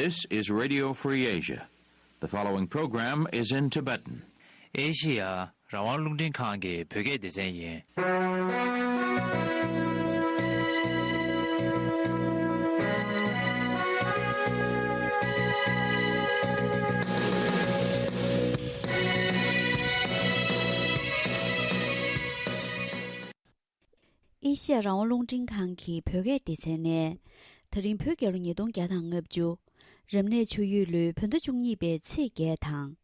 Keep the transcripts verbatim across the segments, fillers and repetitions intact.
This is Radio Free Asia. The following program is in Tibetan. ཨེ་ཤི་ཡ་རང་དབང་རླུང་འཕྲིན་ཁང་གི་བོད་སྐད་སྡེ་ཚན་ཡིན། ཨེ་ཤི་ཡ་རང་དབང་རླུང་འཕྲིན་ཁང་གི་བོད་སྐད་སྡེ་ཚན་ནས། ད་རིང་བོད་རྒྱལ་ལོ་ཉིས་སྟོང་བརྒྱ་དང་ལྔ་བཅུ། རབ་གནས་ཆུ་ཡོས་ལོའི་བོད་ཟླ་བཅུ་གཉིས་པའི་ཚེས་བརྒྱད་དང་།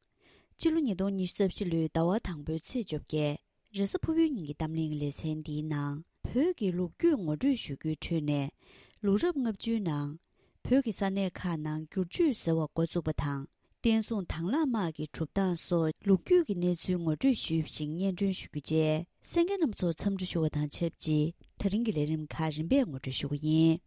སྤྱི་ལོ་ཉིས་སྟོང་ཉི་ཤུ་རྩ་བཞི་ལོའི་ཟླ་བ་དང་པོའི་ཚེས་བཅོ་བརྒྱད། རེས་གཟའ་ཕུར་བུའི་ཉིན་གྱི་གཏམ་གླེང་ལེ་ཚན་འདིའི་ནང་། བོད་ཀྱི་ལོ་རྒྱུས་ངོ་སྤྲོད་ཞུ་རྒྱུའི་ཁྲོད་ནས། ལོ་རབས་ལྔ་བཅུའི་ནང་། བོད་ཀྱི་ས་གནས་ཁག་ནང་བསྒྱུར་བཅོས་ཟེར་བ་འགོ་བཙུགས་པ་དང་། བསྟན་སྲུང་དང་བླངས་དམག་གི་གྲུབ་སྟངས་སོགས་ལོ་རྒྱུས་ཀྱི་གནས་ཚུལ་ངོ་སྤྲོད་ཞུས་ཤིང་སྙན་སྒྲོན་ཞུ་རྒྱུ་བཅས། གསན་མཁན་རྣམ་ཚོ་འཚམས་འདྲི་ཞུ་བ་དང་ཆབས་ཅིག་ད་རིང་གི་ལས་རིམ་ཁག་རིམ་པས་ངོ་སྤྲོད་ཞུ་གི་ཡིན།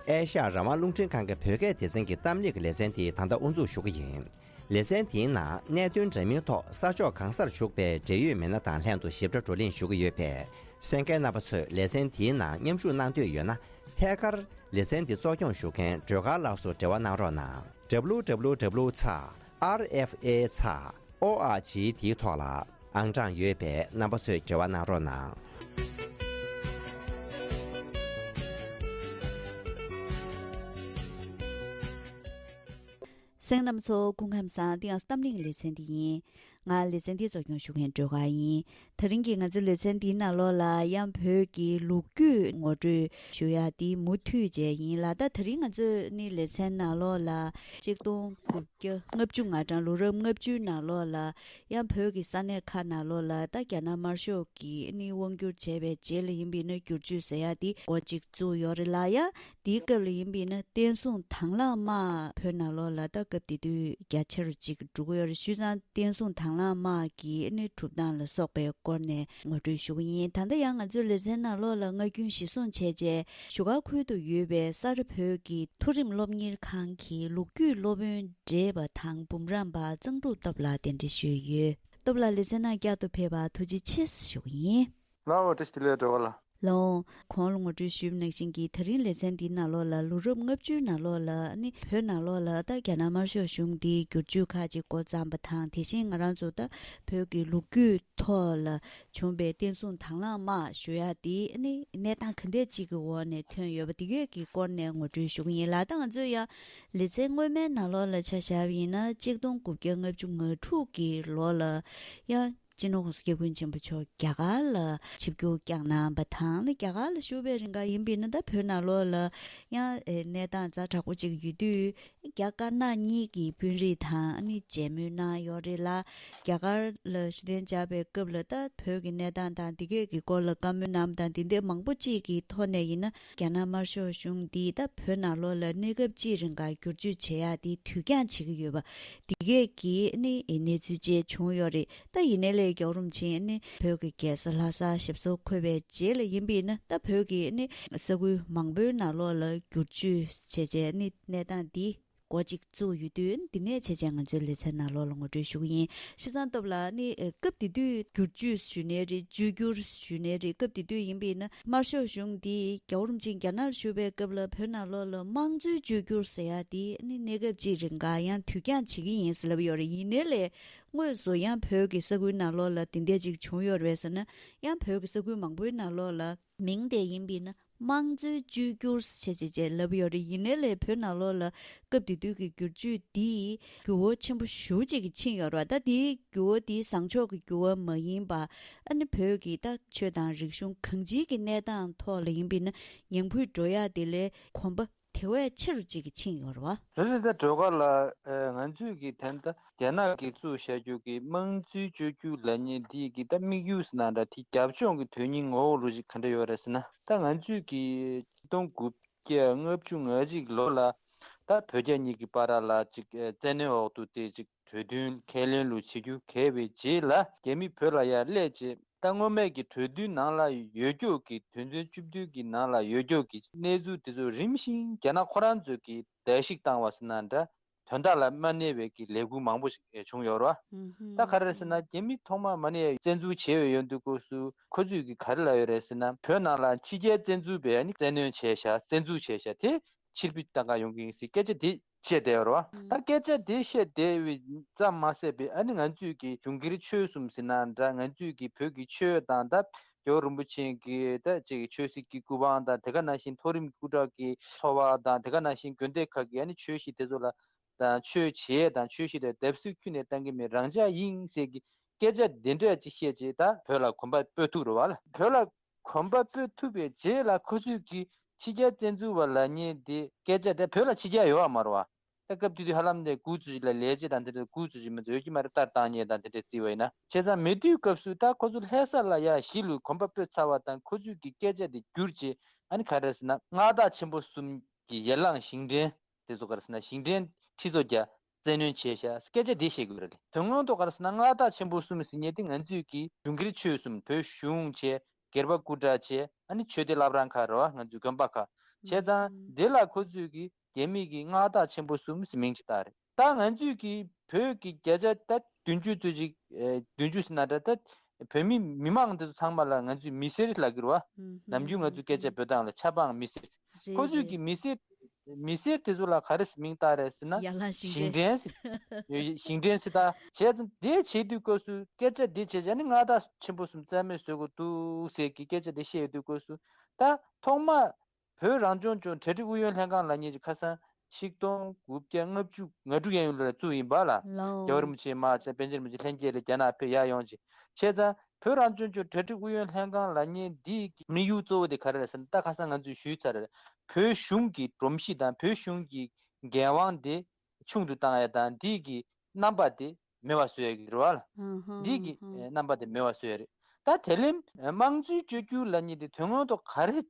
ཨེ་ཤ་ཡ་རང་དབང་རླུང་འཕྲིན་ཁང་གི་བོད་སྐད་སྡེ་ཚན་གྱི་གཏམ་གླེང་གི་ལེ་ཚན་དེ་ད་ལྟ་དབུ་འཛུགས་ཞུ་གི་ཡིན། ལེ་ཚན་དེའི་ནང་གནད་དོན་འདྲ་མིན་ཐོག་ས་ཕྱོགས་གང་སར་བཞུགས་པའི་འབྲེལ་ཡོད་མི་སྣ་དང་ལྷན་དུ་ཞིབ་ཕྲ་བགྲོ་གླེང་ཞུ་གི་ཡོད་པས། གསན་མཁན་རྣམ་པ་ཚོས་ལེ་ཚན་དེའི་ནང་མཉམ་ཞུགས་གནང་འདོད་ཡོད་ན། ཐད་ཀར་ལེ་ཚན་འདི་གཙོ་སྐྱོང་ཞུ་མཁན་སྒྲོལ་དཀར་ལགས་སུ་འབྲེལ་བ་གནང་རོགས་གནང་། W W W ཚེག་R F A ཚེག་O R G དེའི་ཐོག་ལ་ཨང་གྲངས་ཡོད་པས་རྣམ་པ་ཚོས་འབྲེལ་བ་གནང་རོགས་གནང་། གསན་མཁན་རྣམ་པ་ཚོ་སྐུ་ཁམས་བཟང་། འདི་ཡང་གཏམ་གླེང་ལེ་ཚན་འདི་ཡིན། ང་ལེ་ཚན་འདི་གཙོ་སྐྱོང་ཞུ་མཁན་སྒྲོལ་དཀར་ཡིན། ད་རིང་གི་ང་ཚོའི་ལེ་ཚན་འདིའི་ནང་ལོགས་ལ་ཡང་བོད་ཀྱི་ལོ་རྒྱུས་ངོ་སྤྲོད་ཞུ་ཡག་འདི་མུ་མཐུད་བྱས་ཡིན་ལ། ད་ད་རིང་ང་ཚོའི་ནི་ལེ་ཚན་ནང་ལོགས་ལ་གཅིག་སྟོང་དགུ་བརྒྱ་ལྔ་བཅུ་ང་གྲངས་ལོ་རབས་ལྔ་བཅུའི་ནང་ལོགས་ལ་ཡང་བོད་ཀྱི་ས་གནས་ཁག་ནང་ལོགས་ལ་ད་རྒྱ་ནག་དམར་ཤོག་གིས་ནི་དབང་བསྒྱུར་བྱས་པའི་རྗེས་ལ་ཡིན་པས་ན་བསྒྱུར་བཅོས་ཟེར་ཡག་འདི་འགོ་གཅིག་བཙུགས་ཡོད་རེད་ལ། ཡང་དེའི་སྐབས་ལ་ཡིན་པས་ན་བསྟན་སྲུང་དང་བླངས་དམག་བོད་ནང་ལོགས་ལ་ད་སྐབས་དེ་དུས་རྒྱ་ཆེ་རུ་ཅིག་འགྲོ་གི་ཡོད་རེད། བྱས་ཙང་བསྟན་སྲུང་དང་བླངས་དམག་གི་ཨ་ནི་གྲུབ་སྟངས་ལ་སོགས་པའི་སྐོར་ནས་ངོ་སྤྲོད་ཞུ་གི་ཡིན། ད་ལྟ་ཡང་ང་ཚོའི་ལེ་ཚན་ནང་ལོགས་ལ་སྔ་རྒྱུན་གཞིར་བཟུང་བྱས་རྗེས་བཞུགས་སྒར་ཁུལ་དུ་ཡོད་པའི་ས་རཱ་བོད་ཀྱི་མཐོ་རིམ་སློབ་གཉེར་ཁང་གི་ལོ་རྒྱུས་སློབ་དཔོན་བགྲེས་པ་དང་འབུམ་རམས་པ་གཙང་ཕྲུག་སྟོབས་ལགས་གདན་འདྲེན་ཞུས་ཡོད། སྟོབས་ལགས་ལེ་ཚན་ནང་བསྐྱར་དུ་ཕེབས་པར་ཐུགས་རྗེ་ཆེ་ཞུ་གི་ཡིན། ལའོ་བཀྲ་ཤིས་བདེ་ལེགས་སྒྲོལ་དཀར་ལགས། ལའོ། གོང་ལ་ངོ་སྤྲོད་ཞུས་པ་ནང་བཞིན་གྱི་ད་རིང་ལེ་ཚན་འདིའི་ནང་ལོགས་ལ་ལོ་རབས་ལྔ་བཅུའི་ནང་ལོགས་ལ་ནི་བོད་ནང་ལོགས་ལ་ད་རྒྱ་ནག་དམར་ཤོག་གཞུང་འདིའི་བསྒྱུར་བཅོས་ཁག་ཅིག་འགོ་བརྩམས་པ་དང་། དེ་བཞིན་ང་རང་ཚོ་ད་བོད་ཀྱི་ལོ་རྒྱུས་ཐོག་ལ་བྱུང་བའི་བསྟན་སྲུང་དང་བླངས་དམག་ཞུ་ཡག་འདི་ནི་གནས་སྟངས་ག་འདྲ་ཅིག་གི་འོག་ནས་ཐོན་ཡོད་པ་འདི་གས་ཀྱི་སྐོར་ནས་ངོ་སྤྲོད་ཞུ་གི་ཡིན་ལ། ད་ང་ཚོས་ཡང་ལེ་ཚན་སྔོན་མའི་ནང་ལོགས་ལ་ཆ་བཞག་པ་ཡིན་ན་གཅིག་སྟོང་དགུ་བརྒྱ་ལྔ་བཅུ་ང་དྲུག་གི་ལོ་ལ་ཡང་། སྤྱི་ནོར་༸གོང་ས་༸སྐྱབས་མགོན་ཆེན་པོ་མཆོག་རྒྱ་གར་ལ་ཆིབས་བསྒྱུར་བསྐྱངས་གནང་བ་དང་། རྒྱ་གར་ལ་བཞུགས་པའི་རིང་ག་ཡིན་པས་ན་ད་བོད་ནང་ལོགས་ལ་ཡང་གནས་སྟངས་ཛ་དྲག་པོ་ཅིག་ཡོད་དུས་རྒྱ་དཀར་ནག་གཉིས་ཀྱི་དཔོན་རིགས་དང་ནི་མཇལ་མོལ་གནང་ཡོད་རེད་ལ། རྒྱ་གར་ལ་བཞུགས་གདན་འཇགས་པའི་སྐབས་ལ་ད་བོད་ཀྱི་གནས་སྟངས་དང་འདི་གས་ཀྱི་སྐོར་ལ་བཀའ་མོལ་གནང་བ་དང་འདི་འདྲའི་མང་པོ་ཅིག་གི་ཐོག་ནས་ཡིན་ན་རྒྱ་ནག་དམར་ཤོག་གཞུང་འདིས་ད་བོད་ནང་ལོགས་ལ་གནས་སྐབས་ཅིག་རིང་ག་བསྒྱུར་བཅོས་བྱེད་ཡག་འདི་དུས་འགྱངས་བྱེད་ཀྱི་ཡོད་པ་འདི་གས་ཀྱི་ནི་གནས་ཚུལ་བཅས་བྱུང་ཡོད་རེད། ད་ཡིན་ནའི་ལས་རྒྱལ་བ་རིན་པོ་ཆེ་ནི་བོད་ཀྱི་རྒྱལ་ས་ལྷ་སར་ཞབས་སོར་འཁོད་པའི་རྗེས་ལ་ཡིན་པས་ན་ད་བོད་ཀྱི་ནི་ས་ཁུལ་མང་པོའི་ནང་ལོགས་ལ་བསྒྱུར་བཅོས་བྱས་རྗེས་ནི་གནས་སྟངས་འདི་འགོ་གཅིག་བཙུགས་ཡོད་དུས་འདི་ནས་བྱས་རྗེས་ང་ཚོའི་ལེ་ཚན་ནང་ལོགས་ལ་ངོ་སྤྲོད་ཞུ་གི་ཡིན། བྱས་ཙང་སྟོབས་ལགས་ནི་སྐབས་དེ་དུས་བསྒྱུར་བཅོས་ཞུས་ནའི་རེད། བཅོས་བསྒྱུར་ཞུས་ནའི་རེད། སྐབས་དེ་དུས་ཡིན་པས་ན་དམར་ཤོག་གཞུང་འདིས་རྒྱལ་བ་རིན་པོ་ཆེ་རྒྱ་ནག་ལ་བཞུགས་པའི་སྐབས་ལ་བོད་ནང་ལོགས་ལ་དམངས་གཙོའི་བཅོས་བསྒྱུར་ཟེར་ཡག་འདི་ནི་གནས་སྐབས་གཅིག་རིང་ག་ཡང་དུས་འགྱངས་བྱེད་ཀྱི་ཡིན་ཟེར་ལབ་ཡོད་རེད། ཡིན་ནའི་ལས། དངོས་སུ་ཡང་བོད་ཀྱི་ས་ཁུལ་ནང་ལོགས་ལ་དེ་འདྲ་ཅིག་བྱུང་ཡོད་རེད་ཟེར་ན། ཡང་བོད་ཀྱི་ས་ཁུལ་མང་པོའི་ནང་ལོགས་ལ་མིང་དེ་ཡིན་པས་ན་དམངས་གཙོའི་བཅོས་བསྒྱུར་ཞེས་བྱས་བྱས་ལབ་ཡོད་རེད། ཡིན་ནའི་ལས་བོད་ནང་ལོགས་ལ་སྐབས་དེ་དུས་ཀྱི་བསྒྱུར་བཅོས་འདིས་འགྱུར་བ་ཆེན་པོ་ཞེ་པོ་ཅིག་གི་ཕྱིན་ཡོད་རེད་བ། ད་དེའི་འགྱུར་བ་དེ་བཟང་ཕྱོགས་ཀྱི་འགྱུར་བ་མ་ཡིན་པ། ཨ་ནི་བོད་ཀྱི་ད་ཆོས་དང་རིག་གཞུང་གང་ཅིའི་གི་གནས་སྟངས་ཐོག་ལ་ཡིན་པས་ན་ཉམས་རྒུད་འགྲོ་ཡག་དེ་ལས་གོམ་པ་དེ་བས་ཆེ་རུ་ཅིག་གི་ཕྱིན་ཡོད་རེད་བ། རེད་རེད། ད་སྒྲོལ་དཀར་ལགས། ཨ། ང་ཚོས་ཀྱི་ད་ལྟ་རྒྱ་ནག་གིས་བཙུགས་བཞག་རྒྱུ་གི་དམངས་གཙོའི་བཅོས་བསྒྱུར་ལབ་མཁན་དེ་གི་ད་དམིགས་ཡུལ་ཟེར་ན་འདྲ། དེ་རྒྱབ་ལྗོངས་ཀྱི་དོན་སྙིང་ངོ་བོ་ལོ་ཅིག་ག་འདྲ་ཡོད་རེད་ཟེར་ན། ད་ང་ཚོས་ཀྱི་ཆིག་སྟོང་དགུ་བརྒྱ་ལྔ་བཅུ་ང་གཅིག་ལོ་ལ་ད་བོད་རྒྱ་གཉིས་ཀྱི་བར་ལ་ཅིག་ཨ། བཙན་གནོན་འོག་ཏུ་དེ་ཅིག་གྲོས་མཐུན་ཁས་ལེན་ལུགས་བྱེད་རྒྱུ་གལ་བའི་རྗེས་ལ་རྒྱ་མི་བོད་ལ་ཡར་སླེབས་རྗེས། ད་སྔོན་མའི་གི་གྲོས་མཐུན་ནང་ལ་ཡོད་རྒྱུ་གི་དོན་ཚན་བཅུ་བདུན་གི་ནང་ལ་ཡོད་རྒྱུ་གི་གནས་ཚུལ་དེ་ཚོ་རིམ་བཞིན་རྒྱ་ནག་ཁོ་རང་ཚོས་ཀྱི་བརྡལ་བཤིག་བཏང་བ་ཟེར་ན་འདྲ། དོན་དག་ལ་མ་གནས་པའི་གི་ལས་འགུལ་མང་པོ་ཞིག་བྱུང་ཡོད་རེད་བ། ད་ག་རེ་ཟེར་ན་རྒྱ་མི་ཐོག་མ་མ་ནས་བཙན་འཛུལ་བྱས་པའི་ཡོང་དུས་སྐབས་སུ་ཁོ་ཚོས་གི་ག་རེ་ལབ་ཡོད་རེད་ཟེར་ན། བོད་ནང་ལ་ཕྱི་རྒྱལ་བཙན་འཛུལ་བས་ནི་བཙན་གནོན་བྱས་ཤག་བཙན་འཛུལ་བྱས་ཤག་དེ་ཕྱིར་འབུད་གཏང་ག་ཡོང་གི་ཡིན་ཟེར་སྐད་ཆ་དེ་བཤད་བསྡད་ཡོད་རེད་བ། ད་སྐད་ཆ་དེ་བཤད་བསྡད་པའི་ཙམ་མ་ཟད་པའི་ཨ་ནི་ང་ཚོས་གི་གཞུང་སྒེར་ཆོས་གསུམ་ཟེར་ན་འདྲ། ང་ཚོས་གི་བོད་ཀྱི་ཆོས་དང་ད་རྒྱལ་བ་རིན་པོ་ཆེ་གི་ད་ཅིག་ཆོས་སྲིད་ཀྱི་སྐུ་དབང་དང་དེ་ག་ནང་བཞིན་མཐོ་རིམ་སྐུ་དྲག་གི་འཚོ་བ་དང་དེ་ག་ནང་བཞིན་དགོན་སྡེ་ཁག་གི་ཨ་ནི་ཆོས་གཞིས་དེ་ཚོ་ལ་དང་ཆོས་བྱེད་དང་ཆོས་གཞིས་དེ་བརྡབ་གསིག་ཁྱོན་ནས་བཏང་གི་མེད། རང་འཇགས་ཡིན་ཟེར་གི་སྐད་ཆ་འདི་འདྲ་ཅིག་བཤད་རྗེས་ད་བོད་ལ་གོམ་པ་སྤོས་ཐུབ་རེད་བ་ལ། བོད་ལ་གོམ་པ་སྤོས་ཐུབ་པའི་རྗེས་ལ་ཁོ་ཚོས་ཀྱི་ཕྱི་རྒྱལ་བཙན་འཛུལ་བ་ལབ་མཁན་དེ་སྐད་ཆ་དེ་བོད་ལ་ཕྱི་རྒྱལ་ཡོད་བ་མ་རེད་བ། ད་སྐབས་དེ་དུས་ཧ་ལམ་ནས་དགུ་ཙམ་ཞིག་ལ་ལས་བྱེད་དང་དེ་འདྲ་དགུ་ཙམ་ཞིག་མ་ཚད་ཡོད་ཀྱི་མ་རེད། ལྟར་བཏང་མཁན་དང་དེ་འདྲ་བརྩིས་པ་ཡིན་ན། བྱས་ཙང་མེད་དུས་སྐབས་སུ་ད་ཁོ་ཚོ་ལྷ་ས་ལ་ཡ་གཞིས་ལུས་གོམ་པ་སྤོས་ཚར་བ་དང་ཁོ་ཚོས་ཀྱི་སྐད་ཆ་དེ་བསྒྱུར་རྗེས་ཨ་ནི་ག་རེ་ཟེར་ན་མངའ་བདག་ཆེན་པོ་གསུམ་གྱི་ཡར་ལངས་ཞིང་བྲན་དེ་ཚོ་ག་རེ་ཟེར་ན་ཞིང་བྲན་ཁྲི་ཚོ་བརྒྱ་བཙན་གནོན་བྱས་ཤག་སྐད་ཆ་འདི་བཤད་དགོས་རེད། དོན་དངོས་ཐོག་ག་རེ་ཟེར་ན་མངའ་བདག་ཆེན་པོ་གསུམ་ཟེར་མཁན་དེ་ང་ཚོས་ཀྱི་གཞུང་སྒེར་ཆོས་གསུམ་བོད་གཞུང་བྱས་སྒེར་པ་སྐུ་དྲག་བྱས་ཨ་ནི་ཆོས་སྡེ་བླ་བྲང་ཁག་རེད་བ། ང་ཚོའི་དགོན་པ་ཁག་བྱས་ཙང་འདི་ལ་ཁོ་ཚོས་ཀྱི་རྒྱ་མི་གི་མངའ་བདག་ཆེན་པོ་གསུམ་ཟེར་མིང་ཅིག་བཏགས་རེད། ད་ང་ཚོས་ཀྱི་བོད་ཀྱི་བརྒྱ་ཆ་ད་བདུན་ཅུ་ཙམ་ཅིག་ཨེ་བདུན་ཅུ་ཟེར་ན་འདྲ། ད་བོད་མི་མི་མང་འདི་ཚོ་ཚང་མ་ལ་ང་ཚོས་མི་སེར་ལབ་ཀྱི་རེད་བ། ནམ་རྒྱུན་ང་ཚོའི་སྐད་ཆ་བོད་སྟངས་ལ་ཆབ་འབངས་མི་སེར། ཁོ་ཚོས་ཀྱི་མི་སེར་མི་སེར་དེ་ཚོ་ལ་ག་རེ་མིང་བཏགས་རེད་ཟེར་ན་ཡར་ལངས་ཞིང་ཞིང་བྲན་ཟེར། ཞིང་བྲན་ཟེར། ད་བྱས་ཙང་དེ་བྱེད་དུས་སྐབས་སུ་སྐད་ཆ་དེ་བྱས་ཙང་ནི་མངའ་བདག་ཆེན་པོ་གསུམ་རྩ་མེད་བཟོ་དགོས་འདུག་ཟེར་གྱི་སྐད་ཆ་དེ་བཤད་དུས་སྐབས་སུ་ད་ཐོག་མ་བོད་རང་སྐྱོང་ལྗོངས་གྲ་སྒྲིག་ཨུ་ཡོན་ལྷན་ཁང་ལབ་མཁན་ཅིག་ཁ་སང་ཆིག་སྟོང་དགུ་བརྒྱ་ལྔ་བཅུ་ང་དྲུག་ཡན་ལ་བཙུགས་ཡིན་པ་ལ། རྒྱལ་བ་རིན་པོ་ཆེ་མར་བྱས་པཎ་ཆེན་རིན་པོ་ཆེ་ལྷན་རྒྱས་ལ་རྒྱ་ནག་ཕེབས་ཡར་ཡོང་ཅིག་བྱས་ཙང་བོད་རང་སྐྱོང་ལྗོངས་གྲ་སྒྲིག་ཨུ་ཡོན་ལྷན་ཁང་ལབ་མཁན་འདི་གི་དམིགས་ཡུལ་གཙོ་བོ་དེ་ག་རེ་རེད་ཟེར་ན། ད་ཁ་སང་ང་ཚོས་ཞུས་ཚར་རེད། བོད་གཞུང་གི་སྒྲོམ་གཞི་དང་བོད་གཞུང་གི་འགན་དབང་དེ་ཆུང་དུ་བཏང་ཡ་དང་འདི་གི་རྣམ་པ་དེ་མེད་པ་བཟོ་ཡ་གི་རེད་བ་ལ། འདི་གི་ཨ་རྣམ་པ་དེ་མེད་པ་བཟོ་ཡ་རེད། ད་དེ་ལས་དམངས་གཙོའི་བཅོས་བསྒྱུར་ལབ་མཁན་དེ་དོན་དངོས་ཐོག་ག་རེ་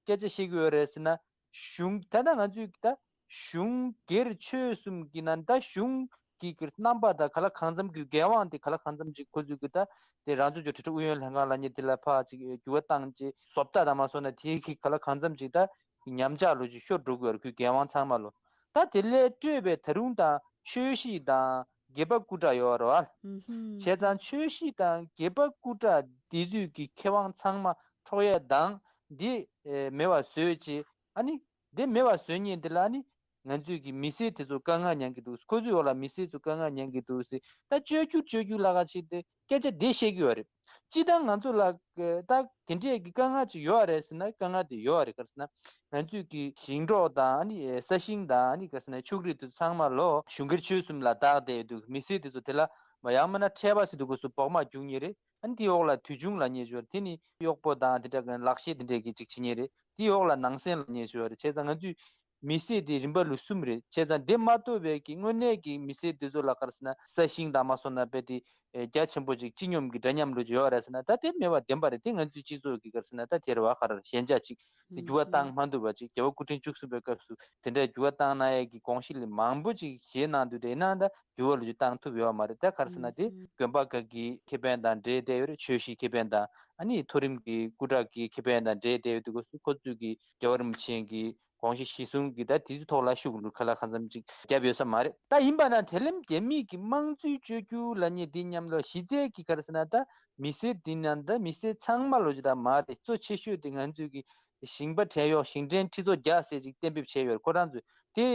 སྐད་ཆ་བཤད་ཀྱི་ཡོད་རེད་ཟེར་ན། གཞུང་ད་ལྟ་ང་ཚོས་ད་གཞུང་སྒེར་ཆོས་གསུམ་གྱི་ནང་ད་གཞུང་གི་གི་རྣམ་པ་དང་ག་ལ་གང་འཚམ་གྱི་འགན་དབང་དེ་ག་ལ་གང་འཚམ་ཅིག་ཁོ་ཚོས་གི་ད་དེ་རང་སྐྱོང་ལྗོངས་གྲ་སྒྲིག་ཨུ་ཡོན་ལྷན་ཁང་ལབ་མཁན་དེ་ལ་ཕར་ཅིག་འགྱུར་བ་བཏང་རྗེས་བཟོ་ལྟ་དང་མ་བཟོ་ན་དེ་གི་ག་ལ་གང་འཚམ་ཅིག་ད་ཉམས་ཆག་ལོ་ཅིག་ཤོར་འགྲོ་གི་ཡོད་རེད། ཁོའི་འགན་དབང་ཚང་མ་ལོ། ད་དེ་ལས་སྤྲོས་པའི་ད་རུང་དང་ཆོས་གཞིས་དང་རྒྱལ་པ་སྐུ་དྲག་ཡོད་རེད་བ། བྱས་ཙང་ཆོས་གཞིས་དང་རྒྱལ་པ་སྐུ་དྲག་འདི་ཚོས་ཀྱི་ཁེ་དབང་ཚང་མ་འཕྲོག་ཡས་དང་འདི་ཨེ་མེད་པ་བཟོས་རྗེས་ཨ་ནི་འདི་མེད་པ་བཟོས་མཁན་འདི་ལ་ཨ་ནི་ང་ཚོས་ཀྱི་མི་སེར་དེ་ཚོ་དཀའ་ངལ་མྱངས་ཀྱི་འདུག་ཁོ་ཚོའི་འོག་ལ་མི་སེར་ཚོ་དཀའ་ངལ་མྱངས་ཀྱི་འདུག་ཟེར། ད་བཅོས་བསྒྱུར་བཅོས་བསྒྱུར་ལབ་ག་ཅིག་དེ་སྐད་ཆ་འདི་བཤད་ཀྱི་ཡོད་རེད། སྤྱིར་བཏང་ང་ཚོ་ལ་ད་དེ་འདྲས་ཀྱི་དཀའ་ངལ་ཅིག་ཡོད་རེད་ཟེར་ན་དཀའ་ངལ་དེ་ཡོད་རེད། ག་རེ་ཟེར་ན་ང་ཚོས་ཀྱི་ཞིང་འབྲོག་དང་ཨ་ནི་ས་ཞིང་དང་ཨ་ནི་ག་རེ་ཟེར་ན་ཕྱུགས་རིགས་དེ་ཚང་མ་ལོ་གཞུང་སྒེར་ཆོས་གསུམ་ལ་བདག་བསྡད་ཡོད་འདུག་མི་སེར་དེ་ཚོ་དེ་ལ་མ་ཡང་མིན་ན་ཁྲལ་པ་ཟེར་འདུག་གོ་སུ་བོགས་མ་རྒྱུག་མཁན་རེད། ཨ་ནི་དེའི་འོག་ལ་དུས་ཆུང་ལབ་མཁན་ཅིག་ཡོད་རེད། དེ་ནི་གཡོག་པོ་དང་དེ་འདྲ་གི་ལག་ཤེས་དེ་འདྲས་ཀྱི་ཅིག་བྱེད་མཁན་རེད། དེའི་འོག་ལ་ནང་སེམས་ལབ་མཁན་ཅིག་ཡོད་རེད། བྱས་ཙང་ང་ཚོས་མི་སེར་དེ་རིམ་པ་ལོ་གསུམ་རེད། བྱས་ཙང་དེ་མ་གཏོགས་པའི་གི་དངོས་གནས་ཀྱི་མི་སེར་དེ་ཚོ་ལ་ག་རེ་ཟེར་ན་ས་ཞིང་དང་མ་སོང་ན་དཔེ་དེ་རྒྱ་ཆེན་པོ་ཅིག་སྤྱི་སྙོམས་ཀྱི་འདྲ་མཉམ་ལོ་ཅིག་ཡོད་རེད་ཟེར་ན་ད་དེ་མེད་པ་བདེན་པ་རེད། དེ་ང་ཚོའི་སྤྱི་ཚོགས་ཀྱི་ག་རེ་ཟེར་ན་ད་དེ་རེད་བ། ག་རེ་ཞན་ཆ་ཅིག་དེ་འགྱུར་བ་བཏང་མ་ཐུབ་པ་ཅིག་རྒྱལ་བ་སྐུ་ཕྲེང་བཅུ་གསུམ་པའི་སྐབས་སུ་དེ་འདྲའི་འགྱུར་བ་བཏང་གནང་ཡས་ཀྱི་དགོངས་གཞི་ལས་མང་པོ་ཅིག་བཞེས་གནང་འདུག་དེ་ཡིན་ན་ད་འགྱུར་བ་ལོ་ཅིག་བཏང་ཐུབ་ཡོད་མ་རེད། ད་ག་རེ་ཟེར་ན་དེ་དགོན་པ་ཁག་གི་ཁེ་ཕན་དང་འབྲེལ་བསྡད་ཡོད་རེད། ཆོས་གཞིས་ཁེ་ཕན་དང་ཨ་ནི་མཐོ་རིམ་གྱི་སྐུ་དྲག་གི་ཁེ་ཕན་དང་འབྲེལ་བསྡད་ཡོད་འདུག་ཁོ་ཚོས་ཀྱི་རྒྱལ་བ་རིན་པོ་ཆེ་གི་དགོངས་གཞི་གཞི་བཟུང་གི་ད་དེ་ཚོའི་ཐོག་ལ་ཤུགས་ལུ་ཁ་ལ་གང་འཚམ་ཅིག་བརྒྱབ་ཡོད་ས་མ་རེད། ད་ཡིན་པ་ན་དེ་ལམ་རྒྱ་མིས་ཀྱི་དམངས་གཙོའི་བཅོས་བསྒྱུར་ལབ་མཁན་འདི་མཉམ་དུ་གཞི་རྩའི་གི་ག་རེ་ཟེར་ན་ད་མི་སེར་འདི་ན་ད་མི་སེར་ཚང་མ་ལོ་ཅིག་ད་མ་རེད། གཙོ་ཆེ་ཤོས་དེ་ང་ཚོས་ཀྱི་ཞིང་པ་བྲན་གཡོག་ཞིང་བྲན་ཁྲི་ཚོ་བརྒྱ་ཟེར་ཅིག་གཏན་འབེབས་བྱས་ཡོད་རེད། ཁོ་རང་ཚོས་དེ་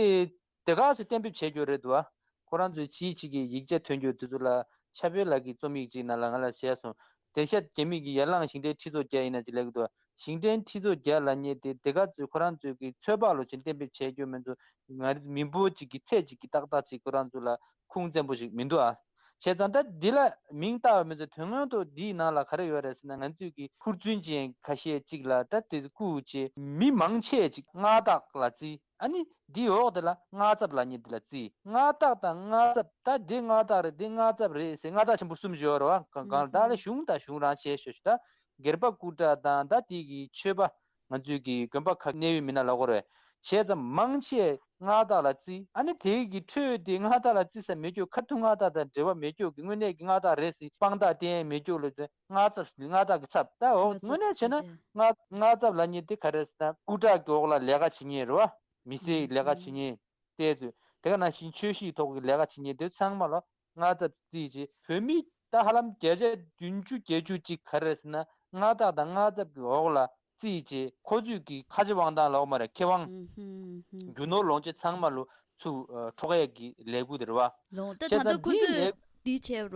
དེ་ག་ཚོད་གཏན་འབེབས་བྱས་ཡོད་རེད་འདུག་ཨ། ཁོ་རང་ཚོའི་ཅིའི་ཅིག་གི་ཡིག་ཆ་ཐོན་རྒྱུ་དེ་ཚོ་ལ་ཆབ་ཡོལ་ལགས་ཀྱི་རྩོམ་ཡིག་ཅིག་ནང་ལ་ང་ལ་བཤད་སོང་། དེང་སྐབས་རྒྱ་མི་གི་ཡར་ལངས་ཞིང་བྲན་ཁྲི་ཚོ་བརྒྱ་ཡིན་ན་ཅིག་ལབ་ཀྱི་འདུག་ཞིང་བྲན་ཁྲི་ཚོ་བརྒྱ་ལབ་མཁན་དེ་དེ་ག་ཚོད་ཁོ་རང་ཚོའི་གི་ཚོད་དཔག་ལོ་ཅིག་གཏན་འབེབས་བྱས་རྒྱུ་མིན་འདུག་ང་རང་མི་འབོར་ཅིག་གི་ཚད་ཅིག་གི་ཏག་ཏག་ཅིག་ཁོ་རང་ཚོ་ལ་ཁུངས་བཙན་པོ་ཞིག་མི་འདུག་ཨ། བྱས་ཙང་ད་འདི་ལ་མིང་བཏགས་པ་མིན་ཚེ་དོན་དངོས་ཐོག་འདིའི་ནང་ལ་ག་རེ་ཡོད་རེད་ཟེར་ན། ང་ཚོས་ཀྱི་ཧུར་བརྩོན་ཅན་ཁ་ཤས་ཅིག་ལ་ད་དེ་བཀུག་བྱས་མི་མང་ཆེ་ཅིག་མངའ་བདག་ལ་བརྩི། ཨ་ནི་འདིའི་འོག་དེ་ལ་མངའ་ཚབ་ལབ་མཁན་འདི་ལ་བརྩི། མངའ་བདག་དང་མངའ་ཚབ་ད་འདི་མངའ་བདག་རེད་འདི་མངའ་ཚབ་རེད་ཟེར་མངའ་བདག་ཆེན་པོ་གསུམ་ཞིག་ཡོད་རེད་བ། གང་གང་ད་ལ་གཞུང་དང་གཞུང་རང་བྱས་ཤོག་ཞུ་ད་སྒེར་པ་སྐུ་དྲག་དང་ད་དེ་གི་ཆོས་པ་ང་ཚོས་ཀྱི་དགོན་པ་ཁག་གནད་ཡོད་མི་སྣ་ལ་གོ་རེད། བྱས་ཙང་མང་ཆེ་མངའ་བདག་ལ་བརྩི། ཨ་ནི་དེ་གི་ཁྲོད་དེ་མངའ་བདག་ལ་བརྩི་ས་མེད་ཀྱོག་ཁ་ཐུག་མངའ་བདག་དང་འབྲེལ་བ་མེད་ཀྱོག་གི་དངོས་གནས་ཀྱི་མངའ་བདག་རེད་ཟེར་དཔང་རྟགས་བསྟན་མེད་ཀྱོག་ལ་མངའ་ཚབ་མངའ་བདག་གི་ཚབ་ད་འོ་དངོས་གནས་བྱས་ན་མངའ་མངའ་ཚབ་ལབ་མཁན་དེ་ག་རེ་ཟེར་ན་སྐུ་དྲག་གི་འོག་ལ་ལས་ཀ་བྱེད་མཁན་རེད་བ། མི་སེར་ལས་ཀ་བྱེད་མཁན་དེ་ཚོས་ དེ་ག་ནང་བཞིན་ཆོས་སྲིད་ཐོག་གི་ལས་ཀ་བྱེད་མཁན་དེ་ཚང་མ་ལ་མངའ་ཚབ་རྩིས་བྱས། བོད་མི་ད་ཧ་ལམ་བརྒྱ་ཆ་བདུན་ཅུ་བརྒྱད་ཅུ་ཅིག་ག་རེ་རེད་ཟེར་ན། མངའ་བདག་དང་མངའ་ཚབ་ཀྱི་འོག་ལ་རྩིས་བྱས། ཁོ་ཚོས་ཀྱི་ཁ་རྗེ་དབང་ཐང་ལབ་མ་རེད། ཁེ་དབང་། ཨུ་ཧུམ་ཧུམ། རྒྱུ་ནོར་ལོངས་སྤྱོད་ཚང་མ་ལོ་ཚུར་ཨ་འཕྲོག་ཡས་ཀྱི་ལས་འགུལ་དེ་རེད་བ། ལོང་ད་བྱས་ད་ལྟ་ཙང་ཁོ་འདིའི་ཚོས་ལས། འདི་བྱས་ར།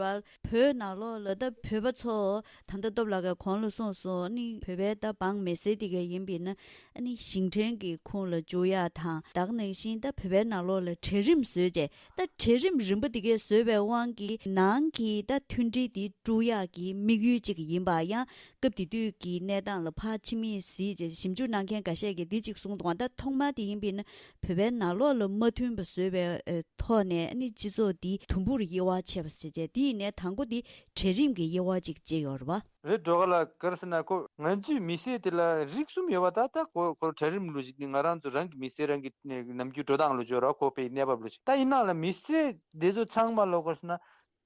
བོད་ནང་ལོགས་ལ་ད་བོད་པ་ཚོ་ད་ལྟ་སྟོབས་ལགས་ཀྱིས་གོང་ལ་གསུངས་སོང་། ཨ་ནི་བོད་པའི་ད་འབངས་མི་སེར་དེ་ག་ཡིན་པས་ན། ཨ་ནི་ཞིང་བྲན་གྱི་ཁོངས་ལ་འཇུག་ཡག་དང་། ད་ག་ནང་བཞིན་ད་བོད་པའི་ནང་ལོགས་ལ་གྲལ་རིམ་བཟོས་བྱས། ད་གྲལ་རིམ་རིམ་པ་དེ་གས་བཟོས་པའི་དབང་གིས་ནང་གི་ད་མཐུན་སྒྲིལ་དེ་དཀྲུག་ཡག་གི་དམིགས་ཡུལ་གཅིག་ཡིན་པ། ཡང་སྐབས་དེ་དུས་ཀྱི་གནས་སྟངས་ལ་ཕར་ཕྱི་མིག་གཟིགས་བྱས་ཞིབ་འཇུག་གནང་མཁན་འགའ་ཤས་ཀྱིས་འདི་གཅིག་གསུངས་འདུག་ད་ཐོག་མ་དེ་ཡིན་པས་ན། བོད་པའི་ནང་ལོགས་ལ་མ་མཐུན་པ་བཟོས་པའི་ཨ་ཐོག་ནས། ཨ་ནི་སྤྱི་ཚོགས་འདི་དུམ་བུར་དབྱེ་བ་ཕྱེ་བ་ཟེར་བྱས། དེ་ཡིན་ནའི་དང་པོ་འདི་གྲལ་རིམ་གྱི་དབྱེ་བ་ཅིག་ཕྱེ་ཡོད་རེད་བ། རེད། སྒྲོལ་དཀར་ལགས། ག་རེ་ཟེར་ན། ཁོ་ང་ཚོའི་མི་སེར་དེ་ལ་རིགས་གསུམ་ཡོད་པ། ད་ད་ཁོ་ཁོ་གྲལ་རིམ་ལོ་ཞིག་ནི་ང་རང་ཚོ་རང་གི་མི་སེར་རང་གི་ནམ་རྒྱུན་འགྲོ་སྟངས་ལོ་འཇོག་ར། ཁོ་པའི་གནས་བབ་ལོ་ཞིག་ད་ཡིན་ནའང་ལ་མི་སེར་དེ་ཚོ་ཚང་མ་ལོ་ག་རེ་ཟེར་ན།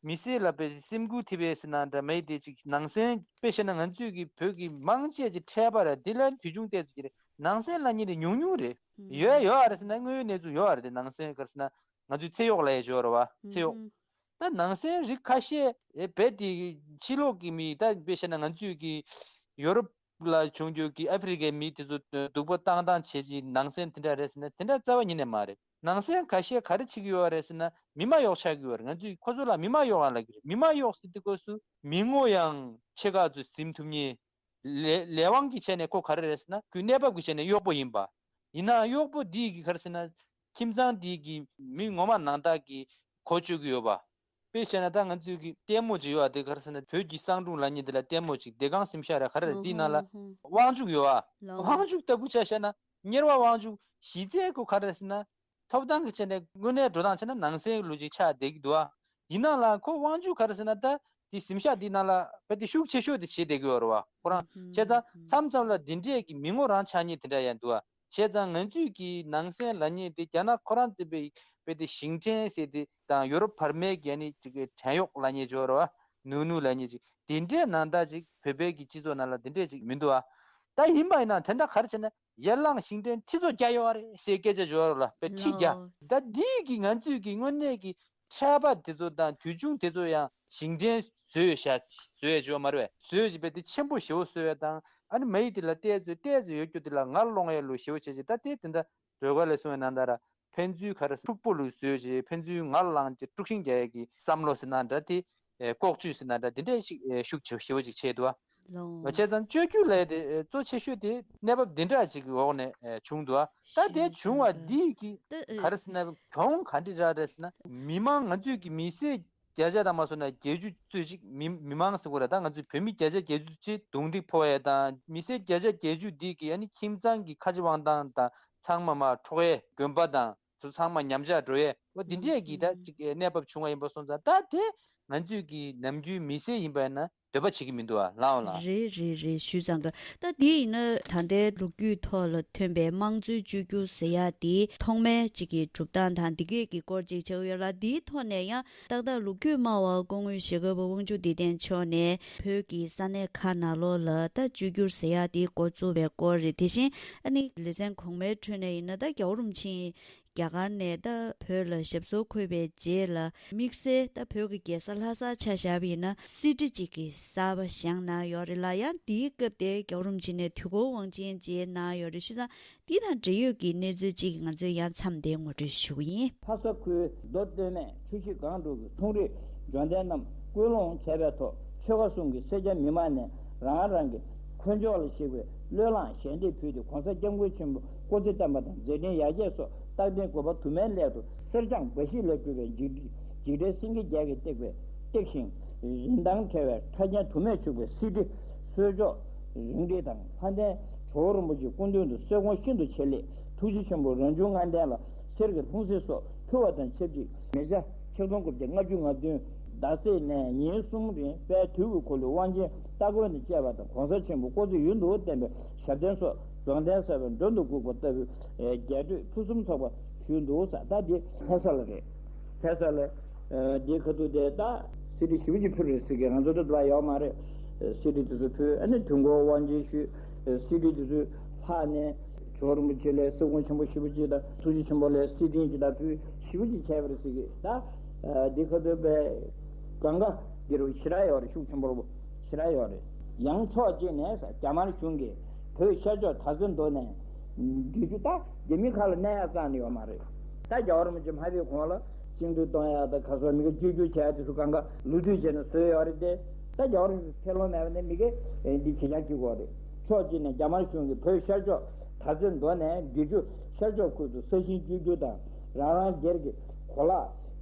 མི་སེར་ལ་དཔེ་སེམས་འགུལ་ཐེབས་པའི་ཟེར་ན་འདྲ་མེད་དེ་ཅིག་ནང་སེམས། དཔེ་བཤད་ན་ང་ཚོས་ཀྱི་བོད་ཀྱི་མང་ཆེ་ཅིག་འཕྲད་པ་རེད། དེ་ལ་དུས་ཆུང་ཏོག་ཙམ་ཅིག་རེད། ནང་སེམས་ལབ་མཁན་དེ་ཉུང་ཉུང་རེད། ཡོད་ཡོད་རེད་ཟེར་ན་དངོས་ཡོད་གནས་ཚུལ་ཡོད་རེད། དེ་ནང་སེམས་ག་རེ་ཟེར་ན་ང་ཚོས་ཚེ་གཡོག་ལབ་ཡས་ཅིག་ཡོད་རེད་བ། ཚེ་གཡོག་ད་ནང་སེམས་རིགས་ཁ་ཤས་ཨེ་རྦད་དེ་ཕྱི་ལོགས་ཀྱི་མི། ད་དཔེ་བཤད་ན་ང་ཚོས་ཀྱི་ཡོ་རོབ་ལ་བྱུང་རྒྱུ་གི་ཨ་ཧྥེ་རི་ཁའི་མི་དེ་ཚོ་སྡུག་པོ་བཏང་བཏང་བྱེད་ཀྱི་ནང་སེམས་དེ་འདྲ་རེད་ཟེར་ན། དེ་འདྲ་རྩ་བ་ཉིད་ནས་མ་རེད། ནང་སེམས་ཁ་ཤས་ག་རེ་བྱེད་ཀྱི་ཡོད་རེད་ཟེར་ན། མི་མ་གཡོག་ཆགས་ཀྱི་ཡོད་རེད། ང་ཚོས་ཁོ་ཚོ་ལ་མི་མ་གཡོག་ཨང་ལབ་ཀྱི་རེད། མི་མ་གཡོག་ཟེར་དུས་སྐབས་སུ་མི་ངོ་ཡང་ཕྱེད་ཀ་ཚོ་ཟིན་ཐུབ་མཁན། ལས་ལས་དབང་གི་ཆ་ནས་ཁོ་ག་རེ་རེད་ཟེར་ན། ཁོའི་གནས་བབ་ཀྱི་ཆ་ནས་གཡོག་པོ་ཡིན་པ། ཡིན་ནའང་གཡོག་པོ་འདིས་ཀྱི་ག་རེ་ཟེར་ན། ཁྱིམ་ཚང་འདིས་ཀྱི་མི་ངོ་མ་ནང་བདག་གི་གོ་ཆོད་ཀྱི་ཡོད་པ། དཔེ་བཤད་ན་ད་ང་ཚོས་ཀྱི་ལྟད་མོ་ཅིག་ཡོད་པ། དེ་ག་རེ་ཟེར་ན། བོད་ཀྱི་གསང་སྒྲུང་ལབ་མཁན་དེ་ལ་ལྟད་མོ་ཅིག་བདེ་སྒང་གསུམ་ཤ་ར་ག་རེ་རེད། འདིའི་ནང་ལ་དབང་ཕྱུག་ཡོད་པ། དབང་ཕྱུག་ལྟ་བུ་ཆ་བཞག་ན། གཉེར་བ་དབང་ཕྱུག་གཞི་རྩའི་ཁོ་ག་རེ་ཟེར་ན། ཐོབ་ཐང་གི་ཆ་ནས་དངོས་གནས་འགྲོ་སྟངས་བྱས་ན་ནང་སེམས་ལོ་ཅིག་ཆགས་བསྡད་ཀྱི་འདུག་ཨ། ཡིན་ནའང་ལ་ཁོ་དབང་ཕྱུག་ག་རེ་ཟེར་ན། ད་དེ་གཟིམ་ཤག་འདི་ནང་ལ་བས་དེ་ཤུགས་ཆེ་ཤོས་དེ་བྱེད་བསྡད་ཀྱི་ཡོད་རེད་བ། ཁོ་རང་བྱས་ཙང་མཚམས་མཚམས་ལ་འདི་འདྲས་ཀྱི་མི་ངོ་རང་ཆགས་མཁན་དེ་འདྲ་ཡང་འདུག་ཨ། བྱས་ཙང་ང་ཚོས་ཀྱི་ནང་སེམས་ལབ་མཁན་དེ་རྒྱ་ནག་ཁོ་རང་བརྩིས་པའི་བས་དེ་ཞིང་བྲན་ཟེར་དེ་དང་། ཡོ་རོབ་བར་མའི་གི་ཨ་ནི་ཅིག་བྲན་གཡོག་ལབ་མཁན་ཅིག་ཡོད་རེད་བ། ནུ་ནུ་ལབ་མཁན་ཅིག་དེ་འདྲས་ནང་ལྟར་ཅིག་བོད་པའི་གི་སྤྱི་ཚོགས་ནང་ལ་དེ་འདྲས་ཅིག་མི་འདུག་ཨ། ད་ཡིན་པ་ཡིན་ན་དེ་འདྲ་ག་རེ་བྱས་ན། ཡར་ལངས་ཞིང་བྲན་ཁྲི་ཚོ་བརྒྱ་ཡོད་རེད་ཟེར་སྐད་ཆ་ཡོད་རེད་ལ། དཔེ་ཁྲི་བརྒྱ། ལའོ། ད་འདིའི་གི་ང་ཚོས་ཀྱི་དངོས་གནས་ཀྱི་འཕྲད་པ་དེ་ཚོ་དང་དུས་ཆུང་དེ་ཚོ་ཡང་ཞིང་བྲན་བཟོས་བཞག་བཟོས་བྱས་མ་རེད་པས། བཟོས་བྱས་པས་དེ་ཆེན་པོ་ཞེ་པོ་བཟོས་པ་དང་། ཨ་ནི་མ་ཡིག་དེ་ལ་བལྟས་ཚོད་བལྟས་ཚོད་ཡོད་རྒྱུ་དེ་ལ་ངར་སློང་ཡས་ལུགས་ཞེ་པོ་བྱས་བྱས། ད་དེ་དེ་འདྲ་སྒྲོལ་དཀར་ལགས་གསུངས་པའི་ནང་ལྟར་ཕན་ཚུན་ག་རེ་ཕྱུག་པོ་ལུགས་བཟོས་བྱས། ཕན་ཚུན་ངར་ལངས་བྱས་དཀྲུག་ཤིང་རྒྱག་ཡས་ཀྱི་བསམ་བློ་ཟེར་ན་འདྲ། དེ་ཨེ་ལྐོག་ཇུས་ཟེར་ན་འདྲ། དེ་འདྲས་ཤིག་ཨེ་ཤུགས་ཆེ་ཞེ་པོ་ཅིག་ཆེ་འདུག་ཨ། ལོང་། བྱས་ཙང་བཅོས་བསྒྱུར་ལས་དེ་ཨེ་གཙོ་ཆེ་ཤོས་དེ་གནས་བབ་འདི་འདྲ་ཅིག་གི་འོག་ནས་ཨེ་བྱུང་འདུག་ཨ། ད་དེ་བྱུང་བ་འདི་གི་ད་ཨེ་ག་རེ་ཟེར་ན། གྱོང་ག་འདྲ་རག་རེད་ཟེར་ན། མི་མང་ང་ཚོས་ཀྱི་མི་སེར་བརྒྱ་ཆ་དང་མ་སོང་ན་བརྒྱད་ཅུ་ཙམ་ཅིག་མི་མི་མང་ཟེར་དགོས་རེད། ད་ང་ཚོའི་བོད་མི་བརྒྱ་ཆ་བརྒྱད་ཅུ་ཅིག་རྡུང་རྡེག་ཕོག་ཡས་དང་། མི་སེར་བརྒྱ་ཆ་བརྒྱད་ཅུ་འདི་གི་ཨ་ནི་ཁྱིམ་ཚང་གི་ཁ་རྗེ་དབང་ཐང་དང་ཚང་མ་མར་འཕྲོག་ཡས། དགོན་པ་དང་དེ་ཚང་མ་ཉམས་ཆག་འགྲོ་ཡས། འོ་འདི་འདྲས་ཀྱི་ད་ཅིག་གནས་བབ་བྱུང་བ་ཡིན་པ་སོང་ཙང་། ད་དེ་ང་ཚོས་ཀྱི་ནམ་རྒྱུན་མི་སེར་ཡིན་པ་ཡིན་ན་འདོད་པ་བྱེད་ཀྱི་མི་འདུག་ཨ། ལའོ་ལ། རེད་རེད་རེད། ཞུས་ཙང་གི་ད་འདི་ཡིན་ན་ད་ལྟའི་ལོ་རྒྱུས་ཐོག་ལ་ཐོན་པའི་དམངས་གཙོའི་བཅོས་བསྒྱུར་ཟེར་ཡ་དེ་ཐོག་མའི་གཅིག་གི་གྲུབ་སྟངས་དང་འདི་གས་ཀྱི་སྐོར་ཅིག་ཆགས་ཡོད་ལ། འདིའི་ཐོག་ནས་ཡང་ཏག་ཏག་ལོ་རྒྱུས་སྨྲ་བ་སྐུ་ངོ་ཞྭ་སྒབ་དབང་ཕྱུག་བདེ་ལྡན་མཆོག་ནས་བོད་ཀྱི་ས་གནས་ཁག་ནང་ལོགས་ལ་ད་བཅོས་བསྒྱུར་ཟེར་ཡ་དེ་འགོ་བཙུགས་པའི་སྐོར་རེད། དེ་བཞིན་ཨ་ནི་ལེ་ཚན་གོང་མའི་ཁྲོད་ནས་ཡིན་ན་ད་རྒྱལ་བ་རིན་པོ་ཆེ་རྒྱ་གར་ནས་ད་བོད་ལ་ཞབས་སོར་འཁོད་པའི་རྗེས་ལ་དམིགས་བསལ་ད་བོད་ཀྱི་རྒྱལ་ས་ལྷ་སར་ཆ་བཞག་པ་ཡིན་ན་གསེར་ཁྲི་གཅིག་གི་གསར་པ་བཞེངས་གནང་ཡོད་རེད་ལ། ཡང་དེའི་སྐབས་དེ་རྒྱལ་བ་རིན་པོ་ཆེ་ནས་དུས་འཁོར་དབང་ཆེན་བཅས་གནང་ཡོད་རེད། བྱས་ཙང་འདི་དང་འབྲེལ་ཡོད་ཀྱི་གནས་ཚུལ་གཅིག་ང་ཚོས་ཡང་མཚམས་འདིར་ངོ་སྤྲོད་ཞུ་གི་ཡིན། ལྷ་ས་ཁུལ་མདོ་སྟོད་སྨད་ཆུ་བཞི་སྒང་དྲུག་གི་ཚོང་རིགས་འབྱོར་ལྡན་རྣམས་སྐུལ་སློང་བྱས་པའི་ཐོག་ཆོལ་ཁ་གསུམ་གྱི་སེར་སྐྱ་མི་མང་ནས་རང་རང་གི་འཁོན་ཕྱོགས་ལ་གཞིགས་པའི་བློས་བསླངས་ཞལ་འདེབས་ཕུལ་ཏེ། ༸གོང་ས་༸སྐྱབས་མགོན་ཆེན་པོ་སྐུ་ཚེ་བརྟན་པ་དང་མཛད་འཕྲིན་ཡར་རྒྱས་སོགས་རྟག་བརྟན་དགོས་པ་དུ་མའི་སླད་དུ་གསེར་སྦྱངས་འབའ་ཞིག་ལས་གྲུབ་པའི་འཇིགས་འཇིགས་བྲལ་སེང་གེ་བརྒྱད་ཀྱིས་བཏེགས་པའི་བཏེགས་ཤིང་རིན་ཐང་བྲལ་བའི་ཕྲ་རྒྱན་དུ་མས་ཕྱུག་པའི་གསེར་ཁྲི་གསོལ་ལྕོག་རིང་བྲིས་དང་། ལྷ་ལྡན་ཇོ་བོ་རིན་པོ་ཆེའི་སྐུ་མདུན་དུ་གསོལ་དགོངས་ཤིན་ཏུ་ཆེ་ལེགས། ཐུགས་རྗེ་ཆེན་པོ་རང་བྱུང་ལྔ་ལྡན་ལ་གསེར་གྱི་ལྷུང་བཟེད་སོགས་ཕུལ་བ་དང་ཆབས་ཅིག་མི་ཆ་ཆིག་སྟོང་དགུ་བརྒྱ་ལྔ་བཅུ་ང་བདུན་ཟླ་སྲིབ་ནས་ཉིན་གསུམ་རིང་དཔལ་དུས་ཀྱི་འཁོར་ལོའི་དབང་ཆེན་སྟ་གོན་དང་བཅས་པ་དང་། ༸གོང་ས་ཆེན་པོ་སྐུ་ཚེ་ཡུན་དུ་བརྟན་པའི་ཞབས་བརྟན་སོགས་རྫོགས་ལྡན་གསལ་བའི་མགྲོན་དུ་གུག་པ་ལྟ་བུའི་རྒྱས་སྤྲོས་ཕུན་སུམ་ཚོགས་པ་ཞུས་འདུག་ཟེར། ད་འདི་ལྷ་ས་ལ་རེད། ལྷ་ས་ལ་འདི་ཁ་ཐུག་དེ་ད་གསེར་ཁྲི་ཞེ་པོ་ཅིག་ཕུལ་རེད་ཟེར་གི་ང་ཚོ་ད་ལྟ་ཡོད་མ་རེད། གསེར་ཁྲི་དེ་ཚོ་ཕུལ། ཨ་ནི་དུས་འཁོར་དབང་ཆེན་ཞུས། གསེར་ཁྲི་དེ་ཚོ་ལྷག་ནས་ཇོ་བོ་རིན་པོ་ཆེ་ལ་གསོལ་དགོངས་ཆེན་པོ་ཞེ་པོ་ཅིག་དང་། ཐུགས་རྗེ་ཆེན་པོ་ལ་གསེར་ཕྲེང་ཅིག་དང་ཕུལ། ཞེ་པོ་ཅིག་བྱས་པ་རེད་ཟེར་གི། ད་འདི་ཁ་ཐུག་པའི་གང་ག་འདི་རུ་ཞེ་དྲག་ཡོད་རེད། ཤུགས་ཆེན་པོ་ཞེ་དྲག་ཡོད་རེད། ཡང་ཕྱོགས་གཅིག་ནས་རྒྱ་དམར་གཞུང་གིས་བོད་ཤར་ཕྱོགས་དར་རྩེ་མདོ་ནས་བརྒྱུད་རྒྱུ། ད་རྒྱ་མི་ཁ་ལ་གནས་ཡག་རྩ་ནས་ཡོད་མ་རེད། ད་རྒྱལ་བ་རིན་པོ་ཆེ་མ་ཕེབས་གོང་ལ་བཅིངས་འགྲོལ་གཏོང་ཡག་ད་ག་སོགས་མི་ག་བཅོས་བསྒྱུར་བྱས་དེ་ཚོ་གང་ག་ལོ་དུས་བྱས་ནས་བཟོས་ཡོད་རེད་དེ། ད་རྒྱལ་བ་རིན་པོ་ཆེ་ཕེབས་ལོང་མེད་པ་ནས་མི་གས་འདི་བྱེད་རྐྱང་བྱེད་དགོས་རེད། ཕྱོགས་གཅིག་ནས་རྒྱ་དམར་གཞུང་གིས་བོད་ཤར་ཕྱོགས་དར་རྩེ་མདོ་ནས་བརྒྱུད་རྒྱུ་ཤར་ཕྱོགས་ཁུལ་དུ་ས་ཞིང་བཅོས་བསྒྱུར་དང་། རང་རང་སྒེར་གྱི་གོ་ལག་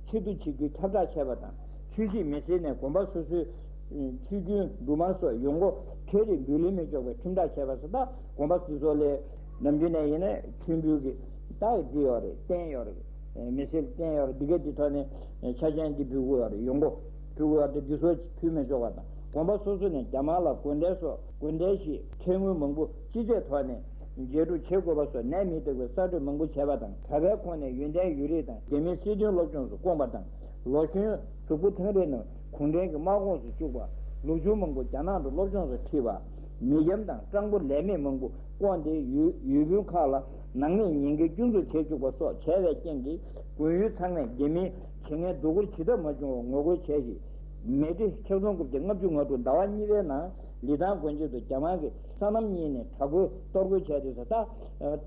ཕྱིར་བསྡུ་བྱེད་རྒྱུའི་ཁྱབ་བསྒྲགས་བྱས་པ་དང་། ཆུ་བཞི་མི་སེར་ནས་དགོན་པ་སོ་སོའི་ཆོས་རྒྱུན་འབྲུ་མར་སོགས་ཡོང་སྒོ་ཁྱད་རིག་འབུལ་ལེན་མི་ཆོག་པའི་ཁྲིམས་ཐག་བྱས་པ་སོགས། ད་དགོན་པ་སོ་སོ་ལས་ནམ་རྒྱུན་ནས་ཡིན་ན་མཆོད་འབུལ་གྱི་རྟགས་འདི་ཡོད་རེད། རྟེན་ཡོད་རེད། མི་སེར་རྟེན་ཡོད་རེད། འདི་གའི་འདི་ཐོག་ནས་ཆ་རྐྱེན་འདི་འབུལ་དགོས་ཡོད་རེད། ཡོང་སྒོ་ཕུལ་དགོས་ཡོད་རེད། འདི་ཚོ་ཕུལ་མི་ཆོག་པ་དང་། དགོན་པ་སོ་སོ་ནས་རྒྱ་དམར་ལ་དགོན་སྡེ་སོགས་དགོན་སྡེ་ཞིག་ཁྲལ་དངུལ་མང་པོ་སྤྱི་ཚེས་ཐོག་ནས་འཇལ་སྤྲོད་བྱེད་དགོས་པ་སོགས་ནད་མེད་ཐུག་པའི་གསར་གཏོད་མང་པོ་བྱས་པ་དང་། གྲྭ་པའི་ཁོངས་ནས་ཡོན་ཏན་ཡོད་རིགས་དང་རྒྱ་མིའི་སྲིད་དོན་སློབ་སྦྱོང་སུ་བསྐོངས་པ་དང་། ལོ་གཞོན་གཟུགས་པོ་ཐང་རིང་རྣམས་གུང་ཁྲན་གྱི་དམག་ཁོངས་སུ་བཅུག་པ། ལོ་ཆུང་མང་པོ་རྒྱ་ནག་ཏུ་སློབ་སྦྱོང་སུ་ཁྲིད་པ། མི་འཁྱམ་དང་སྤྲང་པོ་ལས་མེད་མང་པོ་བསྐོངས་ཏེ་ཡུལ་ཡུལ་དཔོན་ཁག་ལ་ནག་ཉེས་ཉེས་འགེལ་སྐྱོན་འཛུགས་བྱེད་བཅུག་པ་སོགས་བྱས་པའི་རྐྱེན་གྱིས་དགོན་ཡུལ་ཚང་མས་རྒྱ་མིའི་བྱེད་ངན་སྡུག་སྐུལ་ཇི་ལྟར་མ་བྱུང་བར་ངོ་རྒོལ་བྱས་ཤིང་། མེ་ཌི་ཆིག་སྟོང་དགུ་བརྒྱ་ལྔ་བཅུ་ང་དྲུག་ཟླ་བ་གཉིས་པའི་ནང་ལི་ཐང་དགོན་ཆེན་དུ་རྒྱ་དམར་གྱིས་སོ་ནམ་གཉིས་ནས་དྲག་རྒོལ་གཏོར་རྒོལ་བྱས་ཏེ། ད་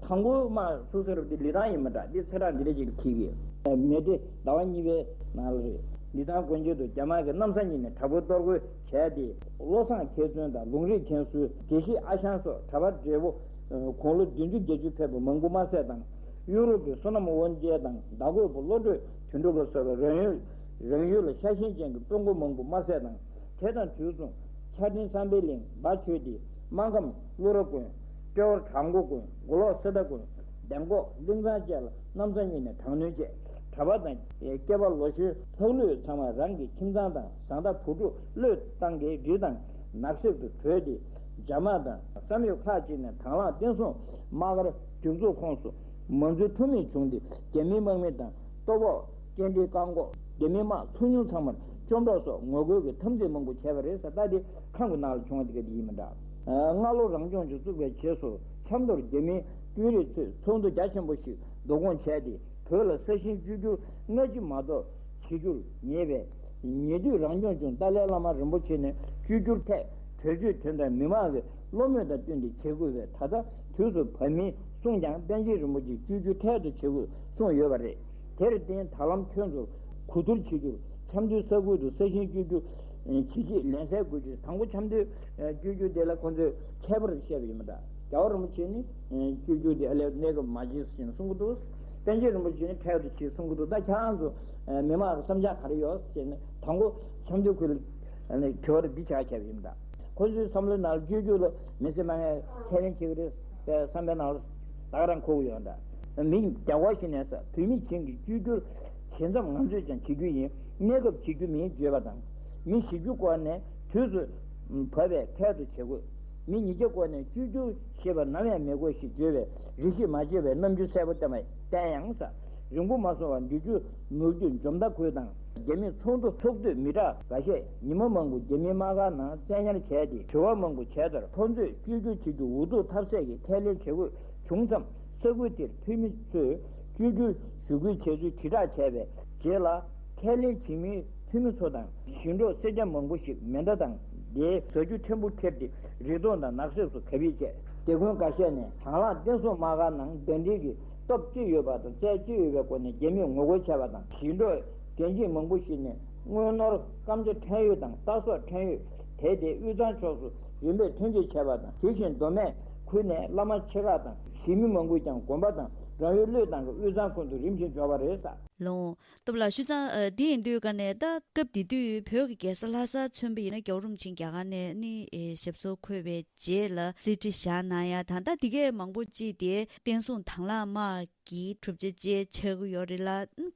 དང་པོ་དམག་ཚུགས་ས་རུ་དེ་ལི་ཐང་ཡིན་མི་འདྲ། འདི་ཚེས་གྲངས་འདི་འདྲ་ཅིག་འཁེལ་གི། མེ་ཌི་ཟླ་བ་གཉིས་པའི་ནང་ལ་རེད། ལི་ཐང་དགོན་ཆེན་དུ་རྒྱ་དམར་གྱིས་གནམ་ས་གཉིས་ནས་དྲག་པོའི་གཏོར་རྒོལ་བྱས་ཏེ། བློ་བཟང་མཁས་བཙུན་དང་ལུང་རིགས་མཁན་ཟུར་དགེ་བཤེས་ཨ་ཞང་སོགས་གྲྭ་པ་བགྲེས་པོ་དགུང་ལོ་བདུན་ཅུ་བརྒྱད་ཅུ་ཕེབས་པ་མང་པོ་དམར་བསད་དང་། ཡོ་རོབ་པའི་སོ་ནམ་དབང་རྒྱལ་དང་མདའ་རྒོད་པོ་བློ་གྲོས་དོན་གྲུབ་ལ་སོགས་པའི་རང་ཡུལ་རང་ཡུལ་ལ་ཤ་ཞེན་ཅན་གྱི་དཔོན་པོ་མང་པོ་དམར་བསད་དང་། དེ་དང་དུས་མཚུངས་ཆར་སྤྲིན་བསམ་འཕེལ་གླིང་འབའ་ཆོས་སྡེ་སྨར་ཁམས་ཀླུ་ར་དགོན། སྤྲེའུ་བྲག་མགོ་དགོན། མགོ་ལོག་གསེར་རྟ་དགོན། འདན་ཁོག་གླིང་ཚང་བཅས་ལ་གནམ་ས་གཉིས་ནས་དྲག་གནོན་བྱས། གྲྭ་པ་དང་སྐྱེས་པ་ལོ་གཞོན་ལྷག་ལུས་ཚང་མ་རང་གི་ཁྱིམ་ཚང་དང་བཟའ་ཟླ་བུ་ཕྲུག་བློས་བཏང་གིས་རི་དང་ནགས་གསེབ་ཏུ་བྲོས་ཏེ། རྒྱ་དམག་དང་བསམ་ཡས་ཁག་ཅིག་ནས་དྭང་བླངས་བསྟན་སྲུང་དམག་སྒར་སྒྲིག་འཛུགས་ཁོངས་སུ་མ་འཛུལ་ཐུབ་མེད་བྱུང་སྟེ། རྒྱ་མིའི་དམག་མི་དང་ལྟོ་ཕོགས་སྐྱེལ་འདྲེན་བཀག་འགོག་རྒྱ་མིའི་དམག་ཚུགས་ཉུང་ཚང་མར་བཅོམ་འཕྲོག་སོགས་ངོ་རྒོལ་གྱི་འཐབ་འཛིང་མང་པོ་བྱས་པ་རེད་ཟེར། ད་དེ་ཁམས་ཀྱི་ནང་ལ་བྱུང་བ་དེ་ག་དེ་ཡིན་མི་འདྲ། སྔ་ལོ་རང་སྐྱོང་ལྗོངས་བཙུགས་པའི་རྗེས་སུ་ཆབ་མདོར་རྒྱ་མིའི་དཔོན་རིགས་ཚོས་ཚོགས་འདུ་རྒྱ་ཆེན་པོ་ཞིག་བསྡུ་སྐོང་བྱས་ཏེ། བོད་ལ་ས་ཞིང་བཅོས་བསྒྱུར་སྔ་ཕྱི་མ་གཏོགས་བྱེད་རྒྱུར་ཉེས་པས། ཉེ་དུས་རང་སྐྱོང་ལྗོངས་ཏཱ་ལའི་བླ་མ་རིན་པོ་ཆེ་ནས་བཅོས་བསྒྱུར་ཐད་གྲོས་ཆོད་དོན་དང་མི་མང་གི་བློ་མོས་དང་བསྟུན་ཏེ་བྱེད་དགོས་པས། ད་ལྟ་དུས་སུ་བབ་མིན་གསུངས་ཀྱང་། པཎ་ཆེན་རིན་པོ་ཆེས་བཅོས་བསྒྱུར་འཕྲལ་དུ་བྱེད་དགོས་གསུངས་ཡོད་པ་རེད། དེར་བརྟེན་ད་ལམ་ཁྱོད་ཚོ་གོ་བསྡུར་བྱེད་རྒྱུར་ཆབ་མདོའི་ས་ཁུལ་དུ་ས་ཞིང་བཅོས་བསྒྱུར་བྱེད་ཆེད་ལན་གསལ་དགོས་ཀྱི། དང་པོ་ཆབ་མདོའི་བཅོས་བསྒྱུར་དེ་ལ་ཁོང་ཚོས་ཁྱད་པར་བཤད་པ་ཡིན་པ་འདྲ། རྒྱལ་བ་རིན་པོ་ཆེ་ནི་བཅོས་བསྒྱུར་དེ་ཨ་ལས་གནས་སྐབས་མ་བྱེད་ཟེར་ནས་གསུང་གི་འདུག་པཎ་ཆེན་རིན་པོ་ཆེ་ནི་འཕྲལ་དུ་བྱེད་གསུང་གི་འདུག་ད་ཁྱེད་རང་ཚོ་མི་མང་གི་བསམ་འཆར་ག་རེ་ཡོད་ཟེར་ནས། དང་པོ་ཆབ་མདོའི་ཁུལ་ལ་དྲི་བ་འདི་ཆགས་བྱས་པ་ཡིན་པ་འདྲ། ཁོ་ཚོའི་བསམ་བློའི་ནང་ལ་བཅོས་བསྒྱུར་ལ་མི་སེར་མང་ང་ཁས་ལེན་བྱེད་ཀྱི་རེད་བསམ་པའི་ནང་ལ་ད་ག་རང་འཁོར་གྱི་ཡོད་འདྲ། མི་རྒྱ་གར་ཞིག་ནས་ས་བོད་མི་བྱིངས་ཀྱི་བཅོས་བསྒྱུར་ཇི་ཙམ་ང་ཚོས་ཀྱང་བྱེད་རྒྱུ་ཡིན། གནས་སྐབས་བྱེད་རྒྱུ་མིན་བརྗོད་པ་དང་། མི་བཞི་བཅུ་སྐོར་ནས་དུས་སུ་བབ་པའི་འཕྲལ་དུ་བྱེད་དགོས། མི་ཉིས་བརྒྱ་སྐོར་ནས་བཅོས་བསྒྱུར་ཞེས་པ་ནམ་ཡང་མི་དགོས་ཞེས་བརྗོད་པའི་རེ་ཞིག་མ་བརྗོད་པའི་རྣམ་འགྱུར་གསལ་པོ་བསྟན་པ་བསྟན་ཡང་ས་རིང་པོ་མ་སོང་བར་འབྲི་ཆུ་ནུབ་རྒྱུད་འཇོ་མདའ་ཁུལ་དང་། རྒྱ་མི་ཚོགས་འདུ་ཚོགས་དུས་མི་དྲག་འགའ་ཤས་ཉི་མ་མང་པོ་རྒྱ་མིའི་དམག་སྒར་ནང་བཙན་ཉར་བྱས་ཏེ་དྲི་བ་མང་པོ་བྱས་མཐར། ཁོང་ཚོས་བཅོས་བསྒྱུར་བྱེད་རྒྱུ་འུ་ཐུག་ཐབས་ཟད་ཀྱིས་ཁས་ལེན་བྱེད་དགོས་བྱུང་མཚམས། ས་ཁུལ་དེར་འཐུས་མི་ཚོས་བཅོས་བསྒྱུར་ཞུ་སྐུལ་བྱས་ཚུལ་དྲིལ་བསྒྲགས་བྱས་པའི་རྗེས་ལ། ཁས་ལེན་བྱེད་མིན་འཐུས་མི་ཚོ་དང་ཞིང་འབྲོག་སེར་སྐྱ་མང་པོ་ཞིག་མེ་མདའ་དང་དེའི་ཟ་རྒྱུ་ཕྲན་བུ་ཁྱེར་ཏེ་རི་ཐོག་དང་ནགས་གསེབ་སུ་གབ་ཡིབ་བྱས། སྡེ་དགོན་འགའ་ཤས་ནས་དྭང་བླངས་བསྟན་སྲུང་དམག་སྒར་ནང་གདན་འདྲེན་གྱི་སྟོབས་ཅི་ཡོད་པ་དང་རྩལ་ཅི་ཡོད་པའི་སྒོ་ནས་རྒྱ་མིས་ངོ་རྒོལ་བྱས་པ་དང་། ཞིང་འབྲོག་རྒན་བྱིས་མང་པོ་ཞིག་ནས་དངུལ་ནོར་སྐམ་ཆ་ཕྲན་ཡོད་དང་རྟ་སོགས་ཕྲན་ཡོད་དེད་དེ་དབུས་གཙང་ཕྱོགས་སུ་རིམ་པས་ཐོན་སྐྱེད་བྱས་པ་དང་། དེ་བཞིན་མདོ་སྨད་ཁུལ་ནས་བླ་མ་ཆེ་ཁག་དང་གཞིས་མི་མང་པོས་ཀྱང་དགོན་པ་དང་རང་ཡུལ་བློས་བཏང་གིས་དབུས་གཙང་ཁུལ་དུ་རིམ་བཞིན་འབྱོར་བ་རེད་ས། ལོང་། སྟོབས་ལགས། ཞུ་ཙང་། ཨ། འདི་ཡིན་དུས་ཀ་ནས་ད་སྐབས་དེ་དུས་བོད་ཀྱི་རྒྱལ་ས་ལྷ་སར་མཚོན་པ་ཡིན་ན་རྒྱལ་བ་རིན་པོ་ཆེ་རྒྱ་གར་ནས་ནི་ཨེ་ཞབས་སོར་འཁོད་པའི་རྗེས་ལ་གསེར་ཁྲི་བཞེངས་གནང་ཡ་དང་། ད་དེ་གས་མང་པོ་ཅིག་དེ་བསྟན་སྲུང་དྭང་བླངས་དམག་གི་གྲུབ་ཆ་བཅས་ཆགས་ཀྱི་ཡོད་རེད་ལ།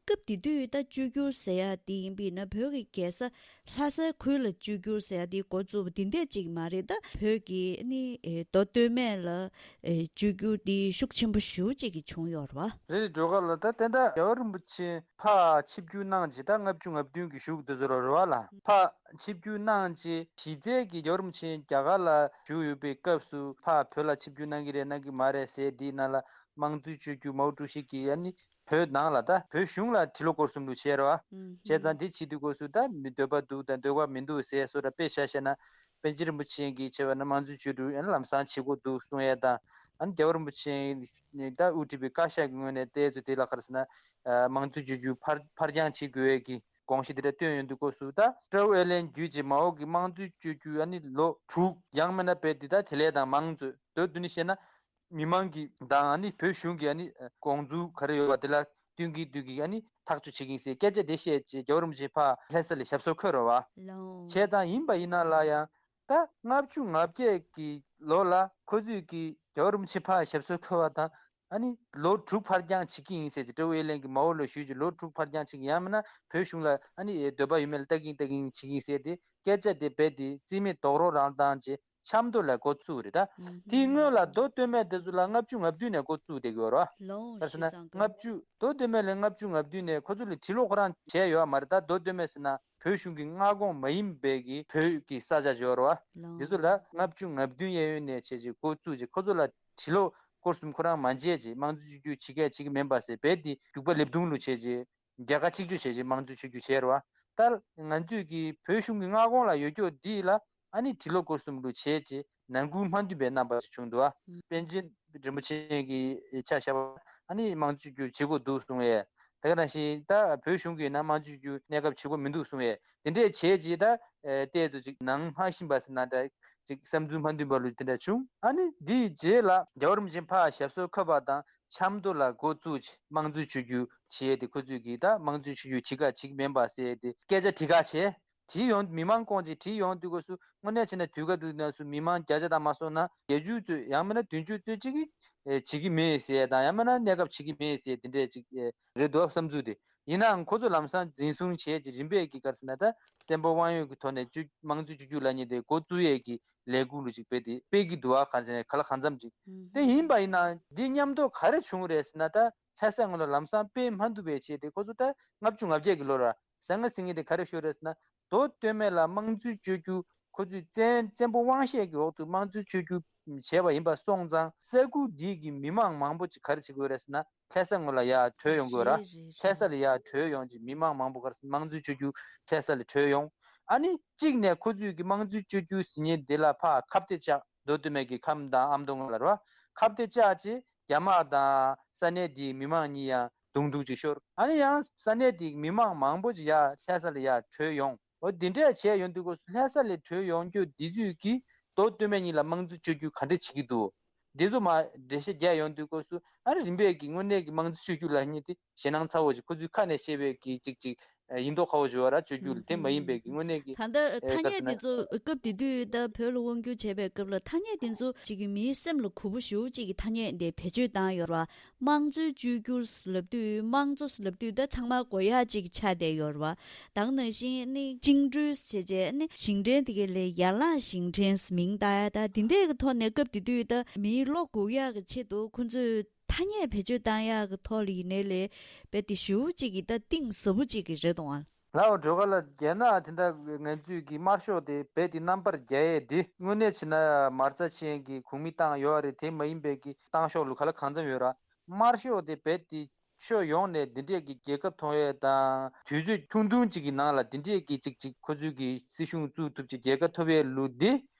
སྐབས་དེ་དུས་ད་བཅོས་བསྒྱུར་ཟེར་ཡ་དེ་ཡིན་པ་ཡིན་ན་བོད་ཀྱི་རྒྱལ་ས་ལྷ་སའི་ཁུལ་ལ་བཅོས་བསྒྱུར་ཟེར་ཡ་དེ་འགོ་བཙུགས་པ་དེ་འདྲས་ཅིག་མ་རེད། ད་བོད་ཀྱི་ནི་ཨེ་མདོ་སྟོད་སྨད་ལ་ཨེ་བཅོས་བསྒྱུར་དེ་ཤུགས་ཆེན་པོ་ཞེ་པོ་ཅིག་གི་བྱུང་ཡོད་རེད་བ། རེད། སྒྲོལ་དཀར་ལགས། ད་དེ་འདྲ་རྒྱལ་བ་རིན་པོ་ཆེ་ཕར་ཆིབས་བསྒྱུར་གནང་རྗེས་ད་ལྔ་བཅུ་ང་བདུན་གྱི་གཞུག་དེ་ཚོ་ལ་རེད་བ་ལ། ཕར་ཆིབས་བསྒྱུར་གནང་རྗེས་གཞི་རྩའི་གི་རྒྱལ་བ་རིན་པོ་ཆེ་རྒྱ་གར་ལ་བཞུགས་ཡོད་པའི་སྐབས་སུ་ཕར་བོད་ལ་ཆིབས་བསྒྱུར་གནང་གི་རེད་གནང་གི་མ་རེད་ཟེར། དེའི་ནང་ལ་དམངས་གཙོའི་བཅོས་བསྒྱུར་མའོ་ཀྲུའུ་ཞི་གིས་ཨ་ནི་ བོད་ནང་ལ་ད་བོད་གཞུང་ལ་ཁྲི་ལོ་སྐོར་གསུམ་ལུགས་བྱས་རོ། བྱས་ཙང་དེ་བྱེད་དུས་སྐབས་སུ་ད་མི་འདོད་པ་འདུག་དང་འདོད་པ་མི་འདུག་ཟེར་སོ་ར། དཔེ་ཆ་བཤད་ན་པཎ་ཆེན་རིན་པོ་ཆེ་གིས་བྱས་པ་ན་དམངས་གཙོའི་ཆོས་དྲུག་ཡང་ལམ་སང་བྱེད་དགོས་འདུག་གསུང་ཡས་དང་། ཨ་ནི་རྒྱལ་བ་རིན་པོ་ཆེ་ད་དབུ་ཁྲིད་པའི་བཀའ་ཤག་གི་ངོས་ནས་བལྟས་ཚོད་དེ་ལ་ག་རེ་ཟེར་ན། དམངས་གཙོའི་ཆོས་བརྒྱུད་ཕར་ཕར་འགྱངས་བྱེད་དགོས་ཡས་ཀྱི་དགོངས་གཞི་དེ་འདྲ་བཏོན་ཡོང་དུས་སྐབས་སུ། ད་ཀྲོའུ་ཨེ་ལན་བརྒྱུད་ཀྱི་མའོ་གི་དམངས་གཙོའི་ཆོས་བརྒྱུད་ཨ་ནི་ལོ་དྲུག་ཡང་མིན་ན་བས་དེ་ད་དེ་ལས་དང་མང་ཚོད་མདོར་བསྡུས་ནས་བཤད་ན། མི་མང་གི་དང་ཨ་ནི་བོད་གཞུང་གི་ཨ་ནི་དགོངས་ཚུལ་ག་རེ་ཡོད་པ་དེ་ལ་བསྟུན་གྱིན་བསྟུན་གྱིན་ཨ་ནི་ཐག་གཅོད་བྱེད་ཀྱིན་ཟེར་སྐད་ཆ་དེ་བཤད་རྗེས་རྒྱལ་བ་རིན་པོ་ཆེ་ཕར་ལྷ་ས་ལ་ཞབས་སོར་འཁོད་རོ་བ། ལོ། བྱས་ཙང་ཡིན་པ་ཡིན་ན་ལ་ཡང་ད་ལྔ་བཅུ་ང་བརྒྱད་ཀྱི་ལོ་ལ་ཁོ་ཚོས་ཀྱི་རྒྱལ་བ་རིན་པོ་ཆེ་ཕར་ཞབས་སོར་འཁོད་པ་དང་། ཨ་ནི་ལོ་དྲུག་ཕར་འགྱངས་བྱེད་ཀྱི་ཡིན་ཟེར་གྱི་ཀྲོའུ་ཨེ་ལན་གྱི་མའོ་ལ་ཞུས་ཀྱི་ལོ་དྲུག་ཕར་འགྱངས་བྱེད་ཀྱི་ཡང་མིན་ན་བོད་གཞུང་ལ་ཨ་ནི་འདོད་པ་ཡོད་མེད་ལ་ལྟ་གིན་ལྟ་གིན་བྱེད་ཀྱི་ཡིན་ཟེར་ཏེ་སྐད་ཆ་དེ་རྦད་དེ་རྩིས་མེད་རྡོག་རོལ་རང་བཏང་རྗེས། ཆབ་མདོ་ལ་འགོ་བཙུགས་རེད་ད། དེའི་སྔོན་ལ་མདོ་སྟོད་སྨད་དེ་ཚོ་ལ་ལྔ་བཅུ་ང་བདུན་ནས་འགོ་བཙུགས་བསྡད་ཀྱི་ཡོད་རེད་བ། ལོ་ག་རེ་ཟེར་ན་ཞུ་ཙང་ལྔ་བཅུ་མདོ་སྟོད་སྨད་ལ་ལྔ་བཅུ་ང་བདུན་ནས་ཁོ་ཚོ་ལ་ཁྲི་ལོ་ཁོ་རང་བྱས་ཡོད་མ་རེད་ད། མདོ་སྟོད་སྨད་ཟེར་ན་བོད་གཞུང་གི་མངའ་ཁོངས་མ་ཡིན་པའི་གི་བོད་ཀྱི་ས་ཆ་ཡོད་རེད་བ། ལོ་འདི་ཚོ་ལ་ལྔ་བཅུ་ང་བདུན་གཡས་གཡོན་ནས་བྱས་རྗེས་འགོ་བཙུགས་རྗེས་ཁོ་ཚོ་ལ་ཁྲི་ལོ་སྐོར་གསུམ་ཁོ་རང་མ་བྱས་རྗེས་དམངས་གཙོའི་ཆོས་བརྒྱུད་བྱེད་མཁན་བྱེད་ཀྱི་མིན་པ་ཟེར་རྦད་དེ་རྒྱུག་པ་ལེབ་རྡུང་ལུ་བྱས་རྗེས། རྒྱལ་ཁ་གཅིག་གྱུར་བྱས་རྗེས་དམངས་གཙོའི་ཆོས་བརྒྱུད་བྱས་རེད་བ། ད་ང་ཚོས་ཀྱི་བོད་གཞུང་གི་མངའ་ཁོངས་ལ་ཡོད་ཀྱོག་འདི་ལ་ཨ་ནི་ཁྲི་ལོ་སྐོར་གསུམ་ལུ་བྱས་རྗེས་ནང་ཁུལ་མ་མཐུན་པའི་རྣམ་པ་ཞིག་བྱུང་འདུག་བ། ཨུམ། པཎ་ཆེན་རིན་པོ་ཆེ་གི་ཆ་བཞག་པ་ཨ་ནི་དམངས་གཙོའི་ཆོས་བརྒྱུད་བྱེད་དགོས་འདུག་གསུང་ཡས། དེ་ག་ནང་བཞིན་ད་བོད་གཞུང་གི་ནང་དམངས་གཙོའི་ཆོས་བརྒྱུད་གནས་སྐབས་བྱེད་དགོས་མི་འདུག་གསུང་ཡས། དེ་འདྲས་བྱས་རྗེས་ད་ཨེ་བལྟས་ཚོད་ཅིག་ནང་མ་ཤིན་པ་ཟེར་ན་འདྲ་ཅིག་བསམ་ཚུལ་མ་མཐུན་པ་ལུ་དེ་འདྲ་བྱུང་། ཨ་ནི་འདིའི་རྗེས་ལ་རྒྱལ་བ་རིན་པོ་ཆེ་ཕར་ཞབས་སོར་འཁོད་པ་དང་། ཆབ་མདོ་ལ་འགོ་བཙུགས་བྱས་དམངས་གཙོའི་ཆོས་བརྒྱུད་བྱས་ཏེ་ཁོ་ཚོས་ཀྱིས་ད་དམངས་གཙོའི་ཆོས་བརྒྱུད་བྱེད་ག་བྱེད་ཀྱི་མིན་པ་ཟེར་ཏེ་སྐད་ཆ་དྲི་ག་བྱས། དྲིས་ཡོང་མི་མང་ཁོང་ཅིག་དྲིས་ཡོང་དུས་སྐབས་སུ་དངོས་གནས་བྱས་ན་དུས་སྐབས་དུས་ན་སུ་མི་མང་བརྒྱ་ཆ་དང་མ་སོང་ན་བརྒྱད་ཅུ་ཙམ་ཡང་མིན་ན་བདུན་ཅུ་ཙམ་ཅིག་གིས་ཨེ་བྱེད་ཀྱི་མེད་ཟེར་དང་ཡང་མིན་ན་གནས་སྐབས་བྱེད་ཀྱི་མེད་ཟེར་དེ་འདྲས་ཅིག་ཨེ་རེད་འདུག་བསམ་ཚུལ་དེ། ཡིན་ནའང་ཁོ་ཚོ་ལམ་སང་འཛིན་བཟུང་བྱས་ཀྱི་རིམ་པས་ཀྱི་ག་རེ་ཟེར་ན་ད་བཙན་པོ་དབང་ཡོད་ཀྱི་ཐོག་ནས་བཅུ་དམངས་གཙོའི་ཆོས་བརྒྱུད་ལབ་མཁན་དེ་འགོ་བཙུགས་ཡས་ཀྱི་ལས་འགུལ་ལུ་ཅིག་སྤེལ་ཏེ་སྤེལ་གྱི་འདུག་བ། ག་རེ་ཟེར་ན་ག་ལ་གང་འཚམ་ཅིག་དེ་ཡིན་པ་ཡིན་ན་འདི་མཉམ་དུ་ག་རེ་བྱུང་རེད་ཟེར་ན་ད་ལྷ་ས་ངོས་ལ་ལམ་སང་སྤེལ་མ་ཐུབ་པའི་ཆེད་དེ་ཁོ་ཚོ་ད་ལྔ་བཅུ་ང་བརྒྱད་ཀྱི་ལོ་ར་ཟང་ངེ་ཟིང་ངེ་དེ་ག་རེ་ཤོར་རེད་ཟེར་ན། མདོ་སྟོད་སྨད་ལ་དམངས་གཙོའི་ཆོས་བརྒྱུད་ཁོ་ཚོས་བཙན་བཙན་པོ་དབང་ཤེད་ཀྱི་འོག་ཏུ་དམངས་གཙོའི་ཆོས་བརྒྱུད་བྱས་པ་ཡིན་པ་སོང་ཙང་ས་ཁུལ་འདི་གི་མི་མང་མང་པོ་ཅིག་ག་རེ་བྱེད་དགོས་རེད་ཟེར་ན། ལྷ་ས་ངོས་ལ་ཡར་བྲོས་ཡོང་དགོས་ར། རེད་རེད་ལྷ་ས་རེད། ལ་ཡར་བྲོས་ཡོང་ཅིག་མི་མང་མང་པོ་ག་རེ་ཟེར་དམངས་གཙོའི་ཆོས་བརྒྱུད་ལྷ་ས་ལ་བྲོས་ཡོང་། ཨ་ནི་གཅིག་ནས་ཁོ་ཚོས་ཀྱི་དམངས་གཙོའི་ཆོས་བརྒྱུད་ཟེར་མཁན་འདི་ལ་ཕར་ཁ་གཏད་བཅག་མདོ་སྟོད་སྨད་ཀྱི་ཁམས་དང་ཨ་མདོ་ངོས་ལ་ར་བ་ཁ་གཏད་བཅག་ཅིག་རྒྱ་དམག་དང་ས་གནས་དེའི་མི་མང་གཉིས་ཡང་གདོང་ཐུག་ཅིག་ཤོར། ཨ་ནི་ཡང་ས་གནས་དེའི་མི་མང་མང་པོ་ཅིག་ཡར་ལྷ་ས་ལ་ཡར་བྲོས་ཡོང་། འོ་འདི་འདྲས་བྱས་ཡོང་དུས་སྐབས་སུ་ལྷ་ས་ལ་བྲོས་ཡོང་རྒྱུ་འདི་ཚོས་ཀྱིས་མདོ་སྟོད་སྨད་གཉིས་ལ་དམངས་གཙོའི་ཆོས་བརྒྱུད་ག་འདྲས་བྱེད་ཀྱི་འདུག་འདི་ཚོ་མར་འགྲེལ་བཤད་རྒྱག་ཡོང་དུས་སྐབས་སུ་ཨ་ནི་རིམ་པས་ཀྱི་དངོས་གནས་ཀྱི་དམངས་གཙོའི་ཆོས་བརྒྱུད་ལབ་མཁན་དེ་ཞེད་སྣང་ཚ་བོ་ཅིག་ཁོ་ཚོའི་ཁ་ནས་བཤད་པའི་གི་ཅིག་ཅིག་ཡིན་མདོག་ཁ་བོ་ཅིག་ཡོད་ར། ཆོས་བརྒྱུད་ལ་དེ་མ་ཡིན་པའི་གི་དངོས་གནས་ཀྱི་ད་ལྟ་ཨེ་ཐ་ག་རེ་ཟེར་ན། སྙད་འདི་ཚོ་སྐབས་དེ་དུས་ད་བོད་ལ་དབང་བསྒྱུར་བྱས་པའི་སྐབས་ལ་ཐ་སྙད་འདི་ཚོ་ཅིག་གི་མིའི་སེམས་ལ་གུ་བུ་ཞེ་པོ་ཅིག་གི་ཐ་སྙད་འདི་བེད་སྤྱོད་བཏང་ཡོད་ར། དམངས་གཙོའི་བཅོས་བསྒྱུར་ལབ་དུས་དམངས་གཙོ་ལབ་དུས་ད་ཚང་མ་གོ་ཡག་ཅིག་ཆགས་བསྡད་ཡོད་ར་བ། ད་ག་ནང་བཞིན་ནི་བཅིངས་འགྲོལ་བྱས་རྗེས་ནི་ཞིང་བྲན་དེ་གའི་ལས་ཡར་ལངས་ཞིང་བྲན་མིང་བཏགས་ཡ། ད་འདི་འདྲའི་གི་ཐོག་ནས་སྐབས་དེ་དུས་ད་མིའི་བློ་འགུག་ཡག་གི་ཆེད་དུ་ཁོ་ཚོས་ཐ་སྙད་བེད་སྤྱོད་བཏང་ཡག་གི་ཐོག་ལ་ཡིན་ནའི་ལས་རྦད་དེ་ཞེ་པོ་ཅིག་གི་ད་གཏིང་ཟབ་པོ་ཅིག་གི་རེད་དོ་ཨ། ལའོ་སྒྲོལ་དཀར་ལགས། རྒྱ་ནག་དེ་འདྲ་ང་ཚོས་ཀྱི་དམར་ཤོག་དེ་རྦད་དེ་རྣམ་པར་རྒྱལ་ཡས་འདི་དངོས་གནས་བྱས་ན་མ་རྩ་ཅན་གྱི་གོ་མི་བཏང་ཡོད་རེད། དེ་མ་ཡིན་པའི་གི་བཏང་ཤོག་ལུ་ག་ལ་གང་འཚམ་ཡོད་ར། དམར་ཤོག་དེ་རྦད་དེ་ཕྱོགས་ཡོངས་ནས་འདི་འདྲས་ཀྱི་རྒྱལ་ཁབ་ཐོབ་ཡས་དང་དུས་ཚོད་ཐུང་ཐུང་ཅིག་གི་ནང་ལ་འདི་འདྲས་ཀྱི་ཅིག་ཅིག་ཁོ་ཚོས་ཀྱི་སྲིད་གཞུང་བཙུགས་ཐུབ་ཅིག་རྒྱལ་ཁབ་ཐོབ་ཡས་ལུ་འདི་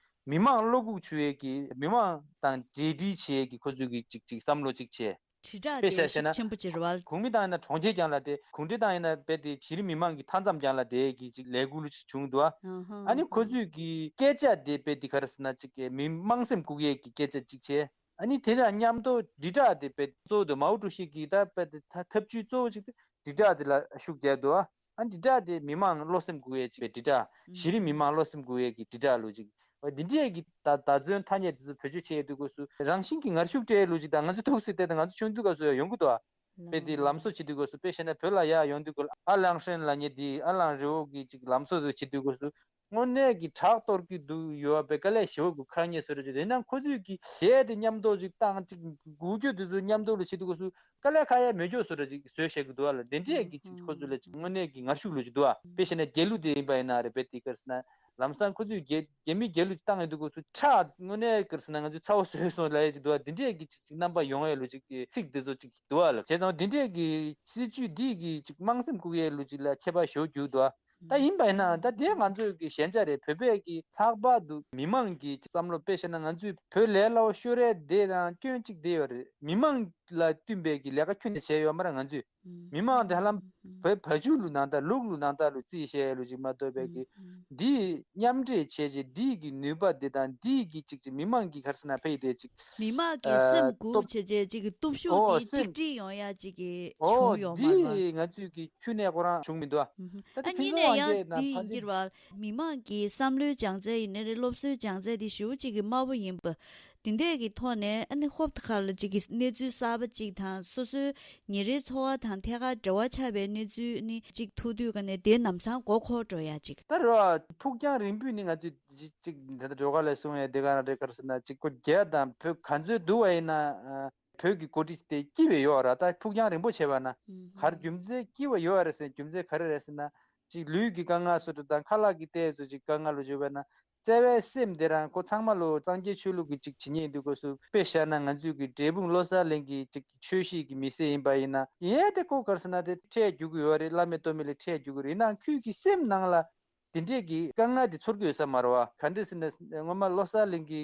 མི་མང་བློ་འགུག་ཆུ་ཡས་ཀྱི་མི་མང་དང་འབྲེལ་འདྲིས་བྱེད་ཡས་ཀྱི་ཁོ་ཚོས་ཀྱི་ཅིག་ཅིག་བསམ་བློ་ཅིག་བྱས། དྲིལ་བསྒྲགས་དཔེ་དེ་ཤུགས་ཆེན་པོ་ཅིག་རེད་བ། གོང་མི་དང་ཡིན་ན་གྲོང་ཁྱེར་རྒྱང་ལ་བསྡད། གུང་ཁྲན་ཏང་ཡིན་ན་རྦད་དེ་གཞི་རིམ་མི་མང་གི་མཐའ་མཚམས་རྒྱང་ལ་བསྡད་ཀྱི་ཅིག་ལས་འགུལ་ཅིག་བྱུང་འདུག་ཨ། ཨ་ནི་ཁོ་ཚོས་ཀྱི་སྐད་ཆ་དེ་རྦད་དེ་ག་རེ་ཟེར་ན་ཅིག་མི་དམངས་སེམས་འགུག་ཡས་ཀྱི་སྐད་ཆ་ཅིག་བྱས། ཨ་ནི་དེ་དང་མཉམ་དུ་དྲིལ་བསྒྲགས་དེ་རྦད་གཙོ་བོ་དེ་མའོ་ཀྲུའུ་ཞི་གི་ད་རྦད་དེ་ཐབས་ཇུས་གཙོ་བོ་ཅིག་དེ་དྲིལ་བསྒྲགས་དེ་ལ་ཤུགས་རྒྱག་འདུག་ཨ། ཨ་ནི་དྲིལ་བསྒྲགས་དེ་མི་མང་བློ་སེམས་འགུག་ཡས་ཅིག་པའི་དྲིལ་བསྒྲགས། གཞི་རིམ་མི་མང་བློ་སེམས་འགུག་ཡས་ཀྱི་དྲིལ་བསྒྲགས་ལུགས་ཅིག་འདི་འདྲས་ཀྱི་ད་ད་བརྩོན་ཐ་སྙད་དེ་ཚོ་བེད་སྤྱོད་བྱེད་ཡས་དུས་སྐབས་སུ་རང་བཞིན་གྱི་ངར་ཤུགས་སྤྲད་ལུགས་ཅིག་དང་ང་ཚོ་ཐུགས་སྲིད་དེ་དང་ང་ཚོ་ཆུང་དུས་སྐབས་སུ་ཡང་ཡོང་གི་འདུག་ཨ། དཔེ་དེ་ལམ་བཟོ་བྱེད་དུས་སྐབས་སུ་དཔེ་བཤད་ན་བོད་ལ་ཡར་ཡོང་དུས་སྐབས་ཨ་ལང་ཧྲན་ལབ་མཁན་དེ་ཨ་ལང་རི་བོ་གི་ཅིག་ལམ་བཟོ་དེ་བྱེད་དུས་སྐབས་སུ་དངོས་གནས་ཀྱི་ཁྲག་གཏོར་གྱི་འདུག་ཡོད་པའི་དཀའ་ལས་ཞེ་པོ་གི་ཁག་ཉེས་བཟོ་འདྲ་ཅིག་རེད། ཡིན་ནའང་ཁོ་ཚོས་ཀྱི་གཞས་དེ་མཉམ་དུ་ཅིག་བཏང་ཅིག་འགུལ་སྐྱོད་དེ་ཚོ་མཉམ་དུ་ལ་བྱེད་དུས་སྐབས་སུ་དཀའ་ལས་ཁག་ཡ་མེད་སྐྱོ་བཟོ་འདྲ་ཅིག་བཟོས་བཞག་གི་འདུག་ཨ་ལ། དེ་འདྲས་ཀྱི་ཅིག་ཁོ་ཚོ་ལ་ཅིག་དངོས་གནས་ཀྱི་ངར་ཤུགས་ལུགས་ཅིག་འདུག་ཨ། དཔེ་བཤད་ན་རྒྱལ་གླུ་དེ་ཡིན་པ་ཡིན་ན་རེད། དཔེ་དེ་ག་རེ་ཟེར་ན། ལམ་སང་ཁོ་ཚོས་རྒྱལ་རྒྱལ་མི་རྒྱལ་གླུ་བཏང་ཡོད་དུས་སྐབས་སུ་ཁྲག་དངོས་གནས་ག་རེ་ཟེར་ན་ང་ཚོས་ཚ་བོ་ཟོས་སོང་ལབ་ཡས་ཅིག་འདུག་བ། འདི་འདྲས་ཀྱི་ཅིག་ཅིག་རྣམ་པ་ཡོང་ཡས་ལོ་ཅིག་ཚིག་འདི་ཚོ་ཅིག་འདུག་བ་ལ། བྱས་ཙང་འདི་འདྲས་ཀྱི་སྲིད་ཇུས་འདི་གི་ཅིག་དམངས་སེམས་བཀུག་ཡས་ལོ་ཅིག་ལ་ཁྱད་པར་ཞེ་པོ་འགྱུར་འདུག་བ། ད་ཡིན་པ་ཡིན་ན་ད་དེ་ང་ཚོའི་གི་ཞན་ཆ་རེད། བོད་པའི་གི་ལྷག་པར་དུ་མི་མང་གི་བསམ་བློ་དཔེ་བཤད་ན་ང་ཚོའི་བོད་ལས་སླ་བོ་ཤོར་ཡས་དེ་དང་སྐྱོན་གཅིག་དེ་ཡོད་རེད། མི་མང་ལ་བསྟུན་པའི་གི་ལས་ཀ་ཁྱོན་ནས་བྱས་ཡོད་མ་རེད། ང་ཚོས་མི་མང་དེ་ཧ་ལམ་བོད་བ་ཕྱུགས་ལུགས་ནང་ལྟར་ལུག་ལུགས་ནང་ལྟར་ལུ་རྩིས་བྱས་ཡས་ལུགས་ཅིག་མ་གཏོགས་པའི་གི་འདི་མཉམ་འདྲེས་བྱས་རྗེས་འདི་གི་ནུས་པ་འདི་དང་འདི་གི་ཅིག་ཅིག་མི་མང་གི་ག་རེ་ཟེར་ན་ཕ་ཡི་དེ་ཅིག་མི་མང་གི་སེམས་ཨ་འགུག་སྟོབས་བྱས་རྗེས་ཅིག་གི་སྟོབས་ཤུགས་ཨོ་དེ་གཅིག་སེམས་སྒྲིལ་ཡོང་ཡ་ཅིག་གི་ཨོ་བྱུང་ཡོད་མ་རེད་བ། འདི་ང་ཚོས་གི་ཁྱོན་ནས་ཁོ་རང་བྱུང་མི་འདུག་ཨ། ད་ཨ་དེ་ཕུན་གཉིས་ཚོགས་ནས་དབང་ཡང་རྒྱལ་དང་འདི་ཕ་ཡིན་གྱི་རེད་བ། མི་མང་གི་བསམ་བློའི་སྦྱང་ཚན་ཡིན་ནའི་རེད། སློབ་གསོའི་སྦྱང་ཚན་དེ་ཞེ་པོ་ཅིག་གི་དམའ་པོ་ཡིན་པ། དེ་འདྲས་ཀྱི་ཐོག་ནས་ཨ་ནི་ཧོབ་ཏེ་ཁ་ལ་ཅིག་གི་གནས་ཚུལ་གསར་པ་ཅིག་དང་སོ་སོའི་ཉིན་རེའི་འཚོ་བ་དང་ཐད་ཀར་འབྲེལ་བ་ཆགས་པའི་གནས་ཚུལ་ནི་ཅིག་ཐུག་དུས་ཀ་ནས་དེ་ལམ་སང་མགོ་འཁོར་འགྲོ་ཡ་ཅིག་ད་རེད་བ། ཕུགས་རྒྱང་རིང་པོའི་ནི་ང་ཚོས་ཅིག་ཅིག་ད་ལྟ་སྒྲོལ་དཀར་ལགས་གསུངས་ཡ་དེ་ག་རང་རེད། ག་རེ་ཟེར་ན་ཅིག་ཁོ་རྒྱལ་དང་བོད་ག་ཚོད་སྡུག་པ་ཡིན་ན་ཨ་བོད་ཀྱི་འགོ་ཁྲིད་དེ་སྐྱིད་པའི་ཡོད་ར། ད་ཕུགས་རྒྱང་རིང་པོ་བྱས་པ་ན་ག་རེ་རྒྱུ་མཚན་སྐྱིད་པ་ཡོད་རེད་ཟེར། རྒྱུ་མཚན་ག་རེ་རེད་ཟེར་ན་ཅིག་ལུས་ཀྱི་དཀའ་ངལ་སོ་སོ་དང་ཁ་ལག་གི་ཏོག་ཙམ་ཅིག་དཀའ་ངལ་ལོ་བྱུང་བས་ན། བརྩེ་བའི་སེམས་དེ་རང་ཁོ་ཚང་མ་ལོ་སངས་རྒྱས་ཆོས་ལུགས་ཀྱི་ཅིག་ཇི་སྙེད་འདུག་དགོས་སུ་དཔེ་བཞག་ན་ང་ཚོས་ཀྱི་འབྲས་སྤུངས་བློ་གསལ་གླིང་གི་ཅིག་ཆོས་གཞིས་ཀྱི་མི་སེར་ཡིན་པ་ཡིན་ན་ཡང་དེ་ཁོ་ག་རེ་ཟེར་ན་དེ་འཕྲད་རྒྱུག་གི་ཡོད་རེད། བླ་མེད་གཏོར་མེད་ལ་འཕྲད་རྒྱུག་གི་རེད། ཡིན་ནའང་ཁོའི་གི་སེམས་ནང་ལ་དེ་འདྲས་ཀྱི་དཀའ་ངལ་དེ་ཚོར་གི་ཡོད་ས་མ་རེད་བ། ག་འདྲས་ཟེར་ན་སྔོན་མ་བློ་གསལ་གླིང་གི་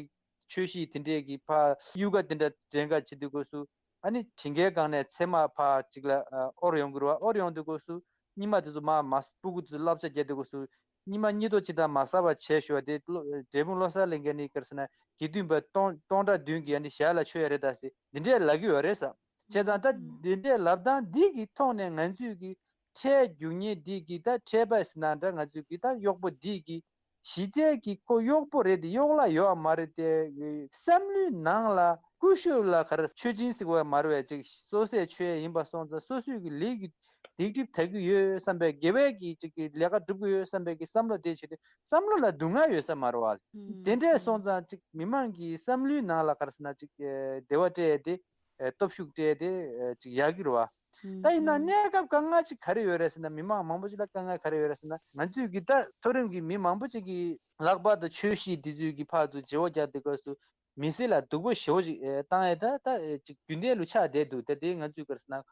ཆོས་གཞིས་དེ་འདྲས་ཀྱི་ཕ་གཡུལ་ཁ་དེ་འདྲ་འདྲེན་ག་བྱེད་དུས་དགོས་སུ་ཨ་ནི་ཞིང་ཁའི་སྒང་ནས་ཚེར་མ་ཕར་ཅིག་ལ་ཨོར་ཡོང་གི་རེད་བ། ཨོར་ཡོང་དུས་དགོས་སུ་སྙི་མ་དེ་ཚོ་མ་མ་སྤུ་གུ་དེ་ཚོ་བསླབ་བྱ་བརྒྱབ་དུས་དགོས་སུ་སྙི་མ་སྙི་ཏོ་ཅི་དང་མ་ཟ་བ་བྱས་ཞུ་བ་དེ་བློ་འབྲས་སྤུངས་བློ་གསལ་གླིང་ག་ནི་ག་རེ་ཟེར་ན་དགེ་འདུན་པ་སྟོང་སྟོང་ཕྲག་བདུན་གྱིས་ཨ་ནི་ཞལ་ལ་མཆོད་ཡ་རེད་ད་ཟེར་འདི་འདྲས་ལབ་ཀྱི་ཡོད་རེད་ས། བྱས་ཙང་ད་འདི་འདྲས་ལབ་སྟངས་འདི་གི་ཐོག་ནས་ང་ཚོས་ཀྱི་འཕྲད་རྒྱུག་མཁན་འདི་གི་ད་འཕྲད་པ་ཟེར་ན་འདྲ་ང་ཚོས་ཀྱི་ད་གཡོག་པོ་འདི་གི་གཞི་རྩའི་གི་ཁོ་གཡོག་པོ་རེད་དེ་གཡོག་ལ་ཡོད་མ་རེད་དེ། བསམ་བློའི་ནང་ལ་ཀུ་ཤུ་ལ་ག་རེ་མཆོད་སྦྱིན་ཟེར་བ་མ་རེད་བས། ཅིག་སོ་སོས་མཆོད་ཡ་ཡིན་པ་སོང་ཙང་སོ་སོས་ཀྱི་ལས་ཀྱི་སྡིག་སྒྲིབ་དག་གི་ཡོད་བསམ་པའི་དགེ་བའི་གི་ཅིག་གི་ལས་ཀ་སྒྲུབ་གི་ཡོད་བསམ་པའི་གི་བསམ་བློ་དེ་བྱས་ཏེ་བསམ་བློ་ལ་སྡུག་བསྔལ་ཡོད་ས་མ་རེད་བ། དེ་འདྲས་སོང་ཙང་ཅིག་མི་མང་གི་བསམ་བློའི་ནང་ལ་ག་རེ་ཟེར་ན་ཅིག་བདེ་བ་སྤྲད་དེ་སྟོབས་ཤུགས་སྤྲད་དེ་ཅིག་ཡག་གི་རེད་བ། ད་ཡིན་ན་གནས་སྐབས་དཀའ་ངལ་ཅིག་ག་རེ་ཡོད་རེད་ཟེར་ན་མི་མང་མང་པོ་ཅིག་ལ་དཀའ་ངལ་ག་རེ་ཡོད་རེད་ཟེར་ན་ང་ཚོས་གི་ད་མཐོ་རིམ་གི་མི་མང་པོ་ཅིག་གི་ལྷག་པར་དུ་ཆོས་གཞིས་འདི་ཚོའི་གི་ཕར་ཚུར་བརྗེ་བོ་རྒྱག་དུས་སྐབས་སུ། མི་སེར་ལ་སྡུག་པོ་ཞེ་པོ་ཅིག་ཨེ་བཏང་ཡས་ད་ད་ཨེ་ཅིག་རྒྱུན་ལྡན་ལུ་ཆགས་བསྡད་འདུག་ད་དེ་ང་ཚོས་ག་རེ་ཟེར་ན་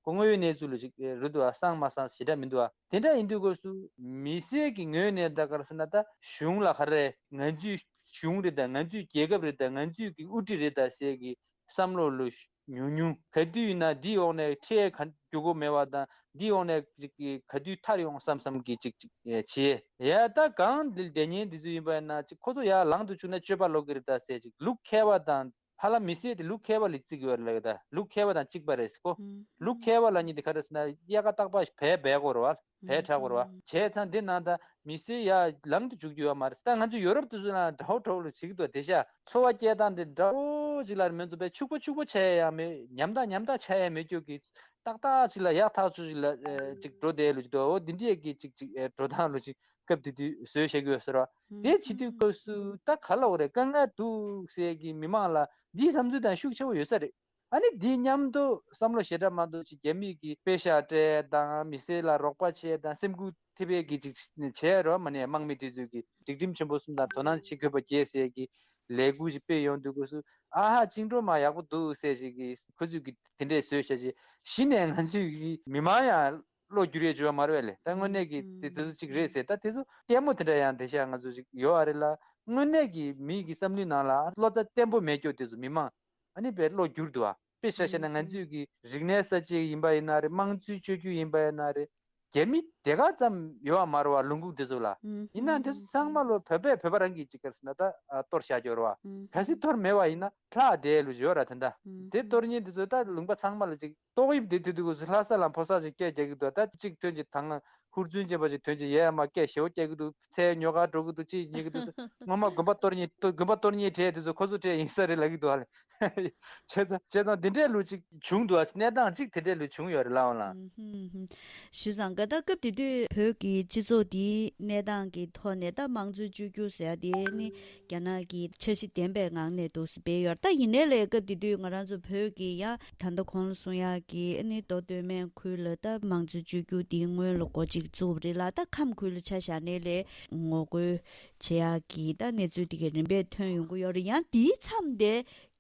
སྐུ་ངོ་བའི་གནས་ཚུལ་ལུ་ཅིག་ཨེ་རུ་འདུག་ཨ། གསང་མ་གསང་ཞེ་དྲག་མི་འདུག་ཨ། དེ་འདྲ་ཡིན་དུས་སྐབས་སུ་མི་སེར་གྱི་ངོས་ནས་ད་ག་རེ་ཟེར་ན་ད་གཞུང་ལ་ག་རེ་ང་ཚོའི་གཞུང་རེད་ད་ང་ཚོའི་རྒྱལ་ཁབ་རེད་ད་ང་ཚོའི་གི་དབུ་ཁྲིད་རེད་ད་ཟེར་གི་བསམ་བློ་ལུ་ཉུང་ཉུང་ག་དུས་ཡིན་ན་འདིའི་འོག་ནས་ཁྲལ་ག་རྒྱུག་གོ་མེད་པ་དང་འདིའི་འོག་ནས་ཅིག་གི་ག་དུས་ཐར་ཡོང་བསམ་བསམ་གི་ཅིག་ཅིག་ཨེ་བྱེད་ཡ་ད་གང་འདི་སྡེ་ཉེན་འདི་ཚོ་ཡིན་པ་ཡིན་ན་ཅིག་ཁོ་ཚོ་ཡར་ལངས་དུ་བཅུག་ན་སྤྱོད་པ་ལོག་གི་རེད་ད་ཟེར་ཅིག་ལུག་མཁས་པ་དང་། ཧ་ལམ་མི་སེར་དེ་ལུག་མཁས་པ་ལ་བརྩི་གི་ཡོད་རེད་ལབ་ཀྱི་ད། ལུག་མཁས་པ་དང་གཅིག་པ་རེད་ཟེར་གོ། ལུག་མཁས་པ་ལབ་མཁན་དེ་ག་རེ་ཟེར་ན་དབྱར་ཁ་རྟག་པར་བལ་འབད་དགོས་རེད་བ། བལ་འཁྲབ་དགོས་རེད་བ། བྱས་ཙང་འདི་ནང་ད་མི་སེར་ཡ་ལངས་དུ་འཇུག་རྒྱུ་ཡོད་མ་རེད། ད་ང་ཚོ་ཡོ་རོབ་དེ་ཚོ་ནང་འདྲ་བོ་འདྲ་བོ་ལ་བྱེད་ཀྱི་འདུག་དེ་ཤ་འཚོ་བ་སྐྱེལ་སྟངས་དེ་འདྲ་བོ་ཅིག་ལ་མི་འཛོམས་པའི་ཕྱུག་པོ་ཕྱུག་པོ་ཆགས་ཡ་ཡང་མེད། ཉམ་ཐག་ཉམ་ཐག་ཆགས་ཡ་མེད་རྒྱུ་གི་ཏག་ཏག་ཅིག་ལ་ཡག་ཐག་ཆོད་ཅིག་ལ་ཨེ་ཅིག་འགྲོ་བསྡད་ལུགས་ཅིག་འདུག་འོ་འདི་འདྲས་ཀྱི་ཅིག་ཅིག་ཨེ་འགྲོ་སྟངས་ལུགས་ཅིག་སྐབས་དེ་དུས་བཟོས་བཞག་གི་ཡོད་ཟེར་བ། དེ་བྱེད་དུས་སྐབས་སུ་ད་ག་ལ་འོ་རེད། དཀའ་ངལ་འདུག་ཟེར་གི་མི་མང་ལ་འདིའི་བསམ་ཚུལ་དང་ཤུགས་ཆེ་བོ་ཡོད་ས་རེད། ཨ་ནི་འདི་མཉམ་དུ་བསམ་བློ་ཞེ་དྲག་མ་གཏོགས་ཅིག་རྒྱ་མི་གི་དཔེ་ཤག་སྤྲད་དང་མི་སེར་ལ་རོགས་པ་བྱས་དང་སེམས་འགུལ་ཐེབས་ཡས་ཀྱི་ཅིག་བྱས་རོགས་མ་ནས་དམག་མི་དེ་ཚོས་ཀྱི་སྒྲིག་ཁྲིམས་ཆེན་པོ་གསུམ་དང་དོ་སྣང་བྱེད་དགོས་པ་བརྒྱད་ཟེར་གི་ལས་འགུལ་ཅིག་སྤེལ་ཡོང་དུས་སྐབས་སུ་ཨ་ཧ་བཅིངས་འགྲོལ་མ་ཡག་པོ་འདུག་ཟེར་ཞིག་གི་ཁོ་ཚོས་ཀྱི་དེ་འདྲས་བཟོས་བྱས་ཅིག་གཞི་ནས་ང་ཚོས་ཀྱི་མི་མང་ཡང་བློ་འགྱུར་ཡས་བྱུང་བ་མ་རེད་པས་ལས། ད་དངོས་གནས་ཀྱི་དེ་དེ་ཚོ་གཅིག་རེད་ཟེར། ད་དེ་ཚོ་ལྟད་མོ་དེ་འདྲ་ཡང་དེ་ཤ་ང་ཚོ་ཅིག་ཡོད་ཨ་རེད་ལ། དངོས་གནས་ཀྱི་མི་གི་བསམ་བློའི་ནང་ལ་བློ་རྩ་བརྟན་པོ་མེད་སྐྱོ་དེ་ཚོ་མི་མང་ཨ་ནི་པའི་བློ་འགྱུར་འདུག་ཨ། དཔེ་ཆ་བཤད་ན་ང་ཚོས་ཀྱི་རིག་གནས་གསར་བརྗེ་ཡིན་པ་ཡིན་ན་རེད། དམངས་གཙོའི་བཅོས་བསྒྱུར་ཡིན་པ་ཡིན་ན་རེད། རྒྱ་མི་དེ་ག་ཙམ་ཡོད་པ་མ་རེད་བ་ལུང་ཁུག་དེ་ཚོ་ལ། ཡིན་ན་དེ་ཚོ་ཚང་མ་ལོ་བོད་པས་བོད་པ་རང་གི་ཅིག་ག་རེ་ཟེར་ན་ད་གཏོར་བཞག་ཀྱི་ཡོད་རེད་བ། གལ་སྲིད་གཏོར་མེད་པ་ཡིན་ན་ལྷག་བསྡད་ལུགས་ཡོད་ར། དེ་འདྲ་དེ་གཏོར་མཁན་དེ་ཚོ་ད་ལུང་པ་ཚང་མ་ལ་ཅིག་ཏོག་དབྱིབས་དེ་དུས་དུས་སྐབས་སུ་ལྷ་ས་ལ་ཕོ་གསར་ཅིག་སྐད་རྒྱག་གི་འདུག་ད་གཅིག་ཐོན་ཅིག་དང་ཧུར་བརྩོན་ཅན་པ་ཅིག་ཐོན་ཅིག་ཡས་མ་སྐད་ཞེ་པོ་རྒྱག་གི་འདུག་ཚལ་ཉོ་གར་འགྲོ་གི་འདུག་ཅིག་ཉན་གི་འདུག་སྔོན་མ་དགོན་པ་གཏོར་མཁན་དགོན་པ་གཏོར་མཁན་གྲས་དེ་ཚོ་ཁོ་ཚོ་གྲས་ཡིན་ས་རེད་ལབ་ཀྱི་འདུག་ཨ་ལས། བྱས་ཙང་བྱས་ཙང་འདི་འདྲའི་ལུགས་ཅིག་བྱུང་འདུག་ཨ། གནས་སྟངས་ཅིག་དེ་འདྲའི་ལུགས་བྱུང་ཡོད་རེད་ལགས་འོང་ལགས། ཞུས་ཙང་ག་ད་སྐབས་དེ་དུས་བོད་ཀྱི་སྤྱི་ཚོགས་འདིའི་གནས་སྟངས་ཀྱི་ཐོག་ནས་ད་དམངས་གཙོའི་བཅོས་བསྒྱུར་ཟེར་ཡ་དེ་ནི་རྒྱ་ནག་གིས་འཆར་གཞི་ལྡན་པའི་ངང་ནས་འདུག་སེ་སྤེལ་ཡོད་རེད། ད་ཡིན་ནའི་ལས་སྐབས་དེ་དུས་ང་རང་ཚོ་བོད་ཀྱི་ཡང་ད་ལྟ་གོང་ལ་གསུང་ཡག་གི་ཨ་ནི་མདོ་སྟོད་སྨད་ཁུལ་ལ་ད་དམངས་གཙོའི་བཅོས་བསྒྱུར་འདིའི་སྔོན་ལ་སྒོ་གཅིག་ བཙུགས་པ་རེད་ལ། ད་ཁམས་ཁུལ་ལ་ཆ་བཞག་ནའི་ལས་ངོ་རྒོལ་བྱེད་ཡག་གི་ད་གནས་ཚུལ་དེ་གའི་རིམ་པས་ཐོན་ཡོང་གི་ཡོད་རེད། ཡང་དེའི་མཚམས་དེ་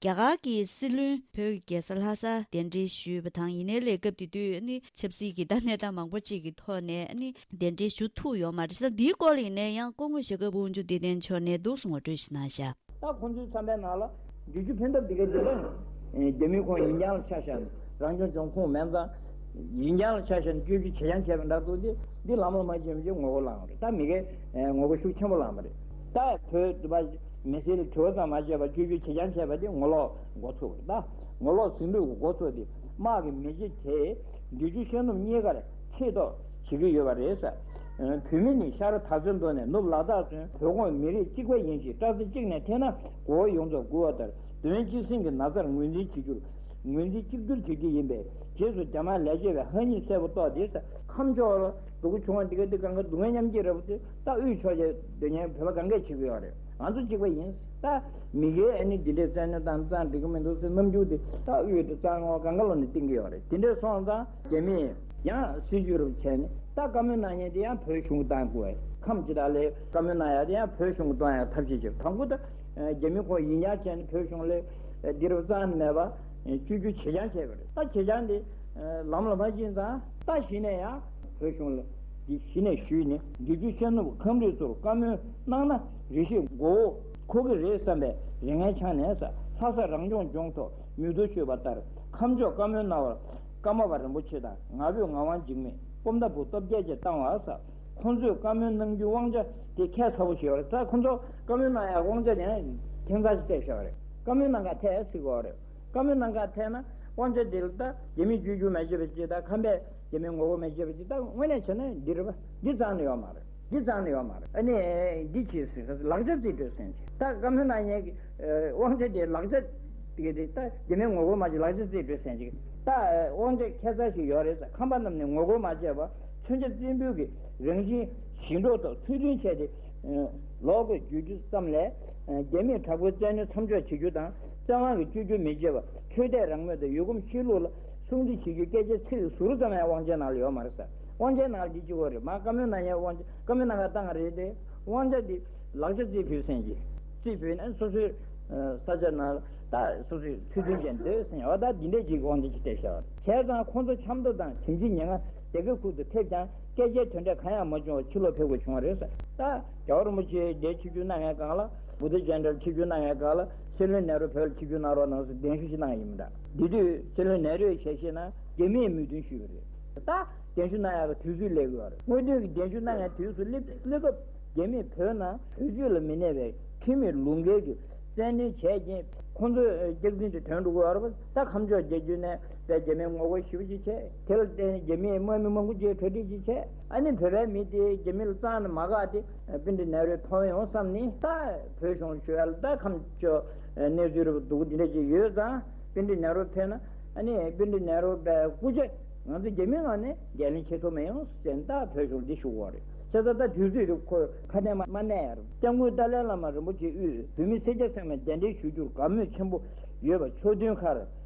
རྒྱ་གར་གྱི་སྲིད་བློན་བོད་ཀྱི་རྒྱལ་ས་ལྷ་སར་གདན་འདྲེན་ཞུས་པ་དང་། ཡིན་ནའི་ལས་སྐབས་དེ་དུས་ནི་ཆབ་སྲིད་ཀྱི་ད་གནས་སྟངས་མང་པོ་ཅིག་གི་ཐོག་ནས་ནི་གདན་འདྲེན་ཞུ་ཐུབ་ཡོད་མ་རེད་ཟེར། འདིའི་སྐོར་ལ་ཡིན་ནའི་ཡང་སྐུ་ངོ་ཞྭ་སྒབ་དབང་ཕྱུག་བདེ་ལྡན་མཆོག་ནས་འདུག་སེ་ངོ་སྤྲོད་ཞིག་གནང་ཤག་ད་ཁོང་ཚོའི་བསམ་པའི་ནང་ལ་བསྒྱུར་བཅོས་ཕན་ཐབས་འདི་ག་འདི་ལ་རྒྱ་མི་ཁོང་ཡིན་རྐྱང་ལ་ཆ་བཞག་ནས། རང་སྐྱོང་ལྗོངས་ཁོངས་མིན་ཙང་ཡིན་རྐྱང་ལ་ཆ་བཞག་ནས་བསྒྱུར་བཅོས་བྱེད་རྐྱང་བྱས་པ་འདྲ་འདུག་འདི་འདི་ལམ་ལ་མ་ཕྱིན་པ་ཅིག་ངོ་རྒོལ་ལངས་པ་རེད། ད་མི་སྒེར་ངོ་རྒོལ་ཤུགས་ཆེན་པོ་ལངས་པ་རེད། ད་བོད་དུ་བ་མི་སེར་ལ་དྲི་བ་ཙམ་མ་བྱས་པར་བསྒྱུར་བཅོས་བྱེད་རྐྱང་བྱས་པ་དེ་ངོ་ལོག་འགོ་ཚུགས་པ་རེད། ད་ངོ་ལོག་ཟིང་འཁྲུག་གི་འགོ་ཚུགས་ཏེ་དམག་གི་མེ་ལྕེ་དེས་བདུད་འཇོམས་ཤར་ནུབ་གཉིས་ཀར་མཆེད་གཏོགས་བྱེད་ཀྱི་ཡོད་པ་རེད་ཟེར། བོད་མི་ནི་ཤར་དར་རྩེ་མདོ་ནས་ནུབ་ལ་དྭགས་ཚུན་བོད་ཁོངས་མི་རིགས་གཅིག་པ་ཡིན་ཞིང་། སྐྲ་རྩེ་གཅིག་ནས་འཐེན་ན་མགོ་བོ་ཡོངས་རྫོགས་འགུལ་བ་ལྟར། གདོན་གཅིག་སྲིན་གྱི་ན་ཚར་ངོས་འཛིན་བྱེད་རྒྱུར་ངོས་འཛིན་གཅིག་གྱུར་བྱེད་རྒྱུ་ཡིན་པས། རྗེས་སུ་རྒྱ་དམར་ལས་བྱེད་པའི་ཧ་ཉིན་གསལ་པོ་རྟོགས་ཏེ་ཟེར། ཁམས་ཕྱོགས་ལ་སྡུག་གུ་བྱུང་བ་འདི་ག་འདི་གང་ག་སྡུག་བསྔལ་མཉམ་སྐྱེད་རེད་པ་དེ། ད་དབུས་ཕྱོགས་ཀྱི་སྡོད་མཁན་བོད་པ་གང་གས་བྱེད་ཀྱི་ཡོད་རེད། ང་ཚོ་གཅིག་པ་ཡིན། ད་མི་སྒེར་ཨ་ནི་འདི་འདྲའི་བཙན་གནོན་བཏང་བཏང་འགྲིག་གི་མི་འདུག་ཟེར་རྣམ་འགྱུར་དེ། ད་དབུས་དང་གཙང་བོ་གང་ག་ལོག་ནས་བསྟན་གྱི་ཡོད་རེད། དེ་འདྲ་སོང་ཙང་རྒྱ་མིས་ཡང་སྲིད་ཇུས་རུ་བྱས་ནས་ད་བཀའ་མོལ་གནང་མཁན་དེ་ཡང་བོད་གཞུང་གིས་གཏོང་དགོས། ཁམས་ཅི་དག་ལ་བཀའ་མོལ་གནང་ཡག་དེ་ཡང་བོད་གཞུང་གིས་གཏོང་ཡག་ཐབས་ཤེས་བྱེད། དང་པོ་ད་རྒྱ་མི་ཁོ་ཡིན་རྐྱང་བྱས་ནས་བོད་གཞུང་ལ་འདི་རུ་རྩ་ནས་མེད་པ་བཅོས་བསྒྱུར་བྱེད་རྐྱང་བྱས་པ་རེད། ད་བྱེད་རྐྱང་དེ་ལམ་ལ་མ་ཕྱིན་ཙང་ད་གཞི་ནས་ཡང་བོད་གཞུང་ལ་འདི་གཞི་ནས་ཞུས་ནས། བདུད་འཇོམས་ཤར་ནུབ་ཁམས་རིགས་ཚོར་བཀའ་མོལ་གནང་ན་རེ་ཞིག་མགོ་བོ་འཁོར་གྱི་རེད་བསམ་པའི་རེ་ངན་འཆང་ནས་ཟེར། ལྷ་ས་རང་སྐྱོང་ལྗོངས་ཐོག་མིག་ཏོ་ཤོར་བ་ལྟར་ཁམས་ཕྱོགས་བཀའ་མོལ་གནང་བར་ཀརྨ་པ་རིན་པོ་ཆེ་དང་། ང་ཕོད་ངག་དབང་འཇིགས་མེད། སྤོམ་མདའ་བུ་སྟོབས་རྒྱལ་བཅས་བཏང་བ་ཟེར། ཁོང་ཚོས་བཀའ་མོལ་གནང་རྒྱུའི་དབང་ཆ་དེ་ཁྱད་མཚར་པོ་ཞིག་ཡོད་རེད། ད་ཁོང་ཚོ་བཀའ་མོལ་གནང་ཡག་དབང་ཆ་དེ་ཁྱད་མཚར་ཞིག་སྤྲད་བཞག་པ་རེད། བཀའ་མོལ་གནང་ག་ཐད་ཟེར་གྱི་ཡོད་རེད། བཀའ་མོལ་གནང་ག་ཐད་ན་དབང་ཆ་དེ་ལ་ད་རྒྱ་མིས་བཅོས་བསྒྱུར་མ་བྱས་པ་ཅིག་དང་། ཁམས་པས་རྒྱ་མིའི་ངོ་རྒོལ་མ་བྱས་པ་ཅིག་ད་དངོས་གནས་བྱས་ན་འདི་རེད་པ། འདི་རྩ་ནས་ཡོད་མ་རེད། འདི་རྩ་ནས་ཡོད་མ་རེད། ཨ་ནི་འདི་བྱས་ཟེར་ལག་ཆ་རྩིས་སྤྲོད་ཟེར་གྱི། ད་བཀའ་མོལ་གནང་མཁན་གྱི་དབང་ཆ་དེ་ལག་ཆ་དེ་ག་དེ་ད་རྒྱ་མིའི་ངོ་རྒོལ་མ་བྱས་ལག་ཆ་རྩིས་སྤྲོད་ཟེར་གྱི། ད་དབང་ཆ་ཁྱད་མཚར་ཞིག་ཡོད་རེད་ཟེར། ཁམས་པ་རྣམས་ནས་ངོ་རྒོལ་མ་བྱས་པར་མཚོན་ཆ་རྩེ་ཕུད་ཀྱི་རང་བཞིན་ཞི་འགྲོ་ཐོག་ཚུལ་མཐུན་བྱས་ཏེ། ལོག་དགོས་བརྗོད་རྒྱུ་ཙམ་ལས། རྒྱ་མིས་དྲག་པོའི་བཙན་གནོན་མཚམས་འཇོག་བྱེད་རྒྱུ་དང་། བཙན་དབང་གིས་བཅོས་བསྒྱུར་མི་བྱེད་པར་ཆོས་དད་རང་མོས་དང་ཡུལ་གོམས་གཤིས་ལུགས་ལ་སྲུང་བརྩི་བྱེད་རྒྱུའི་སྐད་ཆ་ཚིག་ཟུར་ཙམ་ཡང་དབང་ཆའི་ནང་ལ་ཡོད་མ་རེད་ཟེར། དབང་ཆའི་ནང་ལ་འདི་གཅིག་པོ་རེད། མ་བཀའ་མོལ་གནང་ཡས་དབང་ཆ། བཀའ་མོལ་གནང་ག་བཏང་བ་རེད་དེ། དབང་ཆ་འདི་ལག་ཆ་རྩེ་ཕུད་ཟེར་གྱི། རྩེ་ཕུད་ན་སོ་སོའི་ས་ཆ་ནང་ལ་ད་སོ་སོའི་ཚུལ་མཐུན་ཅན་སྡོད་ཟེར་ཡ། འོ་ད་འདི་འདྲས་ཅིག་དབང་ཆ་ཅིག་སྤྲད་བཞག་པ་རེད། བྱས་ཙང་ཁོང་ཚོ་ཆབ་མདོ་དང་དིམ་བྱིས་ཉེན་ཁ་སྡེ་ཁག་ཁུལ་དུ་ཕེབས་ཀྱང་། སྐད་ཆའི་དོན་འབྲས་གང་ཡང་མ་བྱུང་བར་ཕྱིར་ལོག་ཕེབས་དགོས་བྱུང་བ་རེད་ཟེར། ད་རྒྱལ་བ་རིན་པོ་ཆེ་གདན་ཆིབས་བསྒྱུར་གནང་མཁན་སྒང་ལ། བུདྡྷ་ཇེན་ཏྲལ་ཆིབས་བསྒྱུར་གནང་མཁན་སྒང་ལ། སྲིད་བློན་ནེ་རུ་བོད་ལ་ཆིབས་བསྒྱུར་གནང་རོགས་གནང་ཟེར་གདན་ཞུ་ཞིག་གནང་ཡིན་མི་འདྲ། དེ་དུས་སྲིད་བློན་ནེ་རུས་ཞལ་བཞེས་ན་རྒྱ་མིས་མོས་མཐུན་ཞུས་པ་རེད། ད་གདན་ཞུ་གནང་ཡག་གི་དུས་ཚོད་སླེབས་ཡོད་རེད། སྔོན་ཐོན་གྱི་གདན་ཞུ་གནང་མཁན་དུས་སུ་སླེབས་སླེབས་སྐབས། རྒྱ་མིས་བོད་ནང་བོད་ཆོས་ལ་མི་གནས་པའི་ཁྲིམས་མེད་ལུགས་འགལ་གྱི་བཙན་གནོན་བྱས་རྐྱེན། ཁོང་ཚོས་སྐྱག་རྫུན་དེ་ཐོན་འགྲོ་གི་ཡོད་རེད་པ། ད་ཁམས་ཕྱོགས་རྒྱ་བརྒྱུད་ནས་པའི་རྒྱ་མིའི་ངོ་རྒོལ་ཞེ་པོ་ཅིག་བྱས། དེ་ལ་བརྟེན་རྒྱ་མིའི་དམག་མི་མང་པོ་ཅིག་གྲ་སྒྲིག་ཅིག་བྱས། ཨ་ནི་བོད་པའི་མི་དེ་རྒྱ་མི་ལ་རྩ་ནས་མ་དགའ་སྟེ། པཎྜི་ཏ་ནེ་རུ་མཐོང་ཡོང་བསམ་ནས། ད་བོད་གཞུང་ཞུ་ཡ་ལ་ད་ཁམས་ཕྱོགས་གནས་ཚུལ་རེ་བ་སྡུག་པོ་འདི་འདྲ་ཅིག་ཡོད་ཙང་། པཎྜི་ཏ་ནེ་རུ་ཕེབས་ན། ཨ་ནི་པཎྜི་ཏ་ནེ་རུ་པའི་སྐུ་ཕྱྭ་ང་ཚོ་རྒྱ་མིའི་ངོས་ནས་འགན་ལེན་བྱེད་ཐུབ་མི་ཡོང་ཟེར་ནས། ད་བོད་གཞུང་འདི་ཞུ་དགོས་རེད། བྱས་ཙང་ད་དུས་ཚོད་དེ་ཁོ་ཁ་གཏད་མ་མ་གནས་ཡ་རེད། སྐྱབས་མགོན་ཏཱ་ལའི་བླ་མ་རིན་པོ་ཆེ་དབུས་བོད་མི་སེར་སྐྱ་ཚང་མས་གདན་འདྲེན་ཞུ་རྒྱུར་དགའ་མོས་ཆེན་པོ་ཡོད་པ་ཕྱོགས་མཐུན་ཁར།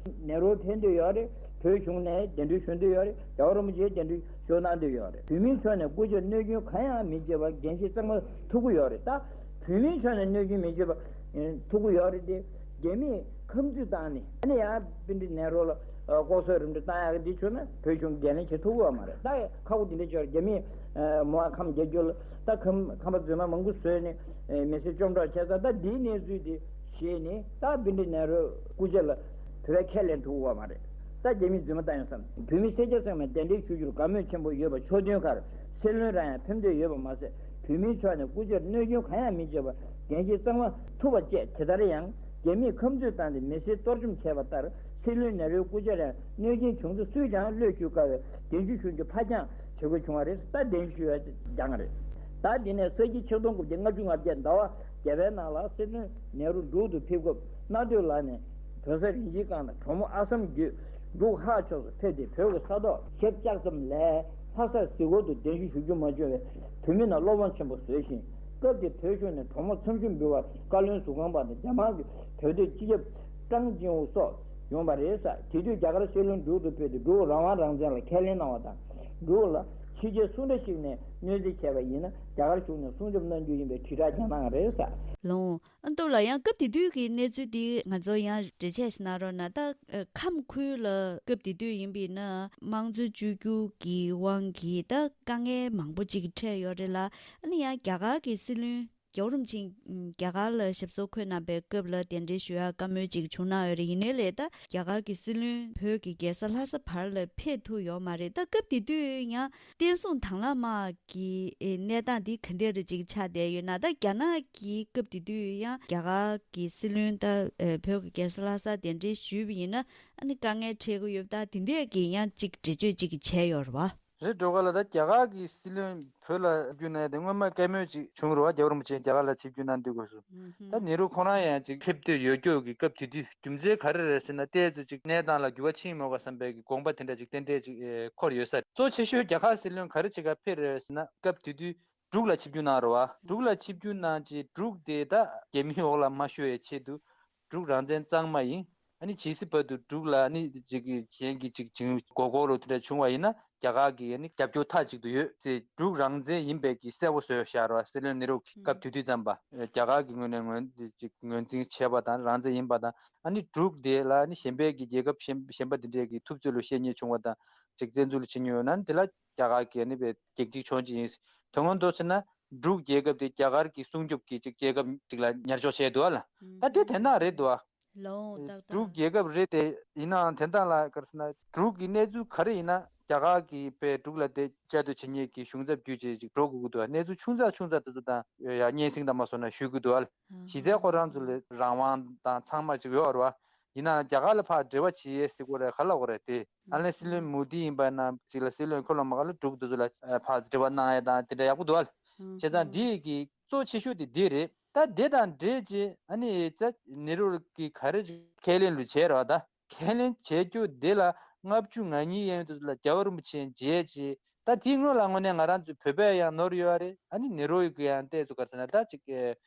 ནེ་རུ་ཕེབས་འདོད་ཡོད་རེད། བོད་གཞུང་ནས་གདན་འདྲེན་ཞུ་འདོད་ཡོད་རེད། རྒྱལ་བ་རིན་པོ་ཆེ་གདན་འདྲེན་ཞུ་གནང་འདོད་ཡོད་རེད། བོད་མིའི་ཕྱོགས་ནས་སྐུ་ཕྱྭར་གནོད་སྐྱོན་གང་ཡང་མི་བྱེད་པར་འགན་བཞེས་གཙང་མ་ཐུབ་ཀྱི་ཡོད་རེད། ད་བོད་མིའི་ཕྱོགས་ནས་གནོད་སྐྱོན་མི་བྱེད་པ་ཐུབ་ཀྱི་ཡོད་རེད་དེ། རྒྱ་མིས་ཁམས་ཚུར་བཏང་ནས། ཨ་ནི་ཡང་པཎྜི་ཏ་ནེ་རུ་ལ་ལྐོག་ཟ་རིམ་གྲོ་བཏང་ཡག་གི་འདི་བྱུང་ན་བོད་གཞུང་འགན་ལེན་བྱེད་ཐུབ་ཀྱི་ཡོད་མ་རེད། ད་ཁག་པོ་འདི་འདྲ་ཅིག་ཡོད་རེད། རྒྱ་མིས་མོ་ཨ་ཁམས་རྒྱ་བརྒྱུད་ལ་ད་ཁམས་ཁམས་པ་རྫུན་མ་མང་པོ་བཟོས་ནས་མི་སེར་བཅོམ་འཕྲོག་བྱས་ཙང་། ད་འདིའི་གནས་ཚུལ་འདི་ཤེས་ནས། ད་པཎྜི་ཏ་ནེ་རུ་སྐུ་ཕྱྭ་ལ་བོད་པས་ཁས་ལེན་ཐུབ་ཀྱི་ཡོད་མ་རེད། ད་རྒྱ་མིས་རྫུན་མ་བཏང་ཡོང་བསམ། བོད་མི་སེར་སྐྱ་ཚང་མས་གདན་འདྲེན་ཞུ་རྒྱུར་དགའ་མོས་ཆེན་པོ་ཡོད་པ་ཕྱོགས་མཐུན་ཁར། སྲིད་བློན་རང་ཡང་ཕེབས་འདོད་ཡོད་པ་མ་ཟད། བོད་མིའི་ཕྱོགས་ནས་སྐུ་ཕྱྭར་གནོད་སྐྱོན་གང་ཡང་མི་བྱེད་པར་འགན་བཞེས་གཙང་མ་ཐུབ་པ་བཅས། དེ་ལྟར་ཡང་རྒྱ་མིས་ཁམས་ཚུར་བཏང་སྟེ་མི་སེར་གཏོར་བཅོམ་བྱས་པ་ལྟར། སྲིད་བློན་ནེ་རུའི་སྐུ་ཕྱྭར་ཡང་གནོད་སྐྱོན་བྱུང་ཚེ་སུས་ཀྱང་བློས་འཁྱུད་དཀའ་བའི་གདན་ཞུ་ཞུ་རྒྱུ་ཕར་འགྱངས་བྱེད་དགོས་བྱུང་བ་རེད། ད་གདན་ཞུ་ཡང་འགྱངས་རེད། ད་འདི་ནས་ས་གཞི་ཆིག་སྟོང་དགུ་བརྒྱ་ལྔ་བཅུ་ང་བརྒྱད་ཟླ་བ་བརྒྱད་པའི་ནང་ལ་སྲིད་བློན་ནེ་རུ་འབྲུག་ཏུ་ཕེབས་སྐབས། གནའ་སྟོད་ལ་ནས་བོད་ས་རིན་ཆེན་སྒང་དང་གྲོ་མོ་ཨ་སམ་བརྒྱུད་འབྲུག་ཧཱ་ཕྱོགས་སུ་ཕེབས་ཏེ། བོད་ཀྱི་ས་ཐོག་ཞབས་བཅགས་ཙམ་ལས་ལྷ་སར་གཟིགས་སྐོར་དུ་གདན་ཞུ་ཞུ་རྒྱུ་མ་བྱུང་བས་བོད་མི་རྣམས་བློ་ཕམ་ཆེན་པོ་བཟོས་ཤིང་། སྐབས་དེར་བོད་གཞུང་ནས་གྲོ་མོར་འཚམས་ཞུ་འབུལ་བར་བཀའ་བློན་ཟུར་ཁང་པ་དང་རྒྱ་དམར་གྱི་བོད་སྡོད་སྤྱི་ཁྱབ་ཀྲང་ཅིང་ཝུ་སོགས་ཡོང་བ་རེད་ཟེར། དེ་དུས་རྒྱ་གར་སྲིད་བློན་འབྲུག་ཏུ་ཕེབས་ཏེ་འབྲུག་རང་དབང་རང་བཙན་ལ་ཁས་ལེན་གནང་བ་དང་། འབྲུག་ལ་ ཕྱི་རྒྱལ་སུ་འདྲ་ཞིག་ནས་གནོད་འཚེ་བྱས་པ་ཡིན་ན་རྒྱ་གར་གཞུང་ནས་སྲུང་སྐྱོབ་གནང་རྒྱུ་ཡིན་པའི་དྲིལ་བསྒྲགས་རྒྱག་གནང་རེད་ཟེར། ལོང་། ཨ་འདུག་ལ་ཡང་སྐབས་དེ་དུས་ཀྱི་གནས་ཚུལ་འདི་ང་ཚོ་ཡང་འགྲེལ་བཤད་ཞིག་གནང་རོགས་གནང་། ད་ཁམས་ཁུལ་ལ་སྐབས་དེ་དུས་ཡིན་པས་ན་དམངས་གཙོ་བཅོས་བསྒྱུར་གྱི་དབང་གིས་ད་དཀའ་ངལ་མང་པོ་ཅིག་འཕྲད་ཡོད་རེད་ལ། ཨ་ནི་ཡང་རྒྱ་གར་གྱི་སྲིད་བློན་རྒྱལ་བ་རིན་པོ་ཆེ་རྒྱ་གར་ལ་ཞབས་སོར་འཁོད་གནང་པའི་སྐབས་ལ་གདན་འདྲེན་ཞུ་ཡ་བཀའ་མོལ་ཅིག་བྱུང་གནང་ཡོད་རེད། ཡིན་ནའི་ལས་ད་རྒྱ་གར་གྱི་སྲིད་བློན་བོད་ཀྱི་རྒྱལ་ས་ལྷ་ས་བར་ལ་ཕེབས་ཐུབ་ཡོད་མ་རེད། ད་སྐབས་དེ་དུས་ཡང་བསྟན་སྲུང་དང་བླངས་དམག་གི་གནས་སྟངས་འདི་ག་འདྲ་རེ་ཅིག་ཆགས་བསྡད་ཡོད་ན། ད་རྒྱ་ནག་གི་སྐབས་དེ་དུས་ཡང་རྒྱ་གར་གྱི་སྲིད་བློན་ད་བོད་ཀྱི་རྒྱལ་ས་ལྷ་སར་གདན་འདྲེན་ཞུས་པ་ཡིན་ན་ཨ་ནི་དཀའ་ངལ་འཕྲད་ཀྱི་ཡོད། ད་དེ་འདྲས་ཀྱི་ཡང་ཅིག་འགྲེལ་བརྗོད་ཅིག་བྱས་ཡོད་རེད་བ། རེད་འགྲོ་ག་ལ། ད་རྒྱ་གར་གྱི་སྲིད་བློན་བོད་ལ་ཆིབས་བསྒྱུར་གནང་ཡ་དེ་སྔོན་མ་བཀའ་མོལ་ཅིག་བྱུང་རེད་བ། རྒྱལ་བ་རིན་པོ་ཆེ་རྒྱ་གར་ལ་ཆིབས་བསྒྱུར་གནང་དུས་སྐབས་སུ། ད་ནེ་རུ་ཁོ་རང་ཡང་ཅིག་ཕེབས་འདོད་ཡོད་སྐྱོ་གི་སྐབས་དེ་དུས་རྒྱུ་མཚན་ག་རེ་རེད་ཟེར་ན། ཏོག་ཙམ་ཅིག་གནས་སྟངས་ལ་འགྱུར་བ་ཕྱིན་མོད་ག་བསམ་པའི་གི་དགོངས་པ་དེ་འདྲ་ཅིག་ཏན་ཏན་ཅིག་འཁོར་ཡོད་ས་རེད། གཙོ་ཆེ་ཤོས་རྒྱ་གར་སྲིད་བློན་ག་རེ་བྱེད་ག་ཕེབས་རེད་ཟེར་ན། སྐབས་དེ་དུས་འབྲུག་ལ་ཆིབས་བསྒྱུར་གནང་རེད་བ། འབྲུག་ལ་ཆིབས་བསྒྱུར་གནང་རྗེས་འབྲུག་དེ་ད་རྒྱ་མིའི་འོག་ལ་མ་ཤོར་བའི་ཆེད་དུ་འབྲུག་རང་བཙན་གཙང་མ་ཡིན། ཨ་ནི་ཇི་སྲིད་བར་དུ་འབྲུག་ལ་ནི་ཅིག་གཞན་གྱི་ཅིག་ཅིག་མགོ་སྐོར་ལོ་དེ་འདྲ་བྱུང་བ་ཡིན་ན་རྒྱ་གར་གྱི་ནི་རྒྱབ་སྐྱོར་མཐའ་གཅིག་ཏུ་ཡོད་ཅེས་འབྲུག་རང་བཙན་ཡིན་པའི་གི་གསལ་པོ་བཟོས་བཞག་རེད་བ། སྲིད་བློན་ནེ་རུ་གིས་སྐབས་དེ་དུས་ཙམ་པ་རྒྱ་གར་གྱི་ངོས་ནས་ངོས་ཅིག་ངོས་འཛིན་བྱས་པ་དང་རང་བཙན་ཡིན་པ་དང་། ཨ་ནི་འབྲུག་དེ་ལ་ནི་གཞན་པའི་གི་རྒྱལ་ཁབ་གཞན་གཞན་པ་དེ་འདྲས་ཀྱི་ཐུབ་ཚོད་ལ་བཤད་མཁན་བྱུང་བ་དང་ཅིག་བཙན་འཛུལ་བྱེད་མཁན་ཡོད་ན་ནི་དེ་ལ་རྒྱ་གར་གྱིས་ནི་བའི་གེགས་གཅིག་མཆོང་གཅིག་ཡིན། དོན་ངོ་མ་འདོད་ཟེར་ན། འབྲུག་རྒྱལ་ཁབ་དེ་རྒྱ་གར་གྱི་སྲུང་སྐྱོབ་ཀྱི་ཅིག་རྒྱལ་ཁབ་ཅིག་ལ་ཉར་འཇོག་བྱས་འདུག་ཨ་ལ། ད་དེ་དོན་དག་རེད་འདུག་ཨ། ལོང་ཏག་ཏག་འབྲུག་རྒྱལ་ཁབ་རེད་དེ། ཡིན་ནའང་དོན་དག་ལ་ག་རེ་ཟེར་ན། འབྲུག་གི་གནས་ཚུལ་ག་རེ་ཡིན་ན་རྒྱ་གར་གྱིས་དཔེ་འབྲུག་ལ་དེ་བཅའ་སྡོད་བྱེད་མཁན་གྱི་གཞུང་ཚབ་བརྒྱུད་བྱས་ཅིག་འགྲོ་དགོས་ཀྱི་འདུག་ཨ། གནས་ཚུལ་ཆུང་ཙག་ཆུང་ཙག་དེ་ཚོ་དང་ཡ་སྙན་སེང་དང་མ་སོང་ན་ཞུ་གི་འདུག་ཨ། གཞི་རྩའི་ཁོ་རང་ཚོ་ལ་རང་དབང་དང་ཚང་མ་ཅིག་ཡོད་རེད་བ། ཡིན་ནའང་རྒྱ་གར་ལ་ཕར་འབྲེལ་བ་བྱེད་ཡས་ཟེར་དགོས་རེད། ག་ལ་དགོས་རེད་དེ། ཨ་ལན་སྲིད་བློན་མོ་དི་ཡིན་པ་ན་ཅིག་ལ་སྲིད་བློན་ཁོ་ལ་མ་ག་ལ་འབྲུག་དེ་ཚོ་ལ་ཕར་འབྲེལ་བ་གནང་ཡས་དང་དེ་འདྲ་ཡག་པོ་འདུག་ཨ། བྱས་ཙང་འདི་ཡི་གི་གཙོ་ཆེ་ཤོས་དེ་འདི་རེད། ད་དེ་དང་འབྲེལ་རྗེས་ཨ་ནི་ད་ནེ་རུ་གི་ག་རེ་ཁས་ལེན་ལུ་བྱས་ར། ད་ཁས་ལེན་བྱས་རྒྱུ་དེ་ལ་ལྔ་བཅུ་ང་གཉིས་ཡན་དུ་ལ་རྒྱལ་བ་རིན་པོ་ཆེ་མཇལ་རྗེས། ད་དེའི་སྔོན་ལ་དངོས་གནས་ང་རང་ཚོའི་བོད་པས་ཡང་ནོར་ཡོད་རེད། ཨ་ནི་ནེ་རུ་གི་ཡང་ལྟས་སུ་ག་རེ་ཟེར་ན། ད་ཅིག་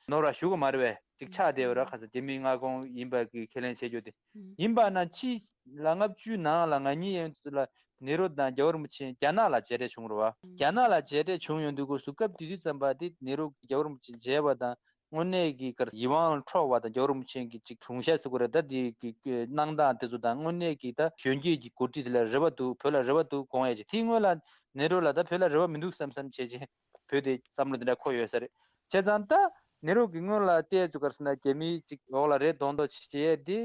ནོར་བ་ཞུ་གི་མ་རེད་པས། ཅིག་ཆགས་བསྡད་ཡོད་ར། ག་རེ་ཟེར་རྒྱ་མིའི་མངའ་ཁོངས་ཡིན་པ་གི་ཁས་ལེན་བྱས་རྒྱུ་དེ་ཡིན་པ་ན། ཕྱི་ལ་ལྔ་བཅུ་ནང་ལ་ང་གཉིས་ཡན་དུ་ལ་ནེ་རུ་དང་རྒྱལ་བ་རིན་པོ་ཆེ་རྒྱ་ནག་ལ་མཇལ་འཕྲད་བྱུང་རེད་བ། རྒྱ་ནག་ལ་མཇལ་འཕྲད་བྱུང་ཡོང་དུས་སྐབས་སུ་སྐབས་དེ་དུས་ཙམ་པ་དེ་ནེ་རུ་རྒྱལ་བ་རིན་པོ་ཆེ་མཇལ་བ་དང་། དངོས་གནས་ཀྱི་གར་ཡིད་དབང་འཕྲོག་པ་དང་རྒྱལ་བ་རིན་པོ་ཆེ་གི་ཅིག་དྲུང་ཤག་ཟེར་དགོས་རེད། ད་དེ་གི་གནང་སྟངས་དེ་ཚོ་དང་། དངོས་གནས་ཀྱི་ད་གཞོན་སྐྱེས་ཀྱི་འགོ་ཁྲིད་དེ་ལ་རེ་བ་འདུག་བོད་ལ་རེ་བ་འདུག་དགོངས་ཡས་ཅིག་དེའི་སྔོན་ལ་ནེ་རུ་ལ་ད་བོད་ལ་རེ་བ་མི་འདུག་བསམ་བསམ་བྱས་བྱས་བོད་དེ་བསམ་བློ་དེ་འདྲ་འཁོར་ཡོད་ས་རེད། བྱས་ཙང་ད་ནེ་རུ་གི་སྔོན་ལ་ལྟས་ཚུལ་ག་རེ་ཟེར་ན། རྒྱ་མིའི་ཅིག་འོག་ལ་རེ་དོགས་དོགས་བྱས་ཏེ་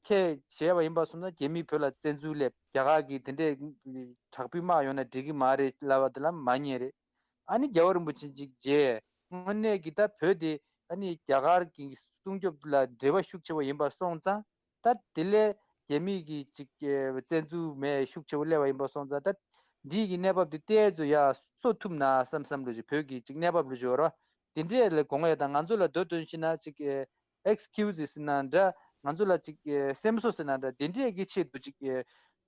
ཁས་བྱས་པ་ཡིན་པ་སོང་ན་རྒྱ་མིས་བོད་ལ་བཙན་འཛུལ་སླེབས། རྒྱ་གར་གྱིས་དེ་འདྲས་དྲག་པོའི་དམག་ཡོང་ན་འགྲིག་གི་མ་རེད་ལབ་པ་དེ་ལ་མ་ཉན་རེད། ཨ་ནི་རྒྱལ་བ་རིན་པོ་ཆེ་ཅིག་མཇལ། དངོས་གནས་ཀྱི་ད་བོད་དེ་ཨ་ནི་རྒྱ་གར་གྱི་སྲུང་སྐྱོབ་ལ་འབྲེལ་བ་ཤུགས་ཆེ་བ་ཡིན་པ་སོང་ཙང་། ད་དེ་ལས་རྒྱ་མི་གི་ཅིག་བཙན་འཛུལ་མེད་ཤུགས་ཆེ་བ་སླེབས་པ་ཡིན་པ་སོང་ཙང་། ད་འདི་གི་གནས་བབ་དེ་ཏོག་ཙམ་ཡར་གསོ་ཐུབ་ན་བསམ་བསམ་བློ་ཅིག་བོད་ཀྱི་ཅིག་གནས་བབ་ལུ་ཅིག་ཡོད་ར། དེ་འདྲས་ལ་དགོངས་ཡས་དང་། ང་ཚོ་ལ་མདོ་དོན་བྱས་ན་ཅིག་ཨེག་སི་ཁིའུ་སི་ཟེར་ན་འདྲ། ང་ཚོ་ལ་ཅིག་ཨེ་སེམས་གསོ་ཟེར་ན་འདྲ། དེ་འདྲས་ཀྱི་ཆེད་དུ་ཅིག་ཨེ་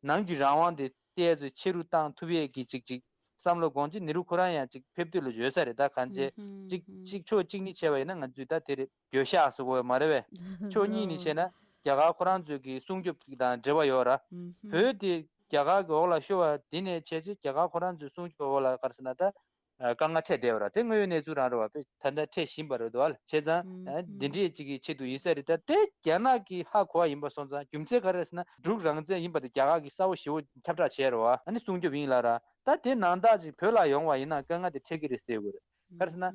ནང་གི་རང་དབང་དེ་ཏོག་ཙམ་ཆེ་རུ་བཏང་ཐུབ་ཡས་ཀྱི་ཅིག་ཅིག་བསམ་བློ་དགོངས་ཀྱི་ནི་རུ་ཁོ་རང་ཡང་ཅིག་ཕེབས་འདོད་ལ་ཡོད་ས་རེད། ད་གང་བྱས་ཅིག་ཅིག་ཕྱོགས་གཅིག་ནས་བྱས་པ་ཡིན་ན་ང་ཚོས་ད་དེ་རེད། འགྱོད་བཤགས་ཟེར་དགོས་མ་རེད་པས། ཕྱོགས་གཉིས་ནས་བྱས་ན་རྒྱ་གར་ཁོ་རང་ཚོའི་གི་སྲུང་སྐྱོབ་ཀྱི་དང་འབྲེལ་བ་ཡོད་ར། བོད་དེ་རྒྱ་གར་གྱི་འོག་ལ་ཤོར་བ་དེ་ནས་བྱས་རྗེས་རྒྱ་གར་ཁོ་རང་ཚོའི་སྲུང་སྐྱོབ་འོག་ལ་ག་རེ་ཟེར་ན་ད། ཨ་དཀའ་ངལ་འཕྲད་བསྡད་པ་རེད། དེ་དངོས་ཡོད་གནས་ཚུལ་རང་རེད་བ། དཔེ་ད་ལྟ་འཕྲད་བཞིན་པ་རེད་འདུག་བ། བྱས་ཙང་ཨ་འདི་འདྲས་ཅིག་གི་ཆེད་དུ་ཡིན་ས་རེད། ད་དེ་རྒྱ་ནག་གིས་ཧ་གོ་བ་ཡིན་པ་སོང་ཙང་རྒྱུ་མཚན་ག་རེ་ཟེར་ན་འབྲུག་རང་བཙན་ཡིན་པ་དེ་རྒྱ་གར་གྱིས་གསལ་པོ་ཞེ་པོ་ཁྱབ་བསྒྲགས་བྱས་རེད་བ། ཨ་ནི་སྲུང་སྐྱོབ་ཡིན་ལབ་ར། ད་དེ་ནང་བདག་ཅིག་བོད་ལ་ཡོང་བ་ཡིན་ན་དཀའ་ངལ་དེ་འཕྲད་ཀྱི་རེད་ཟེར་དགོས་རེད། ག་རེ་ཟེར་ན་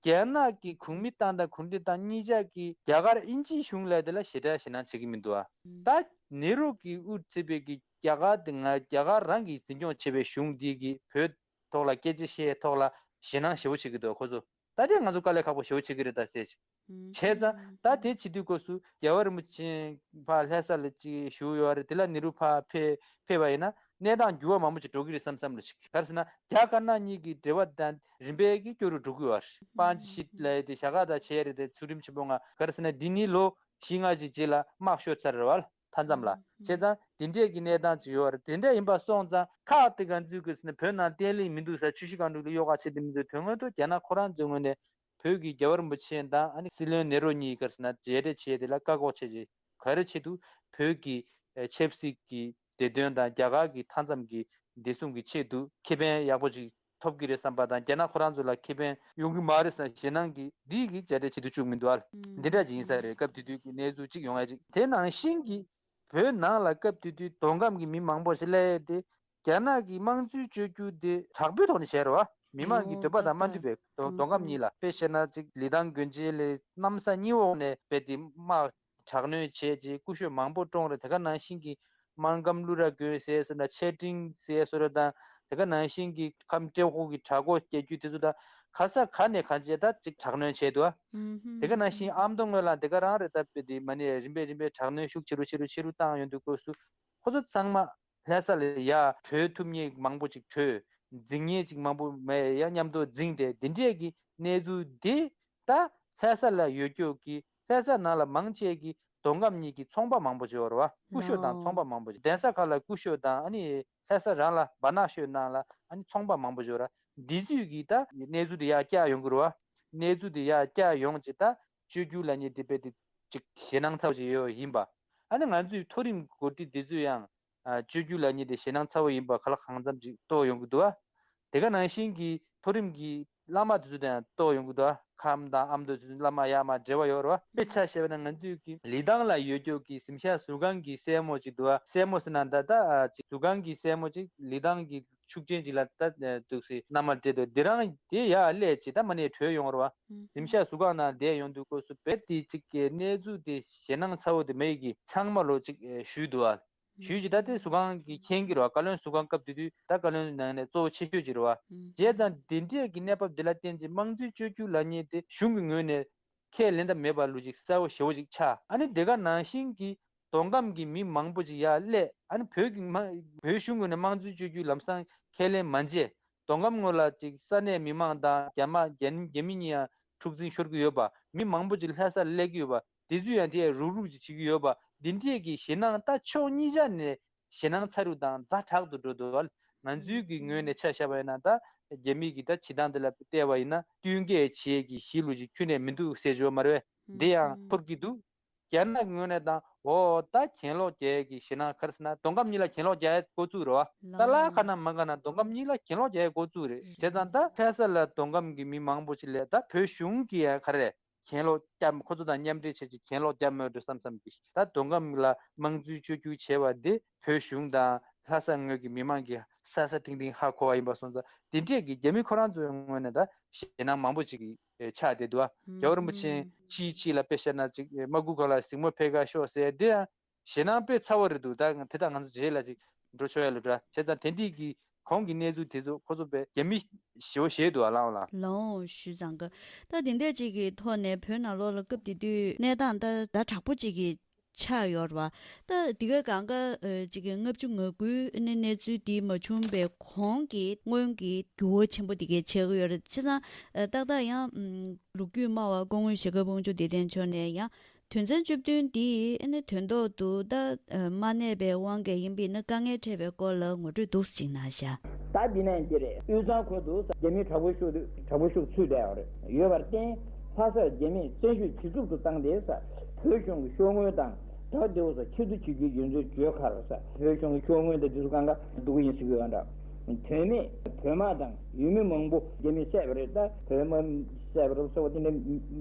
རྒྱ་ནག་གི་གོང་མའི་ཏང་དང་གུང་ཁྲན་ཏང་གཉིས་ཆ་གིས་རྒྱ་གར་དབྱིན་ཇིའི་གཞུང་ལ་དེ་ལ་ཞེ་དྲག་ཞེད་སྣང་བྱེད་ཀྱི་མི་འདུག་བ། ད་ནེ་རུ་གིས་དབུ་ཁྲིད་པའི་གི་རྒྱ་གར་དེ་ང་རྒྱ་གར་རང་གིས་འཛིན་སྐྱོང་བྱེད་པའི་གཞུང་འདི་གིས་བོད་ཐོག་ལ་སྐད་ཆ་བཤད་ཐོག་ལ་ཞེད་སྣང་ཞེ་པོ་བྱེད་ཀྱི་འདུག་ཁོ་ཚོ། ད་དེ་ང་ཚོ་དཀའ་ལས་ཁག་པོ་ཞེ་པོ་བྱེད་ཀྱི་རེད་ད་ཟེར། བྱས་ཙང་ད་དེ་བྱེད་དུས་སྐབས་སུ་རྒྱལ་བ་རིན་པོ་ཆེ་ཕར་ལྷ་ས་ལ་ཅིག་བཞུགས་ཡོད་རེད། དེ་ལ་ནེ་རུ་ཕར་ཕེབས་ཕེབས་པ་ཡིན་ན་གནས་སྟངས་འགྱུར་བ་མང་པོ་ཅིག་འགྲོ་གི་རེད་བསམ་བསམ་ལ་ཅིག་ག་རེ་ཟེར་ན་རྒྱ་དཀར་ནག་གཉིས་ཀྱི་འབྲེལ་བ་དང་རིམ་པས་ཀྱི་སྐྱོ་རུ་འགྲོ་གི་ཡོད་རེད། པཱན་ཅི་ཤིད་ལབ་ཡས་དེ་བྱ་དགའ་དང་བྱས་རེད། དེ་ཚུལ་ཁྲིམས་ཆེན་པོ་ང་ག་རེ་ཟེར་ན་འདི་ནི་ལོ་བཞི་ལྔ་ཅིག་རྗེས་ལ་དམག་ཤོར་ཚར་རེད་བ། མཐའ་མཚམས་ལ། བྱས་ཙང་དེ་འདྲས་ཀྱི་གནས་སྟངས་ཅིག་ཡོད་རེད། དེ་འདྲས་ཡིན་པ་སོང་ཙང་ཁག་དེ་ག་ཚོད་ཀྱི་ཟེར་ན་བོད་ནང་བརྟན་ལྷིང་མི་འདུག་ས་ཆུ་བཞི་སྒང་དྲུག་ལ་གཡོ་ག་བྱེད་དེ་མི་འདུག་དོན་དངོས་ཐོག་རྒྱ་ནག་ཁོ་རང་ཚོའི་ངོས་ནས་བོད་ཀྱི་རྒྱལ་བ་རིན་པོ་ཆེ་དང་ཨ་ནི་སྲིད་བློན་ནེ་རོ་གཉིས་ཀར་ཟེར་ན་མཇལ་འཕྲད་བྱས་དེ་ལ་བཀག་འགོག་བྱས་རྗེས་ག་རེ་ཆེད་དུ་བོད་ཀྱི་ཆབ་སྲིད་ཀྱི་བདེ་དོན་དང་རྒྱ་གར་གྱི་མཐའ་མཚམས་ཀྱི་བདེ་སྲུང་གི་ཆེད་དུ་ཁེ་ཕན་ཡག་པོ་ཅིག་ ཐོབ་ཀྱི་རེད་བསམ་པ་དང་། རྒྱ་ནག་ཁོ་རང་ཚོ་ལ་ཁེ་ཕན་ཡོང་གི་མ་རེད་བསམ་ཞེད་སྣང་གིས་འདི་གི་མཇལ་འཕྲད་བྱེད་དུ་བཅུག་མི་འདུག་ཨ། འདི་འདྲ་ཅིག་ཡིན་ས་རེད། སྐབས་དེ་དུས་ཀྱི་གནས་ཚུལ་གཅིག་ཡོང་ཡ་ཅིག་དེ་ནང་བཞིན་གྱི་བོད་ནང་ལ་སྐབས་དེ་དུས་མདོ་ཁམས་ཀྱི་མི་མང་པོ་ཞིག་སླེབས་ཏེ། རྒྱ་ནག་གི་དམངས་གཙོའི་བཅོས་བསྒྱུར་དེ་དྲག་པོའི་ཐོག་ནས་བྱས་རེད་བ། མི་མང་གི་འོ་འདོད་པ་དང་མ་ད་མཐུན་པའི་མདོ་ད་མདོ་ཁམས་ཨང་གཉིས་ལ། དཔེ་བཤད་ན་ཅིག་ལི་ཐང་དགོན་ཆེན་ལས་གནམ་ས་གཉིས་འོག་ནས་རྦད་དེ་དམག་དྲག་གནོན་བྱས་རྗེས་སྐུ་ཞབས་མང་པོ་བཀྲོངས་རེད། དེ་ག་ནང་བཞིན་གྱི་སྨར་ཁམས་ཀླུ་ར་དགོན་ཟེར་སོ་ན་ཆེ་འབྲིང་ཟེར་སོ་ར་དང་། དེ་ག་ནང་བཞིན་གྱི་ཁམས་ཏྲེ་ཧོར་གྱི་གྲྭ་སྐོར་སྐྱེལ་རྒྱུ་དེ་ཚོ་དང་ག་ས་ག་ནས་གང་བྱས་ད་ཅིག་དྲག་གནོན་བྱས་འདུག་ཨ། དེ་ག་ནང་བཞིན་ཨ་མདོ་སྔོན་ལ་དེ་ག་རང་རེད། ད་རྦད་དེ་མ་ནས་རིམ་པས་རིམ་པས་དྲག་གནོན་ཤུགས་ཆེ་རུ་ཆེ་རུ་ཆེ་རུ་བཏང་ཡོང་དུས་སྐབས་སུ་ཁོ་ཚོ་ཚང་མ་ལྷ་ས་ལ་ཡ་བྲོས་ཐུབ་མཁན་མང་པོ་ཅིག་བྲོས། འཛིང་མཁན་ཅིག་མང་པོ་མེད་ཡ་མཉམ་དུ་འཛིང་སྟེ། འདི་འདྲས་ཀྱི་གནས་ཚུལ་འདི་ད་ལྷ་ས་ལ་ཡོད་སྐྱོ་གི་ལྷ་ས་ནང་ལ་མང་ཆེ་གི་མདོ་ཁམས་གཉིས་ཀྱི་ཚོང་པ་མང་པོ་ཅིག་ཡོད་རེད་བ། སྐུ་ཞབས་དང་ཚོང་པ་མང་པོ་ཅིག་གདན་ས་ཁག་ལ་སྐུ་ཞབས་དང་ཨ་ནི་ལྷ་ས་རང་ལ་སྦ་ནག་ཤོད་ནང་ལ་ཨ་ནི་ཚོང་པ་མང་པོ་ཅིག་ཡོད་ར། འདི་ཚོས་ཀྱི་ད་གནས་ཚུལ་འདི་ཡར་བསྐྱར་ཡོང་གི་རེད་བ། གནས་ཚུལ་འདི་ཡར་བསྐྱར་ཡོང་ཅིག་ད་བཅོས་བསྒྱུར་ལབ་མཁན་འདི་རྦད་དེ་ཅིག་ཞེད་སྣང་ཚ་པོ་ཅིག་ཡོད་ཡིན་པ། ཨ་ནི་ང་ཚོའི་མཐོ་རིམ་འགོ་ཁྲིད་འདི་ཚོས་ཡང་ཨ་བཅོས་བསྒྱུར་ལབ་མཁན་དེ་ཞེད་སྣང་ཚ་པོ་ཡིན་པ་ག་ལ་གང་འཚམ་ཅིག་རྟོགས་ཡོང་གི་འདུག་ཨ། དེ་ག་ནང་བཞིན་གྱི་མཐོ་རིམ་གྱི་བླ་མ་དེ་ཚོ་དང་ཡང་རྟོགས་ཡོང་གི་འདུག་ཨ། ཁམས་དང་ཨ་མདོ་དེ་ཚོ་བླ་མ་ཡར་མར་འབྲེལ་བ་ཡོད་རེད་བ། དཔེ་ཆ་བཞག་པ་ན་ང་ཚོའི་གི་ལི་ཐང་ལ་ཡོད་སྐྱོ་གི་གཟིམ་ཤག་ཟུར་ཁང་གི་སྲས་མོ་ཅིག་འདུག་ཨ། སྲས་མོ་ཟེར་ན་ད་ད་ཨ་ཅིག་ཟུར་ཁང་གི་སྲས་མོ་ཅིག་ལི་ཐང་གི་ཤུགས་ཅན་ཅིག་ལ་ད་འདུག་སེ་མནའ་མ་སྤྲད་འདུག་དེ་རང་དེ་ཡར་སླེབས་ཅིག་ད་མ་ནས་བྲོས་ཡོང་རེད་བ། གཟིམ་ཤག་ཟུར་ཁང་ནང་བསྡད་ཡོང་དུས་སྐབས་སུ་རྦད་དེ་ཅིག་གི་གནས་ཚུལ་དེ་ཞེད་སྣང་ཚ་པོ་དེ་མེད་ཀྱི་ཚང་མ་ལོ་ཅིག་ཞུས་འདུག་ཨ། ཞུས་ཀྱི་ད་དེ་ཟུར་ཁང་གི་མཁྱེན་གྱི་རེད་བ། བཀའ་བློན་ཟུར་ཁང་སྐབས་དེ་དུས་ད་བཀའ་བློན་ནང་ནས་གཙོ་བོ་ཆེ་ཤོས་ཅིག་རེད་བ། བྱས་ཙང་དེ་འདྲས་ཀྱི་གནས་བབ་དེ་ལ་བརྟེན་ཅིག་དམངས་གཙོའི་བཅོས་བསྒྱུར་ལབ་མཁན་དེ་གཞུང་གི་ངོས་ནས་ཁས་ལེན་ཐབས་མེད་པ་ལུགས་ཅིག་གསལ་པོ་ཞེ་པོ་ཅིག་ཆགས། ཨ་ནི་དེ་ག་ནང་བཞིན་གྱི་མདོ་ཁམས་ཀྱི་མི་མང་པོ་ཅིག་ཡར་སླེབས། ཨ་ནི་བོད་ཀྱི་མ་བོད་གཞུང་ངོས་ནས་དམངས་གཙོའི་བཅོས་བསྒྱུར་ལམ་སང་ཁས་ལེན་མ་བྱས། མདོ་ཁམས་ངོས་ལ་ཅིག་ས་གནས་མི་མང་དང་རྒྱ་དམར་རྒྱ་རྒྱ་མི་གཉིས་ཡང་འཁྲུག་འཛིང་ཤོར་གྱི་ཡོད་པ། མི་མང་པོ་ཅིག་ལྷ་སར་སླེབས་ཀྱི་ཡོད་པ། དེ་ཚོས་ཡང་དེ་ཡང་རུག་རུག་ཅིག་བྱེད་ཀྱི་ཡོད་པ། འདི་འདྲས་ཀྱི་ཞེད་སྣང་ད་ཕྱོགས་གཉིས་ཆ་ནས་ཞེད་སྣང་ཚ་རུ་དང་ཛ་དྲག་ཏུ་འགྲོ་འདུག་བ། ང་ཚོའི་གི་ངོས་ནས་ཆ་བཞག་པ་ཡིན་ན་ད་རྒྱ་མི་གི་ད་བྱེད་སྟངས་འདི་ལ་བལྟས་པ་ཡིན་ན་བསྟུན་མཁས་བྱེད་ཀྱི་གཞི་ལུགས་ཅིག་ཁྱོན་ནས་མི་འདུག་ཟེར་བརྗོད་མ་རེད་བས། འདི་ཡང་ཐོར་གྱི་འདུག་རྒྱ་ནག་གི་ངོས་ནས་དང་འོ་ད་གྱེན་ལོག་རྒྱག་ཡས་ཀྱི་ཞེད་སྣང་ག་རེ་ཟེར་ན་མདོ་ཁམས་གཉིས་ལ་གྱེན་ལོག་རྒྱག་ཡས་འགོ་བཙུགས་རེད་བ། ད་ལ་ཁ་ན་མ་ག་ན་མདོ་ཁམས་གཉིས་ལ་གྱེན་ལོག་རྒྱག་ཡས་འགོ་བཙུགས་རེད། བྱས་ཙང་ད་ལྷ་ས་ལ་མདོ་ཁམས་ཀྱི་མི་མང་པོ་ཅིག་ལས་ད་བོད་གཞུང་གི་ཡང་ག་རེ་གྱེན་ལོག་རྒྱབ་ཁོ་ཚོ་དང་མཉམ་འབྲེལ་བྱས་ཀྱི་གྱེན་ལོག་རྒྱབ་མོད་འགྲོ་བསམ་བསམ་གྱི་ད་མདོ་ཁམས་ལ་དམངས་གཙོའི་བཅོས་བསྒྱུར་བྱས་པ་འདི་བོད་གཞུང་དང་ལྷ་ས་ངོས་ཀྱི་མི་མང་གིས་ས་ས་ཐིང་ཐིང་ཧ་གོ་བ་ཡིན་པ་སོང་ཙང་དེ་འདྲས་ཀྱི་རྒྱ་མི་ཁོ་རང་ཚོའི་ངོས་ནས་ད་ཞེད་སྣང་མང་པོ་ཅིག་གི་ཆགས་བསྡད་འདུག་ཨ། རྒྱལ་བ་རིན་པོ་ཆེ་ཕྱིའི་ཕྱི་ལ་དཔེ་བཤད་ན་ཅིག་དམག་འཁྲུག་ཁག་ལ་གཟིགས་མོ་ཕེབས་ག་ཤོག་ཟེར་དེ་ཡང་ཞེད་སྣང་དཔེ་ཚ་བོ་རེད་འདུག་ད་དེ་དག་ང་ཚོ་རྗེས་ལ་ཅིག་འགྲོ་ཆོག་ཡ་ལ་འདྲ། བྱས་ཙང་དེ་འདྲས་ཀྱི་གོང་གི་གནས་ཚུལ་དེ་ཚོ་ཁོ་ཚོ་དཔེ་རྒྱ་མི་ཞེ་པོ་ཞེད་འདུག་ཨ་ལའང་ལ། ལའང་ཞུས་ཙང་གི་ད་དེ་འདྲས་ཅིག་གི་ཐོག་ནས་བོད་ནང་ལོགས་ལ་སྐབས་དེ་དུས་གནས་སྟངས་ད་ད་དྲག་པོ་ཅིག་གི་ཆགས་ཡོད་རེད་བ། ད་འདི་ག་གང་ག་ཅིག་གི་ལྔ་བཅུ་ང་དགུའི་གནས་གནས་ཚུལ་འདི་མ་བྱུང་བའི་གོང་གི་སྔོན་གྱི་འགྱུར་བ་ཆེན་པོ་འདི་གས་ཆགས་ཀྱི་ཡོད་རེད། བྱས་ཙང་ཏག་ཏག་ཡང་ལོ་རྒྱུས་སྨྲ་བ་སྐུ་ངོ་ཞྭ་སྒབ་དབང་ཕྱུག་བདེ་ལྡན་མཆོག་ནས་ཡང་དོན་ཚན་བཅུ་བདུན་འདི་ཨ་ནི་དོན་ཐོག་ཏུ་ད་མ་གནས་པའི་དབང་གིས་ཡིན་པས་ན་དཀའ་ངལ་འཕྲད་པའི་སྐོར་ལ་ངོ་སྤྲོད་འདུག་སེ་ཅིག་གནང་ཤག་ད་འདི་ནས་འདི་རེད། དབུས་གཙང་ཁུལ་དུ་རྒྱ་མི་དྲག་པོ་ཤུགས་དྲག་པོ་ཤུགས་ཚུད་བསྡད་ཡོད་རེད། ཡོད་པར་བརྟེན་ལྷ་སར་རྒྱ་མིས་བཙན་ཤུགས་ཇེ་ཚུགས་སུ་བཏང་སྟེ་ས་བོད་གཞུང་གི་ཤོག་ངོས་དང་དྲག་བདེ་བོ་སོགས་ཆེད་དུ་བྱེད་རྒྱུའི་ཡོན་ཚུལ་བརྗོད་ཁར་ས་བོད་གཞུང་གི་ཤོག་ངོས་དང་དེ་ཚོ་གང་ག་སྡུག་གུ་ཡིན་ཟེར་གྱི་ཡོད་འདྲ། དོན་མེད་བོད་དམག་དང་ཡུལ་མི་མང་པོ་རྒྱ་མིས་བསད་པ་རེད། ད་བོད་དམག་བསད་པ་རེད་སོགས་པ་དེ་འདྲ་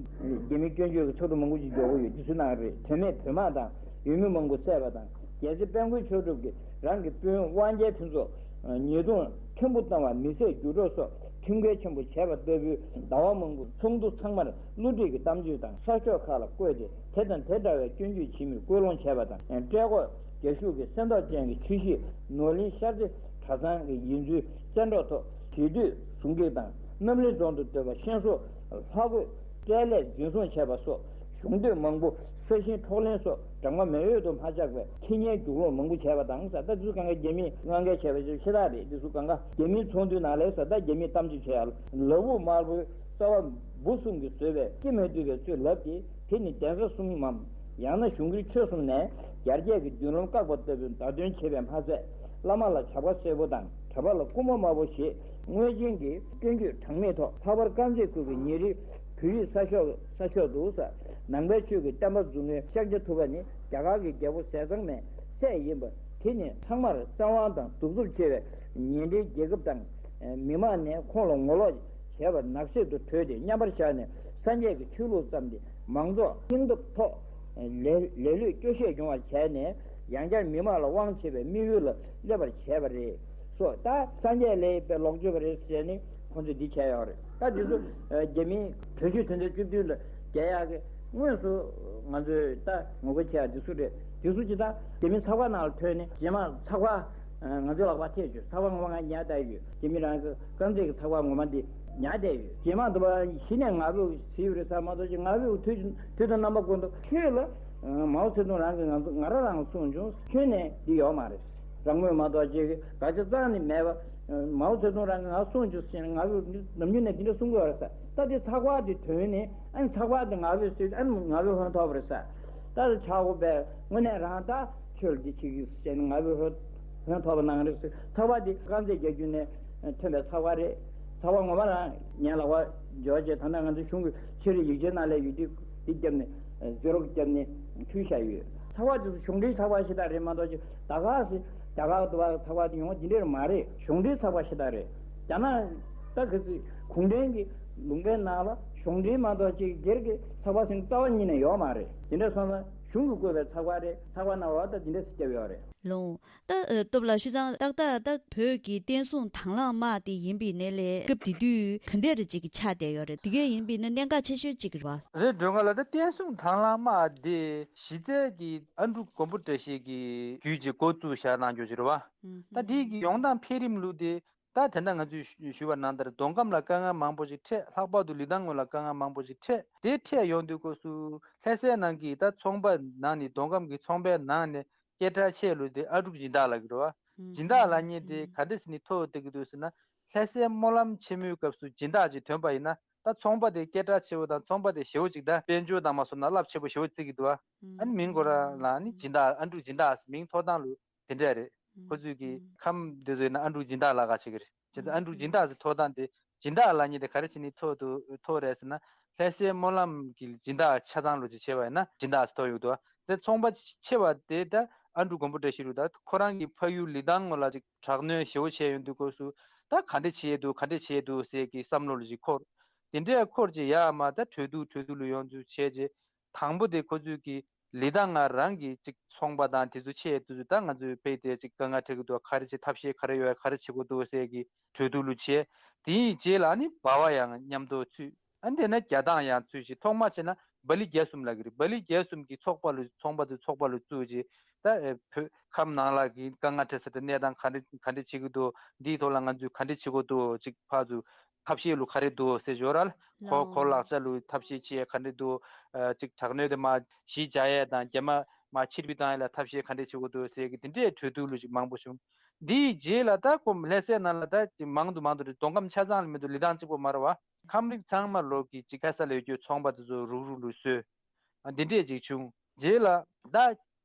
རྒྱ་མི་སྐྱོན་བརྗོད་ཀྱི་ཚོགས་འདུ་མང་པོ་ཞིག་འཇོག་གི་ཡོད། དེ་ཚོའི་ནང་རེད། དོན་མེད་བོད་དམག་དང་ཡུལ་མི་མང་པོ་བསད་པ་དང་རྒྱལ་སྲས་དཔལ་མགོན་ཆོས་གྲུབ་ཀྱིས་རང་གི་སྤུན་དབང་རྒྱལ་ཕུན་ཚོགས་ཉེས་རྡུང་ཕྲན་བུ་བཏང་བ་མི་བསད་རྒྱུ་སྒྲོག་སོགས་ཁྲིམས་འགལ་ཆེན་པོ་བྱས་པ་ལྟ་བུའི་ཟླ་བ་མང་པོའི་ཚོགས་འདུ་ཚང་མར་བསླུ་བྲིད་ཀྱི་གཏམ་བརྗོད་དང་གསར་ཤོག་ཁག་ལ་བཀོད་དེ་དེ་དང་དེ་འདྲ་བའི་སྐྱོན་བརྗོད་བྱེད་མིན་སྐུལ་སློང་བྱས་པ་དང་། བཀྲེས་ལྐོག་རྒྱ་ཤུག་གི་སེམས་ཐག་ཅན་གྱི་ཆུ་བཞི་ནོར་གླིང་ཤར་རྩེ་གྲྭ་ཚང་གི་ཡིན་ཚུལ་བཙན་འཕྲོག་ཐོག་ཞི་དུལ་ཟུང་འབྲེལ་དང་རྣམ་གླིང་རྫོང་དུ་སྡོད་པ་ཤན་སོ་ལྷ་གོས་སྤྲེལ་ལད་འཛིན་བཟུང་བྱས་པ་སོགས་གཞུང་སྡོད་མང་པོ་ས་ཞིང་འཕྲོག་ལེན་སོགས་གྲངས་ཀ་མེད་འོས་དུ་མ་ཆགས་པའི་ཁེ་ཉེན་རྒྱུག་ལོག་མང་པོ་བྱས་པ་དང་། ས་ད་དུས་གང་ག་རྒྱ་མིས་དབང་སྒེར་བྱས་པ་ཞིག་ཤ་སྟག་རེད། དེ་ཚོ་གང་ག་རྒྱ་མིའི་ཚོགས་འདུའི་ནང་ལས་ས་ད་རྒྱ་མིའི་གཏམ་བརྗོད་བྱས་ཡ་ལ་ལ་ཕུག་དམར་པོའི་རྩ་བ་འབུ་གསུམ་གྱིས་བཟོས་པའི་སྐྱེ་མི་བཏུབ་པའི་ཚུལ་ལབ་སྟེ་དེ་ནི་གདན་ས་གསུམ་མམ་ཡང་ན་གཞུང་གི་ཆོས་གསུམ་ནས་ཡར་རྒྱས་ཀྱི་མདུན་ལམ་བཀག་པ་ལྟ་བུའི་བརྡ་སྟོན་བྱས་པས་མ་ཚད། བླ་མ་ལ་བྱ་བ་གསལ་པོ་དང་གྲྭ་པ་ལ་རྐུན་མ་དམར་པོ་ཞེས་དངོས་ཅན་གྱི་སྐྱོན་བརྗོད་གྲངས་མེད་ཐོག་ལྷག་པར་དཀར་མཛེས་ཁུལ་གྱི་ཉིན་རེའི་བོད་ཡིག་གསར་ཤོག་གསར་ཤོག་ཏུ་ནང་པའི་ཆོས་ཀྱི་བསྟན་པ་འཛུགས་མཁན་ཤཱཀྱ་ཐུབ་པ་ནི་རྒྱ་གར་གྱི་རྒྱལ་པོ་ཟས་གཙང་མའི་སྲས་ཡིན་པ་དེ་ནི་ཚང་མར་བཙན་དབང་དང་གདུག་རྩུབ་ཆེ་བའི་ཉེ་འབྲེལ་རྒྱལ་ཁབ་དང་ མི་མང་ནས་ཁོང་ལ་ངོ་ལོག་བྱས་པར་ནག་བསེར་དུ་བྲོས་ཏེ་མཉམ་པར་བཞག་ནས་སངས་རྒྱས་ཀྱི་ཆོས་ལུགས་བརྩམས་ཏེ་མང་ཚོགས་སྙིང་སྟོབས་ཐོག་ལེ་ལེ་ལོས་སྐྱོ་ཤས་ཡོང་བར་བྱས་ནས་ཡང་བསྐྱར་མི་མང་ལ་དབང་བྱེད་པའི་དམིགས་ཡུལ་ལ་སླེབས་པར་བྱས་པ་རེད། སོ་ད་སངས་རྒྱས་ལས་པའི་ལོག་སྤྱོད་པ་རེད་ཟེར་ནས་ཁོང་ཚོས་འདི་བྱས་ཡོད་རེད། ད་འདི་ཚོ་རྒྱ་མིའི་གྲོས་ཆོད་དོན་ཚན་བཅུ་བདུན་ལ་རྒྱག་ཡག་གི་དངོས་སུ་ང་ཚོས་ད་ངོ་རྒོལ་བྱེད་ཡག་འདི་ཚོ་རེད། འདི་ཚོ་ཅི་ད་རྒྱ་མི་ཚགས་པར་ནང་ལ་ཐོན་ནས་རྗེས་མ་ཚགས་པར་ང་ཚོའི་ལག་པར་ཐེབས་བྱུང་། ཚགས་པར་ངོ་མ་ང་ཉར་བསྡད་ཡོད། རྒྱ་མི་རང་གི་དཀར་མཛེས་ཀྱི་ཚགས་པར་ངོ་མ་འདི་ཉར་བསྡད་ཡོད། རྗེས་མ་འདི་པ་གཞི་ནས་ང་ཚོ་ཟེར་ཡོད་རེད་ཟེར་མ་གཏོགས་ཅི་ང་ཚོའི་དུས་དུས་དང་རྣམ་པ་ཀུན་ཏུ་ཆོས་ལ་མའོ་ཙེ་ཏུང་རང་གིས་ང་ཚོ་ང་རང་རང་གསུངས་བྱུང་། ཁྱོན་ནས་འདི་ཡོད་མ་རེད། རང་མོས་མ་གཏོགས་ཅིག་དགག་བྱ་རྩ་ནས་མེད་པ། མའོ་ཙེ་ཏུང་རང་གིས་ང་གསུངས་བྱུང་ཟེར་ནས་ང་ཚོ་ནམ་རྒྱུན་ནས་འདི་འདྲ་གསུང་གི་ཡོད་རེད་ཟེར། ད་འདི་ཚགས་པར་འདི་ཐོན་ནས་ཨ་ནི་ཚགས་པར་འདི་ང་ཚོས་ཟེར་ཨ་ནི་ང་ཚོས་ཧོན་ཐོག་པ་རེད་ཟེར། ད་ཆག་སྒོ་པས་དངོས་གནས་རང་ད་ཆོས་ལ་འདི་བྱེད་ཀྱི་ཟེར་ནས་ང་ཚོས་ཧོན་ཧོན་ཐོག་པ་གནང་རེད་ཟེར། ཚགས་པར་འདི་དཀར་མཛེས་རྒྱལ་རྒྱུད་ནས་ཐོན་པའི་ཚགས་པར་རེད། ཚགས་པར་ངོ་མ་རང་ངའི་ལག་པར་འབྱོར་རྗེས་ད་ལྟ་ང་ཚོ་གཞུང་གི་ཆེད་རིགས་ཡིག་ཆའི་ནང་ལ་ཡོད་དུས་འདི་བརྒྱབ་ནས་བཟོ་རོགས་བརྒྱབ་ནས་ཕུལ་བཞག་ཡོད། ཚགས་པར་དེ་ཚོ་གཞུང་འབྲེལ་ཚགས་པར་ཞེ་དྲག་རེད་མ་གཏོགས་ཅིག་ད་ག་སེ་ད་ག་དུ་བ་ཚགས་པར་དེ་ཡོང་བ་འདི་འདྲ་མ་རེད། གཞུང་འབྲེལ་ཚགས་པར་ཞེ་དྲག་རེད། རྒྱ་ནག་ད་ག་ཚོད་གུང་ཁྲན་གྱི་ལུང་པའི་ནང་ལ་གཞུང་འབྲེལ་མ་གཏོགས་ཅིག་སྒེར་གྱི་ཚགས་པར་ཟེར་ནས་རྩ་བ་ཉིད་ནས་ཡོད་མ་རེད། དེ་འདྲ་སོང་ཙང་གཞུང་གིས་བཀོད་པའི་ཚགས་པར་རེད། ཚགས་པར་ནང་འོ་ད་འདི་འདྲ་སེ་བརྒྱབ་ཡོད་རེད། ལོང་། ད་ཨ་སྟོབས་ལགས་ཤུ་ཚང་ཏག་ཏག་ད་བོད་ཀྱི་བསྟན་སྲུང་དང་བླངས་དམག་དེ་ཡིན་པའི་ནས་ལས་སྐབས་དེ་དུས་ག་འདྲ་རེ་ཅིག་གི་ཆགས་བསྡད་ཡོད་རེད། དེ་གས་ཡིན་པའི་ནས་གནད་འགག་ཆེ་ཤོས་ཅིག་རེད་བ། རེད། སྒྲོལ་དཀར་ལགས། ད་བསྟན་སྲུང་དང་བླངས་དམག་དེ་གཞི་རྩའི་གི་ཨ་འབྲུག་མགོན་པོ་བཀྲ་ཤིས་ཀྱི་བརྒྱུད་ཀྱི་འགོ་བཙུགས་བཞག་གནང་རྒྱུ་ཅིག་རེད་བ། ཨུམ། ད་དེའི་གི་ཡོང་སྟངས་འཕེལ་རིམ་ལུགས་དེ་ད་དེ་འདྲ་ང་ཚོས་ཞུ་ཞུ་བ་ནང་ལྟར་མདོ་ཁམས་ལ་དཀའ་ངལ་མང་པོ་ཞིག་འཕྲད། ལྷག་པར་དུ་ལི་ཐང་ངོས་ལ་དཀའ་ངལ་མང་པོ་ཞིག་འཕྲད། དེ་འཕྲད་ཡོང་དུས་སྐབས་སུ་ལྷ་སའི་ནང་གི་ད་ཚོང་པ་ནང་ནས་མདོ་ཁམས་ཀྱི་ཚོང་པའི་ནང་ནས་སྐད་གྲགས་ཆེ་ལོས་དེ་ཨ་འབྲུག་སྦྱིན་བདག་ལགས་ཀྱི་རེད་བ། སྦྱིན་བདག་ལགས་གཉིས་དེ་ག་འདྲ་ཟེར་ནས་མཐོ་བོ་བཏེག་གི་འདུག་ཟེར་ན། ལྷ་སའི་སྨོན་ལམ་ཆེན་མོའི་སྐབས་སུ་སྦྱིན་བདག་ཅིག་ཐོན་པ་ཡིན་ན་ད་ཚོང་པ་དེ་སྐད་གྲགས་ཆེ་བོ་དང་ཚོང་པ་དེ་ཞེ་བོ་ཅིག་ད་དཔལ་འབྱོར་དང་མ་སོང་ན་རླབས་ཆེ་བོ་ཞེ་བོ་བརྩི་གི་འདུག་བ། ཨ་ནི་མིང་ཁོ་རང་ལ་ནི་སྦྱིན་བདག་ཨ་འབྲུག་སྦྱིན་བདག་ཟེར་མིང་ཐོགས་སྟངས་ལུགས་དེ་འདྲ་རེད། ཁོ་ཚོས་ཀྱི་ཁམས་དེ་ཚོ་ཡིན་ན་ཨ་འབྲུག་སྦྱིན་བདག་ལགས་ཀ་བྱེད་ཀྱི་རེད། བྱས་ཙང་ཨ་འབྲུག་སྦྱིན་བདག་ཟེར་ཐོགས་སྟངས་དེ་སྦྱིན་བདག་ལགས་གཉིས་དེ་ག་རེ་བྱས་ནས་མཐོ་དུ་མཐོ་རེད་ཟེར་ན། ལྷ་སའི་སྨོན་ལམ་གྱི་སྦྱིན་བདག་ཆ་ཚང་ལོ་ཅིག་བྱས་པ་ཡིན་ན་སྦྱིན་བདག་ཟེར་ཐོགས་ཡོད་འདུག་དེ་ཚོང་པ་ཆེ་བ་དེ་ད་ཨ་འབྲུག་མགོན་པོ་བཀྲ་ཤིས་རུ་ད་ཁོ་རང་གི་ཕ་ཡུལ་ལི་ཐང་ངོས་ལ་ཅིག་དྲག་གནོན་ཞེ་བོ་བྱས་ཡོང་དུས་སྐབས་སུ་ད་ག་འདྲ་བྱས་འདུག་ག་འདྲ་བྱས་འདུག་ཟེར་གྱི་བསམ་བློ་ལ་ཅིག་འཁོར། དེ་འདྲས་འཁོར་རྗེས་ཡར་མར་ད་གྲོས་བསྡུར་གྲོས་བསྡུར་ལ་ཡོང་ཚུལ་བྱས་རྗེས། དང་པོ་དེ་ཁོ་ཚོས་ཀྱི་ལི་ཐང་ང་རང་གི་ཅིག་ཚོང་པ་དང་དེ་ཚོ་ཆེད་དུ་ད་ང་ཚོའི་དཔེ་དེ་ཅིག་དཀའ་ངལ་འཕྲད་ཀྱི་འདུག་ག་རེ་བྱེད་ཐབས་ཤེས་ག་རེ་ཡོད་ག་རེ་བྱེད་དགོས་འདུག་ཟེར་གྱི་གྲོས་བསྡུར་ལུ་བྱས། དེའི་རྗེས་ལ་ནི་སྦ་བ་ཡང་མཉམ་དུ་ཚུད། ཨ་འདི་ན་རྒྱ་ཐང་ཡང་ཚུད་ཅིག་ཐོག་མ་བྱས་ན་སྦ་ལི་རྒྱལ་གསུམ་ལ་གི་རེད། སྦ་ལི་རྒྱལ་གསུམ་གྱི་ཚོགས་པ་ལུ་ཚོང་པ་ཚོའི་ཚོགས་པ་ལུ་བཙུགས་ཅིག་ད་ཨེ་བོད་ཁམས་ནང་ལ་གི་དཀའ་ངལ་འཕྲད་ས་དེ་གནས་སྟངས་ག་འདྲ་ག་འདྲ་བྱེད་ཀྱི་འདུག་འདིའི་ཐོག་ལ་ང་ཚོས་ག་འདྲ་བྱེད་དགོས་འདུག་ཅིག་ཕར་ཚུར་ཐབས་ཤེས་ལུ་ག་རེ་འདུག་ཟེར་ཞོར་ལ་ཁོ་ལོ། ཁོ་ལག་ཆ་ལུ་ཐབས་ཤེས་བྱེད་ག་འདྲ་འདུག་ཨ་ཅིག་དྲག་གནོན་དེ་མ་གཞི་བཅག་ཡས་དང་རྒྱ་མ་མ་ཕྱིར་འབུད་བཏང་ཡས་ལ་ཐབས་ཤེས་ག་འདྲ་བྱེད་དགོས་འདུག་ཟེར་གི་དེ་འདྲའི་གྲོས་བསྡུར་ལུ་ཅིག་མང་པོ་བྱུང་། འདིའི་རྗེས་ལ་ད་ཁོ་ལྷ་སའི་ནང་ལ་ད་ཅིག་མང་དུ་མང་དུ་རེད། མདོ་ཁམས་ཆ་ཚང་ལ་མི་འདུག་ལི་ཐང་གཅིག་པོ་མ་རེད་བ། ཁམས་རིགས་ཚང་མ་ལོག་གི་ཅིག་ལྷ་ས་ལ་ཡོད་རྒྱུ་ཚོང་པ་དེ་ཚོ་རུག་རུག་ལུ་བཟོས། ཨ་འདི་འདྲས་ཅིག་བྱུང་། རྗེས་ལ་ད་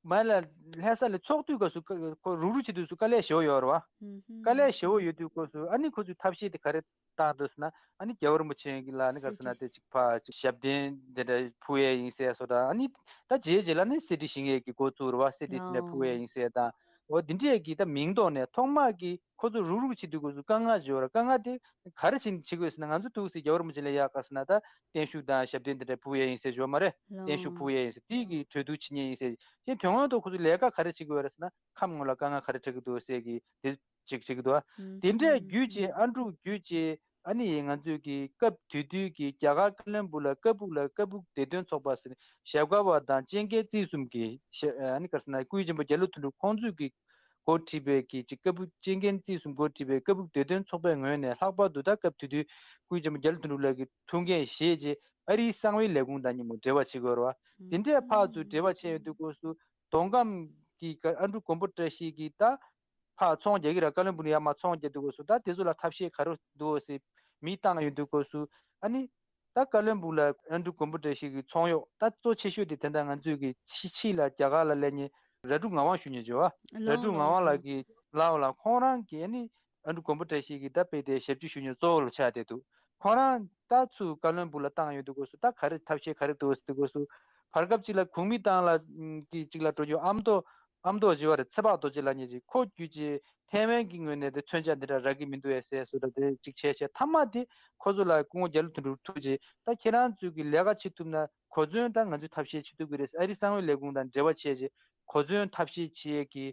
མ་ལ་ལྷ་ས་ལ་ཚོགས་དུས་སྐབས་སུ་ཁོ་རུག་རུག་བྱེད་དུས་སུ་དཀའ་ལས་ཞེ་བོ་ཡོད་རེད་བ། དཀའ་ལས་ཞེ་བོ་ཡོད་དུས་སྐབས་སུ་ཨ་ནི་ཁོ་ཚོས་ཐབས་ཤེས་དེ་ག་རེ་བཏང་འདུག་ཟེར་ན། ཨ་ནི་རྒྱལ་བ་རིན་པོ་ཆེ་ལ་ནི་ག་རེ་ཟེར་ན་དེ་ཅིག་ཕར་ཅིག་ཞབས་བརྟན་དེ་འདྲ་ཕུལ་ཡས་ཡིན་ཟེར་སོ། ད་ཨ་ནི་ད་རྗེས་རྗེས་ལ་ནི་གསེར་ཁྲི་བཞེངས་ཡས་ཀྱི་འགོ་བཙུགས་རེད་བ། གསེར་ཁྲི་དེ་འདྲ་ཕུལ་ཡས་ཡིན་ཟེར་དང་། འོ་འདི་འདྲས་ཀྱི་ད་མིང་ཐོག་ནས་ཐོག་མ་གི་ཁོ་ཚོ་རུག་རུག་བྱེད་དུས་སྐབས་སུ་དཀའ་ངལ་ཅིག་ཡོད་རེད། དཀའ་ངལ་དེ་ག་རེ་བྱེད་བྱེད་དགོས་ཟེར་ན། ང་ཚོ་འདུག་སེ་རྒྱལ་བ་རིན་པོ་ཆེ་ལ་ཡག་ག་ཟེར་ན་ད་བརྟན་བཞུགས་དང་ཞབས་བརྟན་དེ་འདྲ་ཕུལ་ཡས་ཡིན་ཟེར་ཞོར་མ་རེད། བརྟན་བཞུགས་ཕུལ་ཡས་ཡིན་ཟེར་དེ་གི་གྲོས་བསྡུར་བྱེད་མཁན་ཡིན་ཟེར། དེ་དོན་དངོས་ཐོག་ཁོ་ཚོ་ལས་ཀ་ག་རེ་བྱེད་དགོས་རེད་ཟེར་ན་ཁམས་ངོས་ལ་དཀའ་ངལ་ག་རེ་འཕྲད་ཀྱི་འདུག་ཟེར་གི་དེ་ཅིག་ཅིག་འདུག་དེ་འདྲའི་བརྒྱུད་ཅིག་ཨ་འབྲུག་བརྒྱུད་ཅིག་ཨ་ནི་ང་ཚོས་ཀྱི་སྐབས་དེ་དུས་ཀྱི་རྒྱ་གར་ཀ་ལོན་སྦུག་ལ་ཀ་སྦུག་ལ་ཀ་སྦུག་བདེ་དོན་ཚོགས་པ་ཟེར་ཞབས་དཀར་བ་དང་ལྕེ་རྒན་རྩིས་གསུམ་གྱི་ཨ་ནི་ག་རེ་ཟེར་ན་སྐུའི་ཆེན་པོ་རྒྱ་ལོ་དོན་གྲུབ་ཁོང་ཚོས་ཀྱི་འགོ་ཁྲིད་པའི་ཀྱི་ཅིག་ཀ་སྦུག་ལྕེ་རྒན་རྩིས་གསུམ་འགོ་ཁྲིད་པའི་ཀ་སྦུག་བདེ་དོན་ཚོགས་པའི་ངོས་ནས་ལྷག་པར་དུ་ད་སྐབས་དེ་དུས་སྐུའི་ཆེན་པོ་རྒྱ་ལོ་དོན་གྲུབ་ལགས་ཀྱི་ཐུགས་འགན་བཞེས་རྗེས་ཨ་རིའི་གསང་བའི་ལས་ཁུངས་དང་མཉམ་དུ་འབྲེལ་བ་བྱེད་དགོས་རེད་བ། དེ་འདྲའི་ཕར་ཚུར་འབྲེལ་བ་བྱས་ཡོང་དུས་སྐབས་སུ་མདོ་ཁམས་ཀྱི་ཨ་འབྲུག་མགོན་པོ་བཀྲ་ཤིས་ཀྱིས་ད། ཕར་ཚོང་རྒྱག་གི་ར་ཀ་ལོན་སྦུག་ནས་ཡར་མར་ཚོང་རྒྱག་དུས་སྐབས་སུ་ད་དེ་ཚོ་ལ་ཐབས་ཤེས་ག་རེ་འདུག་ཟེར་མི་བཏང་ཡོང་དུས་སྐབས་སུ་ཨ་ནི་ད་ཀ་ལོན་སྦུག་ལ་ཨ་འབྲུག་མགོན་པོ་བཀྲ་ཤིས་ཀྱི་ཚོང་གཡོག་ད་གཙོ་ཆེ་ཤོས་དེ་དེ་འདྲ་ང་ཚོས་ཀྱི་ཕྱི་ཕྱི་ལ་རྒྱ་གར་ལ་སླེབས་མཁན་ར་ཀྲུག་ངག་དབང་ཞུ་མཁན་བྱོས་བ། ར་ཀྲུག་ངག་དབང་ལགས་ཀྱི་ལའོ་ལ་ཁོང་རང་གི་ཨ་ནི་ཨ་འབྲུག་མགོན་པོ་བཀྲ་ཤིས་ཀྱི་ད་དཔེ་དེ་ཞབས་ཕྱི་ཞུ་མཁན་གཙོ་བོ་ལ་ཆགས་བསྡད་འདུག་ཁོང་རང་ད་ཚུར་ཀ་ལོན་སྦུག་ལ་བཏང་ཡོང་དུས་སྐབས་སུ་ད་ག་རེ་ཐབས་ཤེས་ག་རེ་འདུག་ཟེར་དུས་སྐབས་སུ་བར་སྐབས་གཅིག་ལ་གུང་མིང་ཏང་ལ་གི་གཅིག་ལ་འགྲོ་རྒྱུ་ཨ་མདོ་ ཨ་མདོ་བྱེས་པ་རེད། ཚེ་དཔག་རྡོ་རྗེ་ལབ་མཁན་ཅིག་ཁོ་བརྒྱུད་ཅིག་ཐའེ་ཝན་གྱི་ངོས་ནས་དེ་མཚོན་ཆ་འདི་འདྲ་རག་གི་མི་འདུག་ཨེ་ཟེར་བཟོ་འདྲ་དེ་ཅིག་བྱས་བྱས། མཐའ་མ་དེ་ཁོ་ཚོ་ལ་སྐུ་ངོ་རྒྱ་ལོ་དོན་གྲུབ་ཐུག་ཅིག་ད་ཁྱེད་རང་ཚོས་ཀྱི་ལས་ཀ་བྱེད་ཐུབ་ན་གོ་མཚོན་ད་ང་ཚོས་ཐབས་ཤེས་བྱེད་ཐུབ་ཀྱི་རེད། ཨ་རིའི་གསང་བའི་ལས་ཁུངས་དང་འབྲེལ་བ་བྱས་ཅིག་གོ་མཚོན་ཐབས་ཤེས་བྱེད་ཀྱི་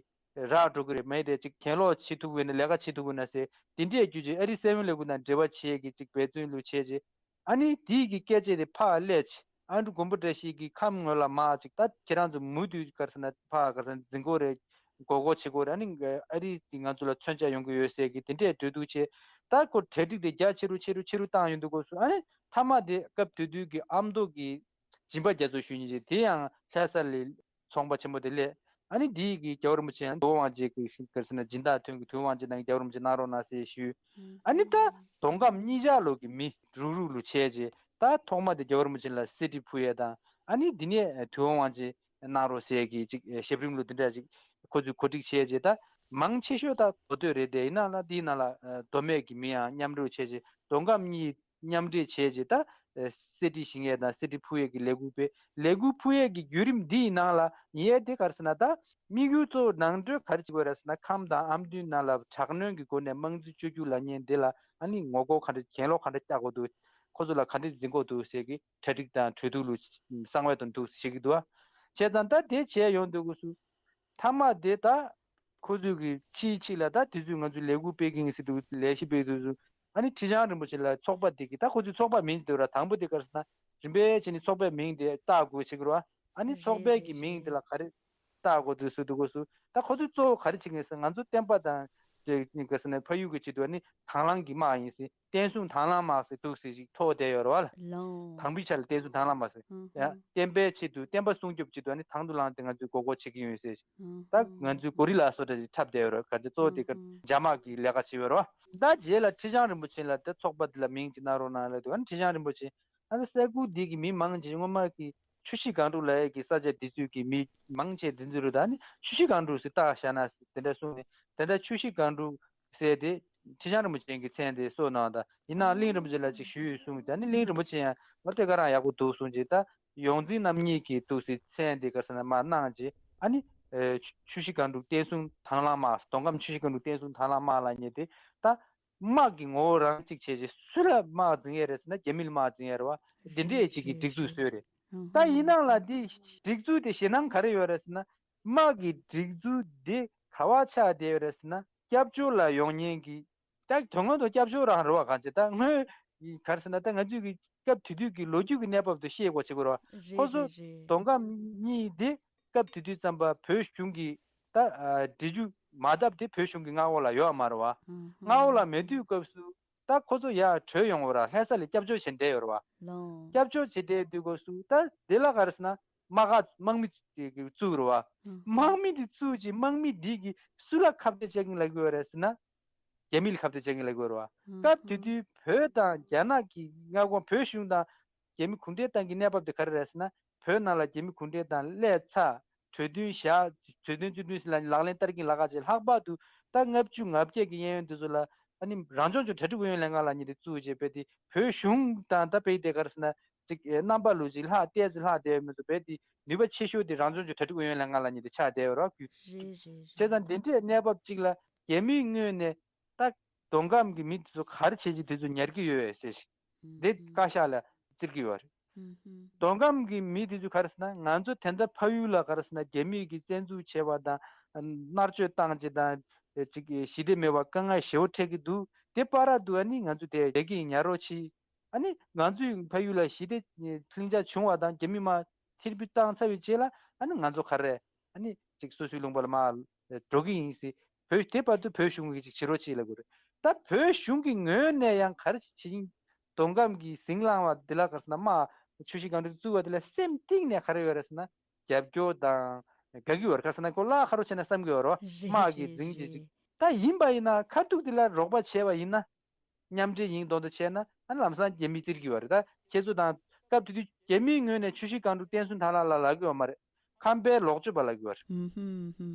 རག་འགྲོ་གི་རེད། མེད་དེ་ཅིག་གྱེན་ལོག་བྱེད་ཐུབ་ཀྱི་ན་ལས་ཀ་བྱེད་ཐུབ་ཀྱི་ན་ཟེར་དེ་འདྲས་བརྒྱུད་ཅིག་ཨ་རིའི་གསང་བའི་ལས་ཁུངས་དང་འབྲེལ་བ་བྱས་ཀྱི་ཅིག་འབད་བརྩོན་ལུ་བྱས་ཅིག་ཨ་ནི་དེའི་གི་སྐད་ཆ་དེ་ཕར་སླེབས་ཅིག་ཨ་འབྲུག་མགོན་པོ་བཀྲ་ཤིས་ཀྱི་ཁམས་ངོས་ལ་མར་ཅིག་ད་ཁྱེད་རང་ཚོ་མུ་མཐུད་ག་རེ་ཟེར་ན་ཕར་ག་རེ་ཟེར་ན་འཛིན་གོ་རེད། མགོ་སྐོར་བྱེད་དགོས་རེད། ཨ་ནི་ཨ་རི་དེ་ང་ཚོ་ལ་མཚོན་ཆ་ཡོང་གི་ཡོད་ཟེར་གི་དེ་འདྲས་གྲོས་བསྡུར་བྱས། ད་ཁོ་གྲ་སྒྲིག་དེ་རྒྱ་ཆེ་རུ་ཆེ་རུ་ཆེ་རུ་བཏང་ཡོང་དུས་སྐབས་སུ་ཨ་ནི་མཐའ་མ་དེ་སྐབས་དེ་དུས་ཀྱི་ཨ་མདོ་གི་སྦྱིན་པ་རྒྱ་མཚོ་ཞུ་མཁན་ཅིག་དེ་ཡང་ལྷ་ས་ལ་ཚོང་པ་ཆེན་པོ་དེ་སླེབས། ཨ་ནི་དེ་གི་རྒྱལ་བ་རིན་པོ་ཆེ་ཡང་དུས་དབང་བང་རྗེས་ཀྱི་ག་རེ་ཟེར་ན་སྦྱིན་བདག་ཐོན་གི་དུས་དབང་བང་རྗེས་གནང་གི་རྒྱལ་བ་རིན་པོ་ཆེ་གནང་རོགས་གནང་ཟེར་ཞུས། ཨ་ནི་ད་མདོ་ཁམས་གཉིས་ཆར་ལོགས་ཀྱི་མི་རུག་རུག་ལུ་བྱས་རྗེས་ད་ཐོག་མ་དེ་རྒྱལ་བ་རིན་པོ་ཆེ་ལ་གསེར་ཁྲི་ཕུལ་ཡས་དང་ཨ་ནི་དེ་ནས་དུས་དབང་བང་རྗེས་གནང་རོགས་ཟེར་གི་ཅིག་ཞབས་རིམ་ལུ་དེ་འདྲ་ཅིག་ཁོ་ཚོས་གོ་སྒྲིག་བྱས་རྗེས་ད་མང་ཆེ་ཤོས་ད་གོ་ཐོས་རེད། དེ་ཡིན་ནའང་ལ་དེའི་ནང་ལ་མདོ་སྨད་ཀྱི་མི་ཡང་མཉམ་འབྲེལ་བྱས་རྗེས་མདོ་ཁམས་གཉིས་མཉམ་འབྲེལ་བྱས་རྗེས་ད་གསེར་ཁྲི་བཞེངས་ཡས་དང་གསེར་ཁྲི་ཕུལ་ཡས་ཀྱི་ལས་འགུལ་སྤེལ། ལས་འགུལ་ཕུལ་ཡས་ཀྱི་བརྒྱུད་རིམ་འདི་ཡི་ནང་ལ་ཡིན་ཡས་དེ་ག་རེ་ཟེར་ན་ད་དམིགས་ཡུལ་གཙོ་བོ་ནང་ཁྲོལ་ག་རེ་བྱེད་དགོས་རེད་ཟེར་ན་ཁམས་དང་ཨ་མདོའི་ནང་ལ་དྲག་གནོན་གྱི་སྒོ་ནས་དམངས་གཙོ་བཅོས་བསྒྱུར་ལབ་མཁན་འདི་ལ་ཨ་ནི་ངོ་རྒོལ་ག་འདྲ་གྱེན་ལོག་ག་འདྲ་རྒྱག་དགོས་འདུག་ཁོ་ཚོ་ལ་ག་འདྲ་འཛིང་དགོས་འདུག་ཟེར་གི་གྲ་སྒྲིག་དང་གྲོས་བསྡུར་ལུ་གསང་བའི་དོན་འདུག་བཤད་ཀྱི་འདུག་ཨ། བྱས་ཙང་ད་དེ་བྱས་ཡོང་དུས་སྐབས་སུ། མཐའ་མ་དེ་ད་ཁོ་ཚོས་ཀྱི་ཕྱིའི་ཕྱིར་ལ་ད་དེ་ཚོས་ང་ཚོས་ལས་འགུལ་སྤེལ་གི་ཡིན་ཟེར་འདུག་ལས་གཞི་སྤེལ་དུས་སུ་ཨ་ནི་ཁྲི་བྱང་རིན་པོ་ཆེ་ལ་ཚོགས་པ་དེ་གི་ད་ཁོ་ཚོའི་ཚོགས་པ་མིང་དེ་ར་དང་པོ་དེ་ག་རེ་ཟེར་ན་རིམ་པས་བྱས་ནས་ཚོགས་པའི་མིང་དེ་བཏགས་དགོས་བྱེད་ཀྱི་རེད་བ། ཨ་ནི་ཚོགས་པའི་གི་མིང་དེ་ལ་ག་རེ་བཏགས་དགོས་འདུག་ཟེར་དུས་སྐབས་སུ་ད་ཁོ་ཚོས་གཙོ་བོ་ག་རེ་བྱེད་ཀྱི་ཡིན་ཟེར་ང་ཚོ་བསྟན་པ་དང་དེ་ག་རེ་ཟེར་ན་ཕ་ཡུལ་གྱི་ཆེད་དུ་ཨ་ནི་དང་བླངས་ཀྱི་དམག་ཡིན་ཟེར། བསྟན་སྲུང་དང་བླངས་དམག་ཟེར་འདུག་ཟེར་ཞིག་ཐོགས་བསྡད་ཡོད་རེད་བ། ལོ། དང་པོའི་ཆ་ལ་བསྟན་སྲུང་དང་བླངས་དམག་ཟེར། ཧུམ་ཡ། ཧུམ། བསྟན་པའི་ཆེད་དུ་བསྟན་པ་སྲུང་སྐྱོབ་ཆེད་དུ་ཨ་ནི་དང་དུ་བླངས་ཏེ་ང་ཚོས་མགོ་སྐོར་བྱེད་ཀྱི་ཡོད་ཟེར། ཧུམ་ད་ཧུམ། ང་ཚོས་གོ་རི་ལ་སོགས་འདྲ་ཞིག་འཁྲབ་བསྡད་ཡོད་རེད། ག་ཚོད་གཙོ་བོ་དེ་ཧུམ་ག་ཧུམ། རྒྱ་དམག་གི་ལས་ཀ་བྱེད་ཡོད་རེད་བ། ད་རྗེས་ལ་ཁྲི་བྱང་རིན་པོ་ཆེ་ལ་དེ་ཚོགས་པ་འདི་ལ་མིང་ཅིག་གནང་རོགས་གནང་ལབ་དུས་ཨ་ནི་ཁྲི་བྱང་རིན་པོ་ཆེ་ཨ་ནི་ས་ཁུལ་འདི་གི་མི་མང་ཆེ་སྔོན་མ་གི་ཆུ་བཞི་སྒང་དྲུག་ལབ་ཡས་ཀྱི་ས་ཆ་འདི་ཚོའི་གི་མི་མང་ཆེ་འདི་ཚོ་རེད། ད་ཨ་ནི་ཆུ་བཞི་སྒང་དྲུག་ཟེར་བཏགས་བཞག་ན་དེ་འདྲ་གསུངས་ནས་དེ་འདྲ་ཆུ་བཞི་སྒང་དྲུག་ཟེར་དེ་ཁྲི་བྱང་རིན་པོ་ཆེ་གི་མཚན་དེ་གསོལ་གནང་དང་ཡིན་ནའང་གླིང་རིན་པོ་ཆེ་ལ་ཅིག་ཞུས་ཡོད་གསུངས་ཏེ་ཨ་ནི་གླིང་རིན་པོ་ཆེ་ཡང་ང་དེ་ག་རང་ཡག་པོ་འདུག་གསུངས་ཅིག་ད་ཡོངས་འཛིན་རྣམ་གཉིས་ཀྱི་འདུག་སེ་མཚན་དེ་ག་ཟེར་ན་མ་གནང་ཅིག་ཨ་ནི་ཆུ་བཞི་སྒང་དྲུག་བསྟན་སྲུང་དང་བླངས་དམག་མདོ་ཁམས་ཆུ་བཞི་སྒང་དྲུག་བསྟན་སྲུང་དང་བླངས་དམག་ལ་ཉེ་དེ་ད་དམག་གི་ངོ་བོ་རང་གཅིག་བྱས་ཅིག་སུ་ལ་དམག་འཛིང་ཡས་རེད་ཟེར་ན་རྒྱ་མི་ལ་དམག་འཛིང་ཡས་རེད་བ། འདི་འདྲས་ཅིག་གི་སྒྲིག་འཛུགས་བཟོས་རེད། ད་ཡིན་ནའང་ལ་འདི་སྒྲིག་འཛུགས་དེ་ཞེད་སྣང་ག་རེ་ཡོད་རེད་ཟེར་ན། དམག་གི་སྒྲིག་འཛུགས་འདི་ག་བ་ཆགས་བསྡད་ཡོད་རེད་ཟེར་ན། སྐྱབས་བཅོལ་ལ་ཡོང་མཁན་གྱི་ད་དོན་ངོ་ཐོག་སྐྱབས་བཅོལ་རང་རེད་བ། གང་ཅི་ད་སྔོན་ག་རེ་ཟེར་ན་ད་ང་ཚོས་ཀྱི་སྐབས་དེ་དུས་ཀྱི་ལོ་རྒྱུས་ཀྱི་གནས་བབ་དེ་ཤེས་དགོས་བྱེད་དགོས་རེད་བ། ཁོ་ཚོ་མདོ་ཁམས་གཉིས་འདི་སྐབས་དེ་དུས་ཙམ་པ་བོད་གཞུང་གི་ད་འབྲི་རྒྱུ་མ་བཏབ་དེ་བོད་གཞུང་གི་མངའ་འོག་ལ་ཡོད་མ་རེད་བ། མངའ་འོག་ལ་མེད་དུས་སྐབས་སུ་ད་ཁོ་ཚོ་ཡར་བྲོས་ཡོང་བ་ར་ལྷ་ས་ལ་སྐྱབས་བཅོལ་བྱེད་བསྡད་ཡོད་རེད་བ། སྐྱབས་བཅོལ་བྱེད་བསྡད་དུས་སྐབས་སུ་ད་དེ་ལ་ག་རེ་ཟེར་ན་དམག་སྒར་དམག་མི་བཙུགས་རེད་བ། དམག་མི་དེ་བཙུགས་ཅིག་དམག་མི་འདི་གིས་སུ་ལ་ཁ་གཏད་བྱེད་ཀྱིན་ལབ་ཀྱི་ཡོད་རེད་ཟེར་ན། རྒྱ་མི་ལ་ཁ་གཏད་བྱེད་ཀྱིན་ལབ་ཀྱི་ཡོད་རེད་བ། སྐབས་དེ་དུས་བོད་དང་རྒྱ་ནག་གི་མངའ་ཁོངས་བོད་གཞུང་དང་རྒྱ་མི་གུང་ཁྲན་ཏང་གི་གནས་བབ་དེ་ག་རེ་རེད་ཟེར་ན། བོད་ནང་ལ་རྒྱ་མི་གུང་ཁྲན་ཏང་སླེབས་ཚར། གྲོས་མཐུན་བཞག་གྲོས་མཐུན་བརྩི་མཐུན་ལག་ལེན་བསྟར་གྱིན་ལབ་ཀྱི་ཅིག་ལྷག་པར་དུ་ད་ལྔ་བཅུ་ང་བརྒྱད་ཀྱི་གཡས་གཡོན་དེ་ཚོ་ལ་ཨ་ནི་རང་སྐྱོང་ལྗོངས་གྲ་སྒྲིག་ཨུ་ཡོན་ལྷན་ཁང་ལབ་མཁན་དེ་བཙུགས་བྱས་བོད་དེ་བོད་གཞུང་དང་ད་བོད་དེ་ག་རེ་ཟེར་ན་ཅིག་རྣམ་པ་ལུགས་ཅིག་ལྷག་ཏོག་ཙམ་ལྷག་བསྡད་མི་ཚོ་བོད་དེ་ནུས་པ་ཆེ་ཤོས་དེ་རང་སྐྱོང་ལྗོངས་གྲ་སྒྲིག་ཨུ་ཡོན་ལྷན་ཁང་ལབ་མཁན་དེ་ཆགས་བསྡད་ཡོད་རེད་བ། རེད་རེད་རེད། བྱས་ཙང་འདི་འདྲའི་གནས་བབ་ཅིག་ལ་རྒྱ་མིའི་ངོས་ནས་ད་མདོ་ཁམས་ཀྱི་མི་དེ་ཚོ་ག་རེ་བྱས་ཀྱི་དེ་ཚོ་ཉར་གྱི་ཡོད་ཟེར་ཞིག་འདི་བཀའ་ཤག་ལ་བཙིར་གྱི་ཡོད་རེད། མདོ་ཁམས་ཀྱི་མི་དེ་ཚོ་ག་རེ་ཟེར་ན་ང་ཚོ་དེ་འདྲ་ཕ་ཡུལ་ལ་ག་རེ་ཟེར་ན་རྒྱ་མིས་ཀྱི་བཙན་འཛུལ་བྱས་པ་དང་མནར་གཅོད་བཏང་བྱས་དང་ཅིག་ཞི་བདེ་མེད་པ་དཀའ་ངལ་ཞེ་པོ་འཕྲད་ཀྱི་འདུག་དེ་བར་དུ་ཨ་ནི་ང་ཚོ་དེ་རྒྱ་སྐད་ཉར་རོགས་བྱེད། ཨ་ནི་ང་ཚོའི་ཕ་ཡུལ་ལ་ཞི་བདེ་ལྷིང་འཇགས་བྱུང་བ་དང་རྒྱ་མི་མར་ཐེར་འབུད་བཏང་ཚར་བའི་རྗེས་ལ་ཨ་ནི་ང་ཚོ་ག་རེ་ཨ་ནི་ཅིག་སོ་སོའི་ལུང་པ་ལ་མར་འགྲོ་གི་ཡིན་ཟེར། བོད་དེ་བར་དུ་བོད་གཞུང་གིས་ཅིག་བྱེད་རོགས་བྱེད་ལབ་དགོས་རེད། ད་བོད་གཞུང་གི་ངོས་ནས་ཡང་ག་རེ་བྱེད་ཀྱི་ཡིན། མདོ་ཁམས་ཀྱི་ཟིང་ལངས་པ་འདི་ལ་ག་རེ་ཟེར་ན་དམག་ཆུ་བཞི་སྒང་དྲུག་བཙུགས་པ་འདི་ལ་སེམས་གཏིང་ནས་ག་རེ་ཡོད་རེད་ཟེར་ན་རྒྱབ་སྐྱོར་དང་དགའ་གི་ཡོད་རེད། ག་རེ་ཟེར་ན་ཁོ་ལ་ཁ་རོགས་བྱས་ན་བསམ་གི་ཡོད་རེད་བ། རེད་དམག་གིས་རེད་འཛིང་བྱེད་ཅིག་རེད། ད་ཡིན་པ་ཡིན་ན་ཁ་ཐུག་འདི་ལ་རོགས་པ་བྱས་པ་ཡིན་ན། མཉམ་འབྲེལ་ཡིན་མདོག་མདོག་བྱས་ན་ཨ་ནི་ལམ་སང་རྒྱ་མི་བཙིར་གྱི་ཡོད་རེད། ད་ཁྱེད་ཚོ་དང་སྐབས་དེ་དུས་རྒྱ་མིའི་ངོས་ནས་ཆུ་བཞི་སྒང་དྲུག་བསྟན་སྲུང་དང་བླངས་ལ་ལབ་ཀྱི་ཡོད་མ་རེད། ཁམས་པའི་ལོག་སྤྱོད་པ་ལབ་ཀྱི་ཡོད་རེད། ཧུམ་ཧུམ་ཧུམ།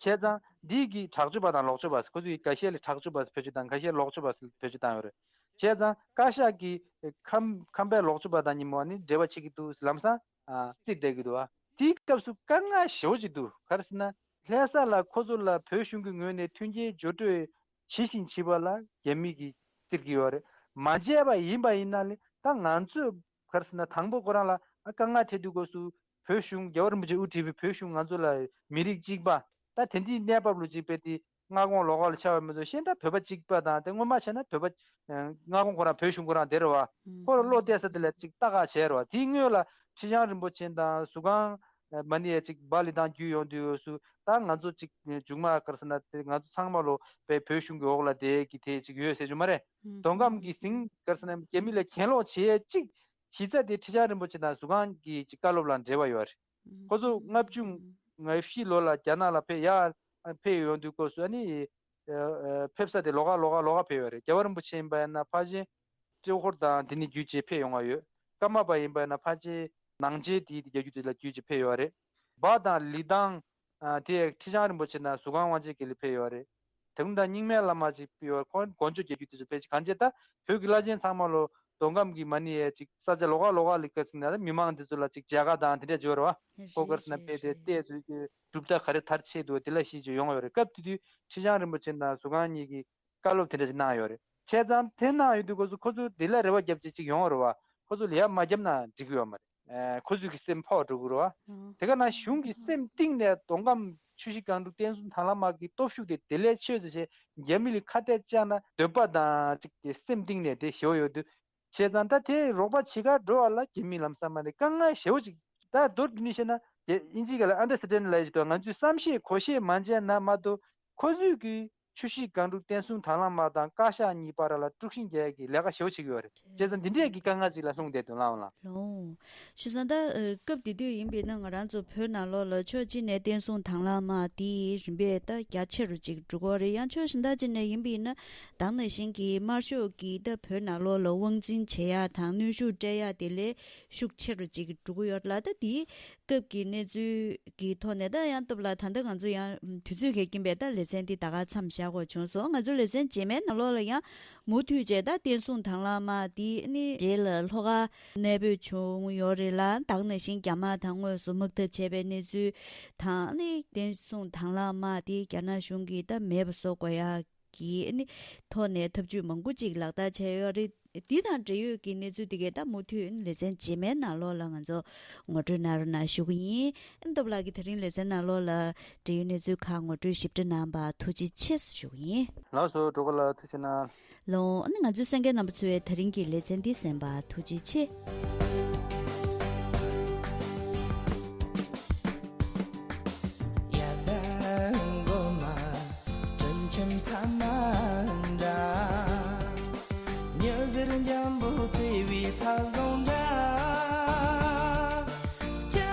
བྱས་ཙང་འདི་གི་དྲག་སྤྱོད་པ་དང་ལོག་སྤྱོད་པ་ཁོ་ཚོས་འགའ་ཤས་ལ་དྲག་སྤྱོད་པ་བེད་སྤྱོད་དང་འགའ་ཤས་ལོག་སྤྱོད་པ་བེད་སྤྱོད་བཏང་ཡོད་རེད། བྱས་ཙང་བཀའ་ཤག་གིས་ཁམས་ཁམས་པའི་ལོག་སྤྱོད་པ་དང་གཉིས་མོ་ནི་འབྲེལ་བ་བྱེད་ཀྱི་འདུག་ལམ་སང་བཙིར་བསྡད་ཀྱི་འདུག་དེའི་སྐབས་སུ་དཀའ་ངལ་ཞེ་པོ་ཅིག་འདུག་ག་རེ་ཟེར་ན། ལྷ་ས་ལ་ཁོ་ཚོ་ལ་བོད་གཞུང་གི་ངོས་ནས་མཐུན་རྐྱེན་སྦྱོར་སྤྲོད་བྱེད་བཞིན་བྱེད་པ་ལ་རྒྱ་མི་གིས་བཙིར་གྱི་ཡོད་རེད། མ་བྱས་པ་ཡིན་པ་ཡིན་ན་ལས་ད་ང་ཚོས་ག་རེ་ཟེར་ན་དང་པོ་ཁོ་རང་ལ་དཀའ་ངལ་འཕྲད་དུས་སྐབས་སུ་བོད་གཞུང་རྒྱལ་བ་རིན་པོ་ཆེ་དབུ་ཁྲིད་པའི་བོད་གཞུང་ང་ཚོ་ལ་མི་རིགས་གཅིག་པ་ད་དེ་འདྲའི་གནས་བབ་ལ་གཅིག་པའི་དེ། སྔ་དགོང་ལོགས་ཀ་ལ་ཆགས་པ་མི་ཚོ་ཤེས་ད་བོད་པ་གཅིག་པ་དང་དེ་སྔོན་མ་བྱས་ན་བོད་པ་སྔ་དགོང་ཁོ་རང་བོད་གཞུང་ཁོ་རང་དེ་རེད་བ། ཁོ་ལ་བློ་གཏད་ས་དེ་ལ་གཅིག་ལྟ་ག་བྱས་རེད་བ། དེའི་སྔོན་ལ་ཁྲི་བྱང་རིན་པོ་ཆེ་དང་ཟུར་ཁང་མ་ཎི་ཡ་གཅིག་སྦ་ལི་དང་བརྒྱུད་ཡོང་དུས་སུ་ད་ང་ཚོ་གཅིག་མཇུག་མ་ག་རེ་ཟེར་ན་དེ་ང་ཚོ་ཚང་མ་ལོ་བོད་གཞུང་གི་འོག་ལ་དེ་གི་དེ་གཅིག་ཡོད་ཟེར་རྒྱུ་མ་རེད། མདོ་ཁམས་ཀྱི་ཟིང་ག་རེ་ཟེར་ན་རྒྱ་མི་ལ་གྱེན་ལོག་བྱེད་ཡས་གཅིག་གཞི་རྩ་དེ་ཁྲི་བྱང་རིན་པོ་ཆེ་དང་ཟུར་ཁང་གི་གཅིག་བཀའ་སློབ་ལ་འབྲེལ་བ་ཡོད་རེད། ཁོ་ཚོ་ལྔ་བཅུ་ང་བཞི་ལོ་ལ་རྒྱ་ནག་ལ་ཕེབས་ཡ་ཕེབས་ཡོང་དུས་སྐབས་སུ་ཨ་ནི་ཕེབས་ས་དེ་ལོགས་ཀ་ལོགས་ཀ་ལོགས་ཀ་ཕེབས་ཡོད་རེད། རྒྱལ་བ་རིན་པོ་ཆེ་ཡིན་པ་ཡིན་ན་ཕལ་ཆེར་ཏྲེ་ཧོར་དང་དེ་ནི་བརྒྱུད་བྱས་ཕེབས་ཡོང་བ་ཡོད། ཀརྨ་པ་ཡིན་པ་ཡིན་ན་ཕལ་ཆེར་ནང་ཆེན་དེའི་རྒྱལ་རྒྱུད་དེ་ལ་བརྒྱུད་བྱས་ཕེབས་ཡོད་རེད། སྦ་དང་ལི་དང་ཨ་དེ་ཁྲི་བྱང་རིན་པོ་ཆེ་དང་ཟུར་ཁང་དབང་ཆེན་དགེ་ལེགས་ཕེབས་ཡོད་རེད། དེ་གུན་ད་རྙིང་མའི་བླ་མ་ཅིག་ཕེབས་ཡོད་ཁོང་དཀོན་མཆོག་རྒྱལ་རྒྱུད་དེ་ཚོ་ཕེབས་ཅིག་གང་བྱས་ད་བོད་ཀྱི་བླ་ཆེན་ཚང་མ་ལོ་མདོ་ཁམས་ཀྱི་མ་ཎི་ཡས་ཅིག་ས་ཆ་ལོགས་ཀ་ལོགས་ཀ་ལི་ཀ་ཟིན་ན་ད་མི་མང་དེ་ཚོ་ལ་ཅིག་མཇལ་ཁ་དང་དེ་འདྲ་བྱོས་ར་བ། ཁོ་གར་སི་ན་དཔེ་དེ་བལྟས་ཚོད་ཀྱི་གྲུབ་མཐའ་ག་རེ་མཐར་ཕྱིན་འདུག་དེ་ལ་ཤེས་ཅིག་ཡོང་བ་ཡོད་རེད། སྐབས་དེ་དུས་ཁྲི་བྱང་རིན་པོ་ཆེ་དང་ཟུར་ཁང་གཉིས་ཀྱིས་བཀའ་སློབ་དེ་འདྲ་ཅིག་གནང་ཡོད་རེད། བྱས་ཙང་དེ་གནང་ཡོད་དུས་ཁོ་ཚོ་ཁོ་ཚོ་དེ་ལ་རེ་བ་རྒྱབ་ཅིག་ཅིག་ཡོང་བ་རེད་བ། ཁོ་ཚོ་ལ་ཡ་མ་རྒྱབ་ན་འགྲིག་གི་ཡོད་མ་རེད། ཨ་ཁོ་ཚོས་ཀྱི་སེམས་ཕོག་འགྲོ་གི་རེད་བ། དེ་ག་ན་གཞུང་གི་སེམས་གཏིང་ནས་མདོ་ཁམས་ཆུ་བཞི་སྒང་དྲུག་བསྟན་སྲུང་དྭང་བླངས་དམག་གི་སྟོབས་ཤུགས་དེ་དེ་ལས་ཆེ་ཟེར་བྱས་རྒྱ་མི་ལ་ཁ་གཏད་བཅག་ན་འདོད་པ་དང་ཅིག་གི་སེམས་གཏིང་ནས་དེ་ཞེ་པོ་ཡོད་དུས། བྱས་ཙང་ད་དེ་རོགས་པ་བྱེད་ག་འགྲོ་བ་ལ་རྒྱ་མི་ལམ་སང་མ་ནས་དཀའ་ངལ་ཞེ་པོ་ཅིག་ད་མདོར་བསྡུས་ནས་བཤད་ན་དེ་ཨིན་ཇི་སྐད་ལ་understanding ལབ་ཡོད་དོ། ང་ཚོས་བསམ་ཤེས་གོ་ཤེས་མ་བྱས་ན་མ་གཏོགས་ཁོ་ཚོས་ཀྱི་ཆུ་བཞི་སྒང་དྲུག་བསྟན་སྲུང་དྭང་བླངས་དམག་དང་བཀའ་ཤག་གཉིས་བར་ལ་དཀྲུག་ཤིང་རྒྱག་ཡས་ཀྱི་ལས་ཀ་ཞེ་པོ་བྱེད་ཀྱི་ཡོད་རེད། བྱས་ཙང་འདི་འདྲས་ཀྱི་དཀའ་ངལ་ཅིག་ལ་ལྷུང་བསྡད་དོན་ལའང་ལ། ལོ། བྱས་ཙང་ད་ཨ་སྐབས་དེ་དུས་ཡིན་པས་ན་ང་རང་ཚོ་བོད་ནང་ལོགས་ལ་ཕྱོགས་གཅིག་ནས་བསྟན་སྲུང་དྭང་བླངས་དམག་དེ་རིམ་པས་ད་རྒྱ་ཆེ་རུ་ཅིག་འགྲོ་གི་ཡོད་རེད། ཡང་ཕྱོགས་གཞན་དག་ཅིག་ནས་ཡིན་པས་ན་ད་ག་ནང་བཞིན་གྱི་དམར་ཤོག་གིས་ད་བོད་ནང་ལོགས་ལ་དབང་འཛིན་བྱེད་ཡ་དང་གནོན་ཤུགས་སྤྲད་ཡ་དེ་ལས་ཤུགས་ཆེ་རུ་ཅིག་འགྲོ་གི་ཡོད་ལ། ད་དེའི་སྐབས་ཀྱི་གནས་ཚུལ་གྱི་ཐོག་ནས་ད་ཡང་སྟབས་ལ་ད་ལྟ་ང་ཚོ་ཡང་དུས་ཚོད་འགལ་རྐྱེན་པས་ད་ལེ་ཚན་འདི་ད་ག་མཚམས་བཞག་དགོས་བྱུང་སོང་། ང་ཚོ་ལེ་ཚན་རྗེས་མའི་ནང་ལོགས་ལ་ཡང་མུ་མཐུད་བྱས་ད་བསྟན་སྲུང་དྭང་བླངས་དམག་འདི་ནི་རྗེས་ལ་ལྷོ་ཁ་གནས་སྤོས་བྱུང་ཡོད་རེད་ལ། ད་ག་ནང་བཞིན་རྒྱ་དམག་དང་དངོས་སུ་དམག་འཐབ་བྱས་པའི་གནས་ཚུལ་དང་ནི་བསྟན་སྲུང་དྭང་བླངས་དམག་འདི་རྒྱ་ནག་གཞུང་གིས་ད་མེད་པ་བཟོ་དགོས་ཡ་གི་ནི་ཐོག་ནས་ཐབས་ཇུས་མང་པོ་ཅིག་ལག་བསྟར་བྱས་ཡོད་རེད། འདི་དང་འབྲེལ་ཡོད་ཀྱི་གནས་ཚུལ་འདི་གའི་ད་མུ་མཐུད་ལེ་ཚན་རྗེས་མའི་ནང་ལོགས་ལ་ང་ཚོ་ངོ་སྤྲོད་གནང་རོགས་གནང་ཞུ་གི་ཡིན། སྟོབས་ལགས་ཀྱིས་དེ་རིང་ལེ་ཚན་ནང་ལོགས་ལ་འབྲེལ་ཡོད་གནས་ཚུལ་ཁག་ངོ་སྤྲོད་ཞིབ་ཕྲ་གནང་བར་ཐུགས་རྗེ་ཆེ་ཞུ་གི་ཡིན། ལགས་སོ། སྒྲོལ་དཀར་ལགས་ཐུགས་རྗེ་གནང་། ལོ། ཨ་ནི་ང་ཚོའི་གསན་མཁན་རྣམ་པ་ཚོས་དེ་རིང་གི་ལེ་ཚན་འདི་གསན་པར་ཐུགས་རྗེ་ཆེ། ཡ་ད་མགོ་མ་དྲིན་ཆེན་ཕ་མ་འདྲ། ཉི་ཟེར་འཇམ་པོ་བརྩེ་བའི་ཚ་ཟུང་འདྲ། ཅི་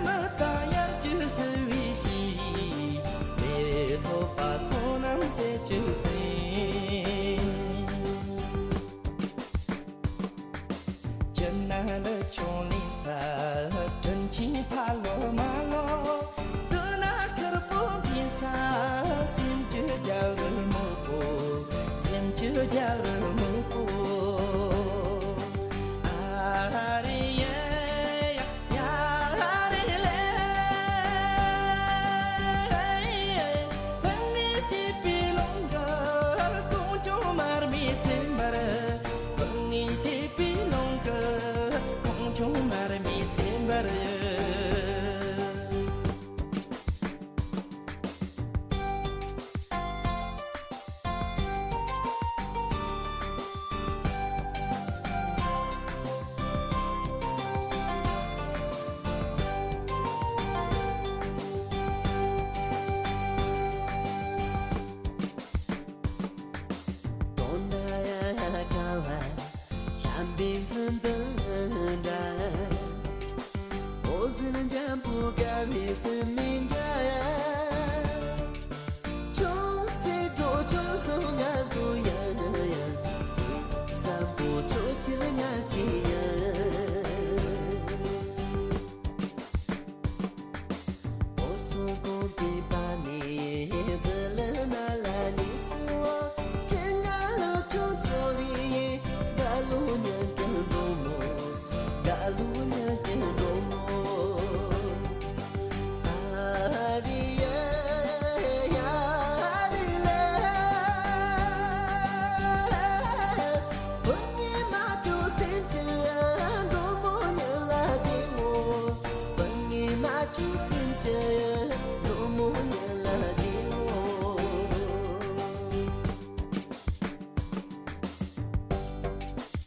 མི་དང་ཡར་གྱི་སྲིད་པའི་གཤིས། ལས་ཐོབ་པ་བསོད་ནམས་ཟད་ཀྱི་སྲིད། ཅི་ན་ལི་ཆུང་ལི་ས། དྲིན་ཆེན་ཕ་ལོ་མ་ལོ། དུ་ན་ཁུར་པོ་ཕི་ས། སེམས་ཀྱི་རྒྱལ་རི་མོ་པོ། སེམས་ཀྱི་རྒྱལ་རི་མོ་པོ། ཨ་རེ་ཡེ།